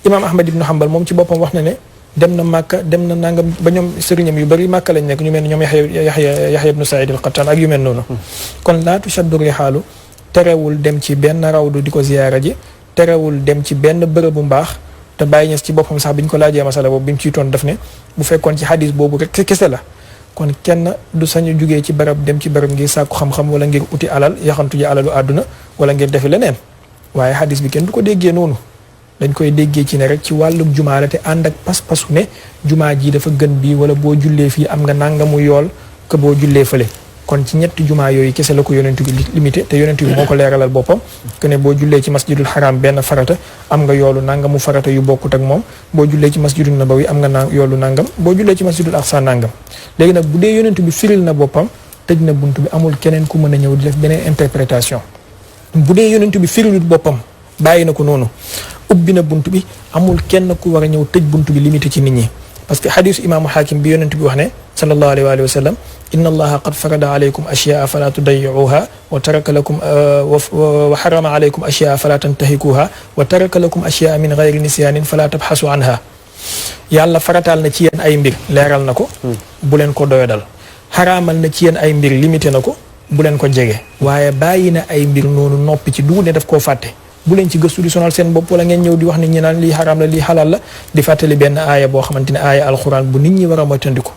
imaam Ahmad ibnu Hanbal moom ci boppam wax na ne dem na Màkka dem na nangam ba ñoom sëriñam yu bëri Màkka lañ nekk ñu mel ne ñoom Yaxya ibnu Saïd al-Qattaan ak yu mel noonu kon laa tushaddu rihaalu terewul dem ci benn rawdu di ko ziyaara ji terewul dem ci benn bërëbu mbaax te Baye Niass ci boppam sax bi ñu ko laajee masala boobu bi mu ciy toon daf ne bu fekkoon ci xadis boobu rek kese la kon kenn du sañu jugee ci barab dem ci barab ngir sàkku xam-xam wala ngir uti alal yaxantu ji alalu àdduna wala ngir defi leneen waaye xadis bi kenn du ko déggee noonu dañ koy déggee ci ne rek ci wàllum jumaa la te ànd ak pas-pasu ne jumaa ji dafa gën bii wala boo jullee fii am nga nangamu yool que boo jullee fële kon ci ñetti jumaa yooyu kese la ko yonent bi limité te yonent bi moo ko leeralal boppam que ne boo jullee ci masjidul haram benn farata am nga yoolu nangamu farata yu bokkut ak moom boo jullee ci masjidul nabawi am nga yoolu nangam boo jullee ci masjidul aqsa nangam léegi nag bu dee yonent bi firil na boppam tëj na bunt bi amul keneen ku mën a ñëw di def beneen interprétation bu dee yonent bi firilut boppam bàyyi na ko noonu ubbi na bunt bi amul kenn ku war a ñëw tëj bunt bi limité ci nit ñi parce que xadisu imaamu xaakim bi yonent bi wax ne sallallahu alayhi wa sallam inna allaha qad farada alaykum ashyaa fala tudayyuha wa taraka lakum wa harama alaykum ashyaa fala tantahikuha wa taraka lakum ashyaa min ghayri nisyanin fala tabhasu anha yàlla farataal na ci yéen ay mbir leeral na ko bu leen ko doyadal xaraamal na ci yéen ay mbir limité na ko bu leen ko jege waaye bàyyi na ay mbir noonu noppi ci du ne daf koo fàtte bu leen ci gëstu di sonal seen bopp wala ngeen ñëw di wax nit ñi naan lii xaraam la lii xalaal la di fàttali benn aaya boo xamante ne aaya alquran bu nit ñi war a moytandiku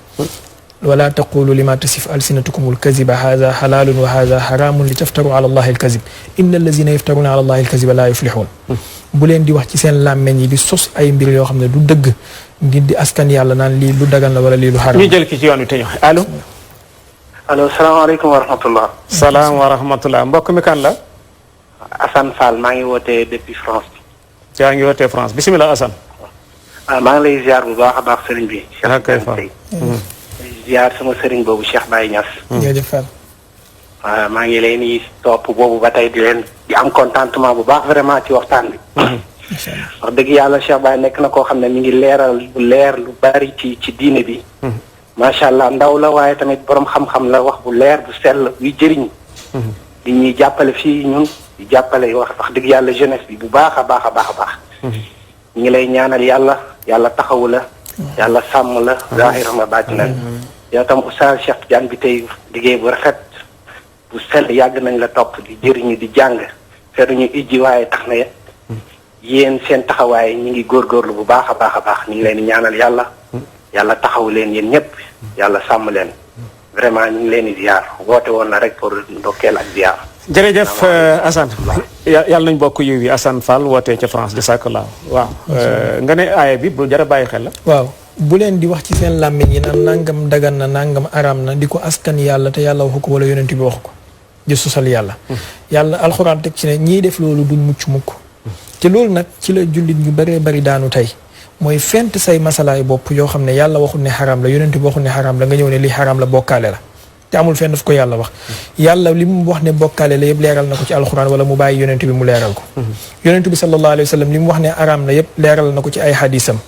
wala taqulu lima tasif alsinatukum alkaziba hada xalaalun wa hada xaraamun li taftaru ala allahi alkazib inna allazina yaftaruna ala allahi alkaziba laa yuflixuun bu leen di wax ci seen làmmeñ yi di sos ay mbir yoo xam ne du dëgg ngir di askan yàlla naan lii lu dagan la wala lii lu xaraam ñu jël ki ci yoon wi te ñëw allo allo salaamaaleykum wa rahmatullah salaam wa rahmatullah mbokk mi kan la Assane Fall maa ngi wootee depuis France. yaa ngi wootee France bisimilah Assane. maa ngi lay ziar bu baax a baax sëriñ bi. yaa koy Fall ziar sama sëriñ boobu Cheikh Baye Niass. jërëjëf Fall. waaw maa ngi leen di topp boobu ba tey di am contentement bu baax vraiment ci waxtaan bi. wax dëgg yàlla Cheikh Baye nekk na koo xam ne mi ngi leeral lu leer lu bari ci diine bi. macha allah ndaw la waaye tamit borom xam-xam la wax bu leer bu sell buy jëriñ. di ñuy jàppale fii ñun. di jàppale wax dëgg yàlla jeunesse bi bu baax a baax a baax a baax. ñu ngi lay ñaanal yàlla taxawu la. yàlla sàmm la. zahiran wa baatinan. yow tam Oustaz Cheikh Tidiane bi tey liggéey bu rafet bu sell yàgg nañ la topp di jëriñu di jàng feruñu ijji waaye tax na yéen seen taxawaay ñu ngi góorgóorlu bu baax a baax a baax ñu ngi leen di ñaanal yàlla taxawu leen yéen ñëpp yàlla sàmm leen vraiment ñu ngi leen di ziar woote woon na rek pour ndokkeel ak ziar. jërëjëf Assane yàlla nañ bokk yiw yi Assane Fall wootee ca France jazakallah waaw nga ne aaya bi bu jar a bàyyi xel la waaw bu leen di wax ci seen làmmiñ yi naan nangam dagan na nangam aram na di ko askan yàlla te yàlla waxu ko wala yonent bi waxu ko di susal yàlla yàlla alxuraan teg ci ne ñii def loolu duñ mucc mukk te loolu nag ci la jullit ñu bëree bëri daanu tey mooy fent say masalaay bopp yoo xam ne yàlla waxul ne xaram la yonent bi waxul ne xaram la nga ñëw ne lii xaram la bokkaale la te amul fenn daf ko yàlla wax yàlla li mu wax ne bokkaale la yëpp leeral na ko ci alxuraan wala mu bàyyi yonent bi mu leeral ko yonent bi sallallahu alayhi wa sallam li mu wax ne araam la yëpp leeral na ko ci ay hadisam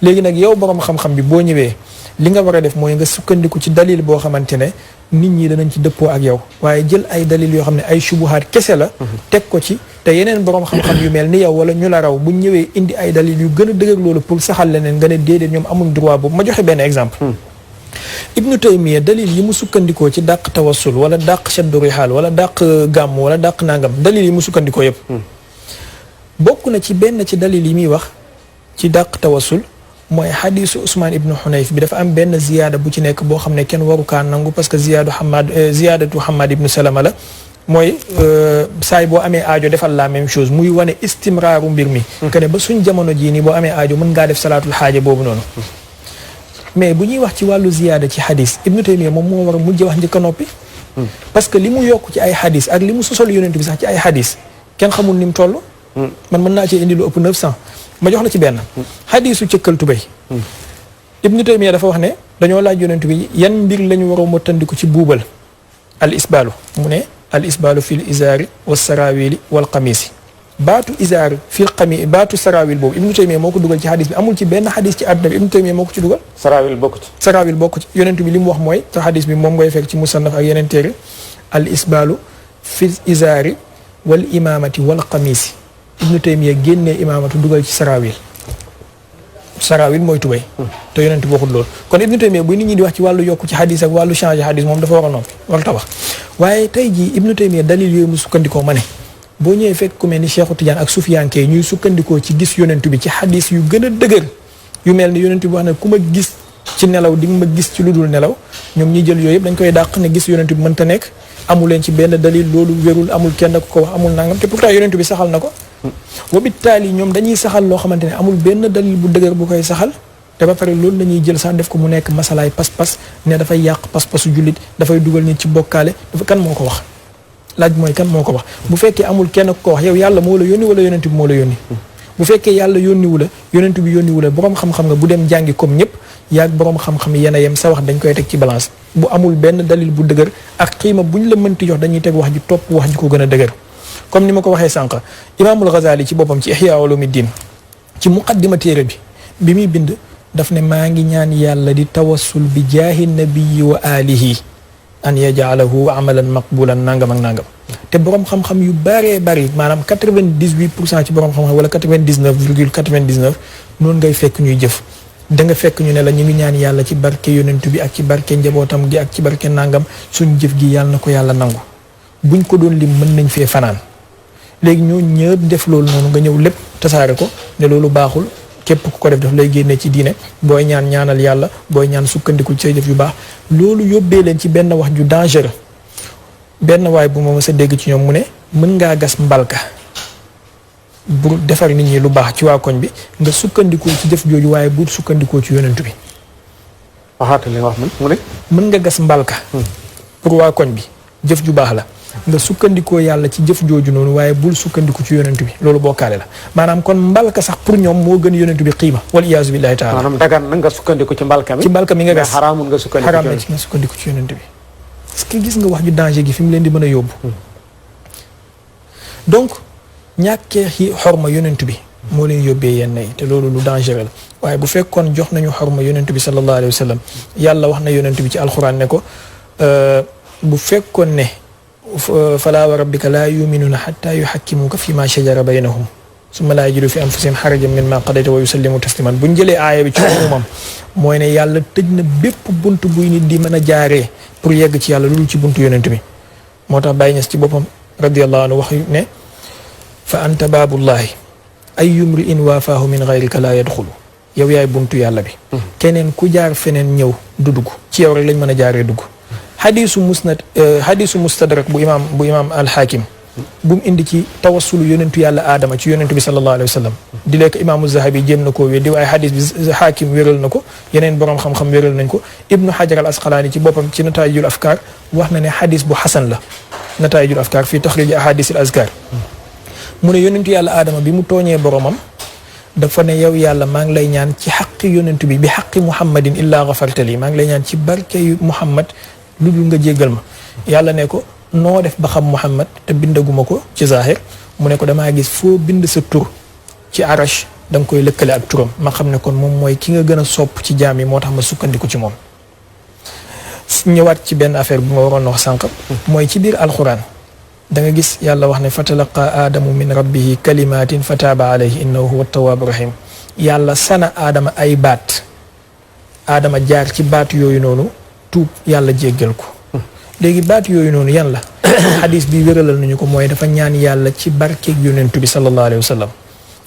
léegi nag yow borom xam-xam bi boo ñëwee li nga war a def mooy nga sukkandiku ci dalil boo xamante ne nit ñi danañ ci dëppoo ak yow waaye jël ay dalil yoo xam ne ay subuhaat kese la teg ko ci te yeneen borom xam-xam yu mel ni yow wala ñu la raw buñ ñëwee indi ay dalil yu gën a dëgër loolu pour saxal leneen nga ne déedéet ñoom amuñ droit boobu ma joxe benn exemple Ibnu Taymiya dalil yi mu sukkandikoo ci dàq tawassul wala dàq shaddu rihaal wala dàq gàmm wala dàq nangam dalil yi mu sukkandikoo yëpp bokk na ci benn ci dalil yi muy wax ci dàq tawassul mooy xadiisu Ousmane ibnu Xunayf bi dafa am benn ziyaada bu ci nekk boo xam ne kenn waru kaa nangu parce que ziyaadatu Hamad ibnu Salama la mooy saay boo amee aajo defal la même chose muy wane istimraaru mbir mi que ne ba suñ jamono jii nii boo amee aajo mën ngaa def salaatul xaaja boobu noonu mais bu ñuy wax ci wàllu ziyaada ci xadis Ibnu Taymiya moom moo war a mujj wax njëkk a noppi parce que li mu yokk ci ay xadis ak li mu sosol yonent bi sax ci ay xadis kenn xamul ni mu toll man mën naa cee indi lu ëpp 900 ma jox la ci benn xadisu cëkkal tubéy Ibnu Taymiya dafa wax ne dañoo laaj yonent bi yan mbir la ñu war a mottandiku ci buubal al isbaalu mu ne al isbaalu fil izaari wa sarawili wal qamisi baatu izaar fil qami baatu sarawil boobu Ibnu Taymiya moo ko dugal ci xadis bi amul ci benn xadis ci àdduna bi Ibnu Taymiya moo ko ci dugal sarawil bokk ci sarawil bokk ci yonent bi li mu wax mooy te xadis bi moom ngay fekk ci musannaf ak yeneen téere al isbaalu fil izaari wal imaamati wal qamisi Ibnu Taymiya génnee imaamatu dugal ci sarawil mooy tubay te yonent bi waxul loolu kon Ibnu Taymiya bu nit ñi di wax ci wàllu yokku ci xadis ak wàllu changé xadis moom dafa war a noppi wala tabax waaye tey jii Ibnu Taymiya dalil yooyu mu sukkandikoo ma ne boo ñëwee fekk ku mel ni Cheikhu Tidiane ak Sufiyanke ñuy sukkandikoo ci gis yonent bi ci xadis yu gën a dëgër yu mel ni yonent bi wax ne ku ma gis ci nelaw di nga ma gis ci lu dul nelaw ñoom ñi jël yooyu yëpp dañ koy dàq ne gis yonent bi mënta nekk amu leen ci benn dalil loolu wérul amul kenn ku ko wax amul nangam te pourtant yonent bi saxal na ko wabittaali ñoom dañuy saxal loo xamante ne amul benn dalil bu dëgër bu koy saxal te ba pare loolu lañuy jël sax def ko mu nekk masalaay pas-pas ne dafay yàq pas-pasu jullit dafay dugal nit ci bokkaale dafa kan moo ko wax laaj mooy kan moo ko wax bu fekkee amul kenn ku ko wax yow yàlla moo la yónni wala yonent bi moo la yónni bu fekkee yàlla yónniwu la yonent bi yónniwu la boroom xam-xam nga bu dem jàngi comme ñëpp yaag boroom xam-xam yéen a yem sa wax dañ koy teg ci balance bu amul benn dalil bu dëgër ak xiima buñ la mënti jox dañuy teg wax ji topp wax ji ko gën a dëgër comme ni ma ko waxee sànq imaamul Ghazali ci boppam ci Ihya Ulumuddin ci muqaddima téere bi muy bind daf ne maa ngi ñaan yàlla di tawassul bi jaahi nabiyyi wa alihi an yajaalahu amalan maqbulan nangam ak nangam te borom xam-xam yu bëree bëri maanaam 98% ci borom xam-xam wala 99,99 noonu ngay fekk ñuy jëf da nga fekk ñu ne la ñu ngi ñaan yàlla ci barke yonent bi ak ci barke njabootam gi ak ci barke nangam suñ jëf gi yàlla na ko yàlla nangu buñ ko doon lim mën nañ fee fanaan léegi ñoo ñëpp def loolu noonu nga ñëw lépp tasaare ko ne loolu baaxul képp ku ko def daf lay génnee ci diine booy ñaan ñaanal yàlla booy ñaan sukkandiku ci say jëf yu baax loolu yóbbee leen ci benn wax ju dangereux benn waay bu ma mës a dégg ci ñoom mu ne mën ngaa gas mbalka bu defar nit ñi lu baax ci waa koñ bi nga sukkandikoo ci jëf jooju waaye bu sukkandikoo ci yonent bi waxaata li nga wax man mu ne mën nga gas mbalka pour waa koñ bi jëf ju baax la nga sukkandikoo yàlla ci jëf jooju noonu waaye bul sukkandiku ci yonent bi loolu bokkaale la maanaam kon mbalka sax pour ñoom moo gën yonent bi xiima wal iyaazu billahi taala maanaam dagan na nga sukkandiku ci mbalka mi nga gas xaraamul nga sukkandiku ci yonent bi est-ce que gis nga wax ju danger gi fi mu leen di mën a yóbbu donc ñàkkee xorma yonent bi moo leen yóbbee yenn yi te loolu lu dangereux la waaye bu fekkoon jox nañu xorma yonent bi sallallahu alayhi wa sallam yàlla wax na yonent bi ci alxuraan ne ko bu fekkoon ne falaa wa rabbika laa yuminuuna xatta yuxakkimuuka fi ma shajara baynahum summa laa yajidu fi anfusihim xarajan mimma qadayta wa yusallimu tasliman buñ jëlee aaya bi ci umumam mooy ne yàlla tëj na bépp bunt buy nit di mën a jaaree pour yegg ci yàlla loolu ci buntu yonent bi moo tax Baay Ñas ci boppam radiyallahu anhu wax ne fa anta baabullahi ay yumri in waafaahu min gayrika laa yadxulu yow yaay buntu yàlla bi keneen ku jaar feneen ñëw du dugg ci yow rek lañ mën a jaaree dugg xadisu mustadrak bu imaam alxaakim bu mu indi ci tawassulu yonentu yàlla aadama ci yonentu bi sallallahu alayhi wa sallam di lekk imaamu zahabi jéem na koo weddi waaye xadis bi xaakim wéral na ko yeneen borom xam-xam wéral nañ ko ibnu xajar al asqalaani ci boppam ci nataayijul afkaar wax na ne xadis bu xasan la nataayijul afkaar fii taxriji ahadis al azkar mu ne yonentu yàlla aadama bi mu tooñee boromam dafa ne yow yàlla maa ngi lay ñaan ci xaqi yonentu bi xaqi muhammadin illaa gafartali maa ngi lay ñaan ci barke yu muhammad lu dul nga jéggal ma yàlla ne ko noo def ba xam muhammad te bindaguma ko ci zahir mu ne ko damaa gis foo bind sa tur ci arash da nga koy lëkkale ak turam ma xam ne kon moom mooy ki nga gën a sopp ci jaam yi moo tax ma sukkandiku ci moom. ñëwaat ci benn affaire bu ma waroon wax sànq. mooy ci biir alxuraan da nga gis yàlla wax ne fatalaqa aadamu min rabbihi kalimatin fataaba alayhi innahu huwa tawaabu rahim. yàlla sana aadama ay baat aadama jaar ci baat yooyu noonu tuub yàlla jéggal ko. léegi baat yooyu noonu yan la. xadis bi wéralal nañu ko mooy dafa ñaan yàlla ci barkeeg yonentu bi sallallahu alayhi wa sallam.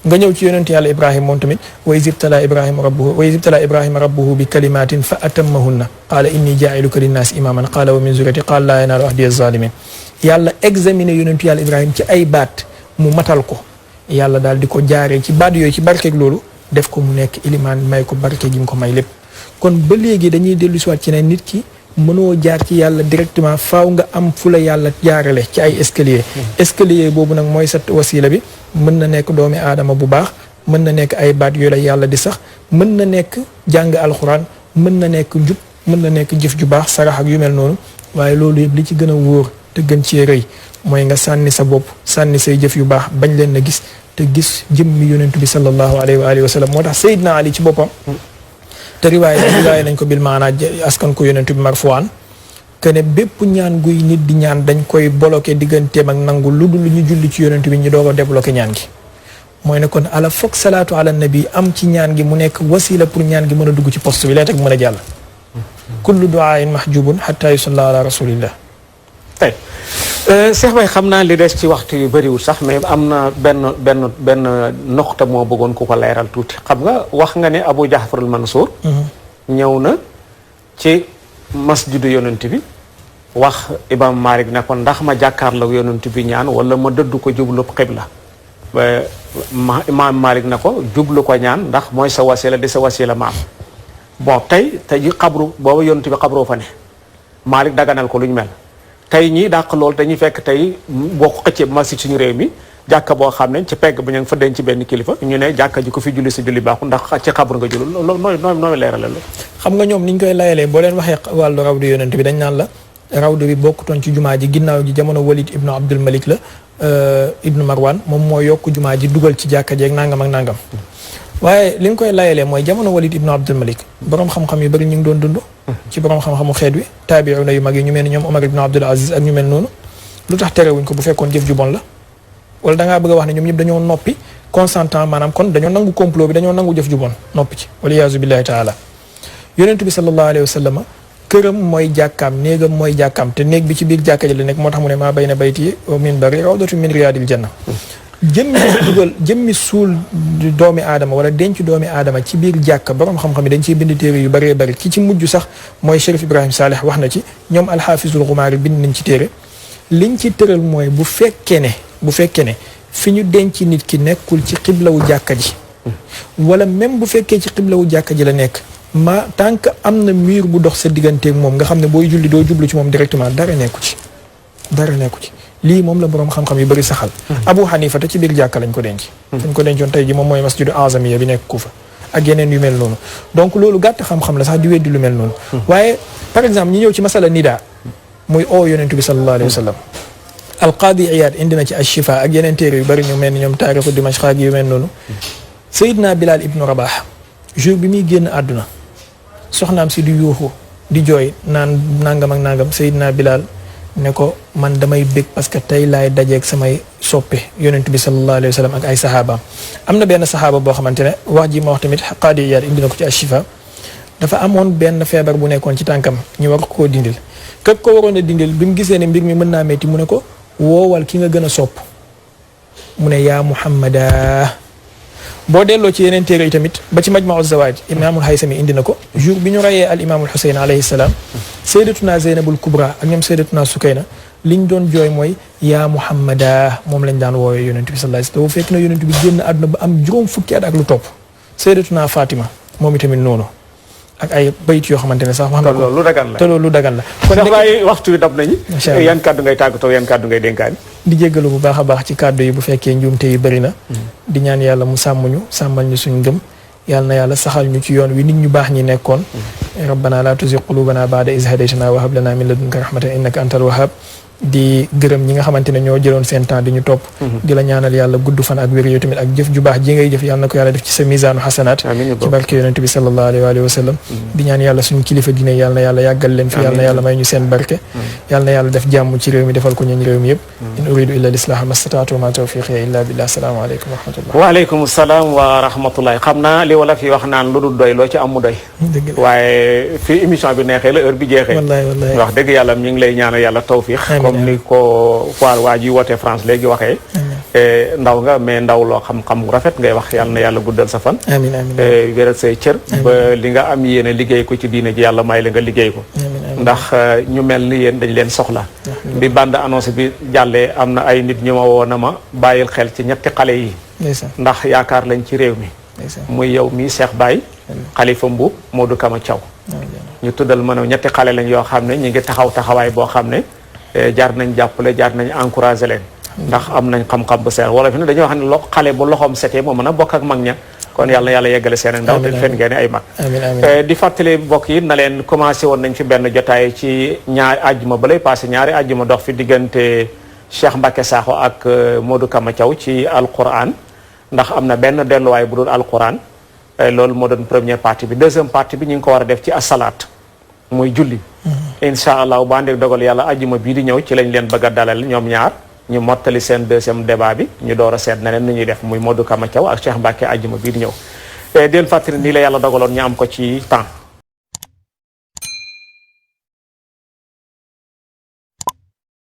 nga ñëw ci yonentu yàlla Ibrahima moom tamit wa iz ibtalaa Ibrahima rabbuhu bi kalimatin fa atammahunna qaala inni jaa'iluka linnaasi imaaman qaala wa min zurriyati qaala laa yanaalu ahdiya zaalimiin. yàlla examiné yonentu yàlla Ibrahima ci ay baat mu matal ko yàlla daal di ko jaaree ci baat yooyu ci barkeeg loolu def ko mu nekk ilimaan may ko barke gi mu ko may lépp. kon ba léegi dañuy dellu si waat ci ne nit ki mënoo jaar ci yàlla directement faaw nga am fu la yàlla jaarale ci ay escalier. escalier boobu nag mooy sa wasila bi mën na nekk doomi aadama bu baax mën na nekk ay baat yooyu la yàlla di sax mën na nekk jàng alxuraan mën na nekk njub mën na nekk jëf ju baax sarax ak yu mel noonu waaye loolu yëpp li ci gën a wóor te gën cee rëy mooy nga sànni sa bopp sànni say jëf yu baax bañ leen na gis te gis jëmmi yonentu bi sallallahu alayhi wa sallam moo tax Seydina Ali ci boppam. te riwaaye nañ ko bil maanaa askan ko yonentu bi marfuwaan que ne bépp ñaan guy nit di ñaan dañ koy bloqué digganteem ak nangu lu dul ñu julli ci yonentu bi ñu doog a débloqué ñaan gi. mooy ne kon ala foog salaatu ala nabi am ci ñaan gi mu nekk wasila pour ñaan gi mën a dugg ci poste bi lay teg mën a jàll. kullu duaain mahjubun hatta yusalla ala rasulillah. tey Cheikh Baye xam naa li des ci waxtu yu bëriwul sax mais am na benn noxta moo bëggoon ku ko leeral tuuti xam nga wax nga ne Abu Jaafar al Mansour ñëw na ci masjidu yonent bi wax Imam Malik ne ko ndax ma jàkkaarloo yonent bi ñaan wala ma dëddu ko jublu xibla Imam Malik ne ko jublu ko ñaan ndax mooy sa wasila di sa wasila maam bon tey ji xabru booba yonent bi xabroo fa ne Malik daganal ko lu ñu mel tey ñii dàq loolu dañuy fekk tey boo ko xëccee masjid suñu réew mi jàkka boo xam ne ci pegg bi ñu ngi fa denc ci benn kilifa ñu ne jàkka ji ko fi julli sa julli baaxul ndax ci xabru nga julli loolu nooy leeralal la xam nga ñoom niñ koy layalee boo leen waxee wàllu rawdu yonent bi dañ naan la rawdu bi bokkutoon ci jumaa ji ginnaaw ji jamono Walid ibnu Abdul Malik la ibnu Marwan moom moo yokk jumaa ji dugal ci jàkka jeeg nangam ak nangam waaye li nga koy layalee mooy jamono Walid ibnu Abdul Malik borom xam-xam yu bëri ñu ngi doon dund ci borom xam-xamu xeet wi taabi'una yu mag yi ñu mel ni ñoom Omar ibnu Abdul Aziz ak ñu mel noonu lu tax terewuñ ko bu fekkoon jëf ju bon la wala da ngaa bëgg a wax ne ñoom ñëpp dañoo noppi consentant maanaam kon dañoo nangu complot bi dañoo nangu jëf ju bon noppi ci waliyaazu billahi taala yonent bi sallallahu alayhi wa sallam këram mooy jàkkaam néegam mooy jàkkaam te néeg bi ci biir jàkka ji la nekk moo tax mu ne maa bayna bayti wa minbari rawdatu min riyaadil janna jëmmi suul doomi aadama wala denc doomi aadama ci biir jàkka borom xam-xam yi dañ ciy bind téere yu bëree bëri ki ci mujj sax mooy Chérif Ibrahim Saleh wax na ci ñoom alxaafisul xumaari bind nañ ci téere liñ ci tëral mooy bu fekkee ne fi ñu denc nit ki nekkul ci xiblawu jàkka ji wala même bu fekkee ci xiblawu jàkka ji la nekk tant que am na mur bu dox sa digganteeg moom nga xam ne booy julli doo jublu ci moom directement dara nekku ci lii moom la boroom xam-xam yu bëri saxal Abu Hanifa te ci biir jàkka lañ ko denc dañ ko dencoon tey ji moom mooy masjidu azamiya bi nekk Kufa ak yeneen yu mel noonu donc loolu gàtt xam-xam la sax di weddi lu mel noonu waaye par exemple ñi ñëw ci masala nida muy oo yonentu bi sallallahu alayhi wa sallam alqaadi Iyaad indi na ci ashifa ak yeneen téere yu bëri ñu mel ni ñoom taarixu Dimashq ak yu mel noonu Seydina Bilal ibnu Rabah jour bi muy génn àdduna soxnaam si di yuuxu di jooy naan nangam ak nangam Seydina Bilal ne ko man damay bég parce que tey laay dajeeg samay soppe yonent bi sallallahu alayhi wa sallam ak ay saxaabaam am na benn saxaaba boo xamante ne wax ji ma wax tamit qaadi Iyaad indi na ko ci ashifa dafa amoon benn feebar bu nekkoon ci tànkam ñu war koo dindil képp ko waroon a dindil bi mu gisee ne mbir mi mën naa metti mu ne ko woowal ki nga gën a sopp mu ne yaa Muhammada boo delloo ci yeneen téere yi tamit ba ci majmau zawaaj imaamul Haysami indi na ko jour bi ñu rayee al imaamul Xuseyn alayhi salaam sayyidatuna Zeynabul Kubra ak ñoom sayyidatuna Sukayna liñ doon jooy mooy yaa Muhammada moom lañ daan woowee yonent bi sallallahu alayhi wasallam fekk na yonent bi génn àdduna ba am juróom fukki at ak lu topp sayyidatuna Fatima moom itamit noonu ak ay bayit yoo xamante ne sax wax na ko loolu dagan la te loolu dagan la kon waaye waxtu wi dab nañu yan kàddu ngay tàggatoo yan kàddu ngay dénkaani di jéggalu bu baax a baax ci kàddu yi bu fekkee njuumte yi bëri na di ñaan yàlla mu sàmm ñu sàmmal ñu suñ ngëm yàlla na yàlla saxal ñu ci yoon wi nit ñu baax ñi nekkoon rabbana la tuzigh qulubana ba'da idh hadaytana wa hab lana min ladunka rahmatan innaka antal wahhab di gërëm ñi nga xamante ne ñoo jëloon seen temps di ñu topp di la ñaanal yàlla gudd fan ak wér yow tamit ak jëf ju baax ji ngay jëf yàlla na ko yàlla def ci sa misaanu xasanaat ci barke yonent bi sallallahu alayhi wa sallam di ñaan yàlla suñu kilifa diine yàlla na yàlla yàggal leen fi yàlla na yàlla may ñu seen barke yàlla na yàlla def jàmm ci réew mi defal ko ñooñ réew mi yëpp in uridu illa lislaha mastataatu wa ma tawfiqi illa billah assalaamu aleykum wa rahmatullah waaleykum salaam wa rahmatullah xam naa li wala fi wax naan lu dul doy loo ci am mu doy waaye fi émission bi neexee la heure bi jeexee wallahi wax dëgg yàlla ñu ngi lay ñaanal yàlla tawfiq comme ni ko waa ji wootee France léegi waxee ndaw nga mais ndaw loo xam-xam bu rafet ngay wax yàlla na yàlla guddal sa fan amiin amiin wéral say cër ba li nga am yéene liggéey ko ci diine ji yàlla may la nga liggéey ko ndax ñu mel ni yéen dañ leen soxla bi bande annonce bi jàllee am na ay nit ñu ma woo na ma bàyyil xel ci ñetti xale yi ndax yaakaar lañ ci réew mi muy yow mii Cheikh Baye Khalifa Mboup Modou Kama Thiaw ñu tuddal ma ne ñetti xale lañ yoo xam ne ñu ngi taxawaay boo xam ne jaar nañ jàppale jaar nañ encouragé leen ndax am nañ xam-xam bu seer wala fi ne dañoo wax ne xale bu loxoom setee moo mën a bokk ak mag ña kon yàlla na yàlla yeggale seen ndaw te fen ngeen ay mag di fàttali mbokk yi na leen commencé woon nañ fi benn jotaay ci ñaari àjjuma ba lay passé ñaari àjjuma dox fi diggante Cheikh Mbacke Sakho ak Modou Kama Thiaw ci alquran ndax am na benn delluwaay bu dul alquran loolu moo doon première partie bi deuxième partie bi ñu ngi ko war a def ci asalaat muy julli incha allah bu àndeek dogal yàlla àjjuma bii di ñëw ci lañ leen bëgg a dalal ñoom ñaar ñu mottali seen deuxième débat bi ñu door a seet neneen nu ñuy def muy Modou Kama Thiaw ak Cheikh Mbacke àjjuma bii di ñëw del fàttali nii la yàlla dogaloon ñu am ko ci temps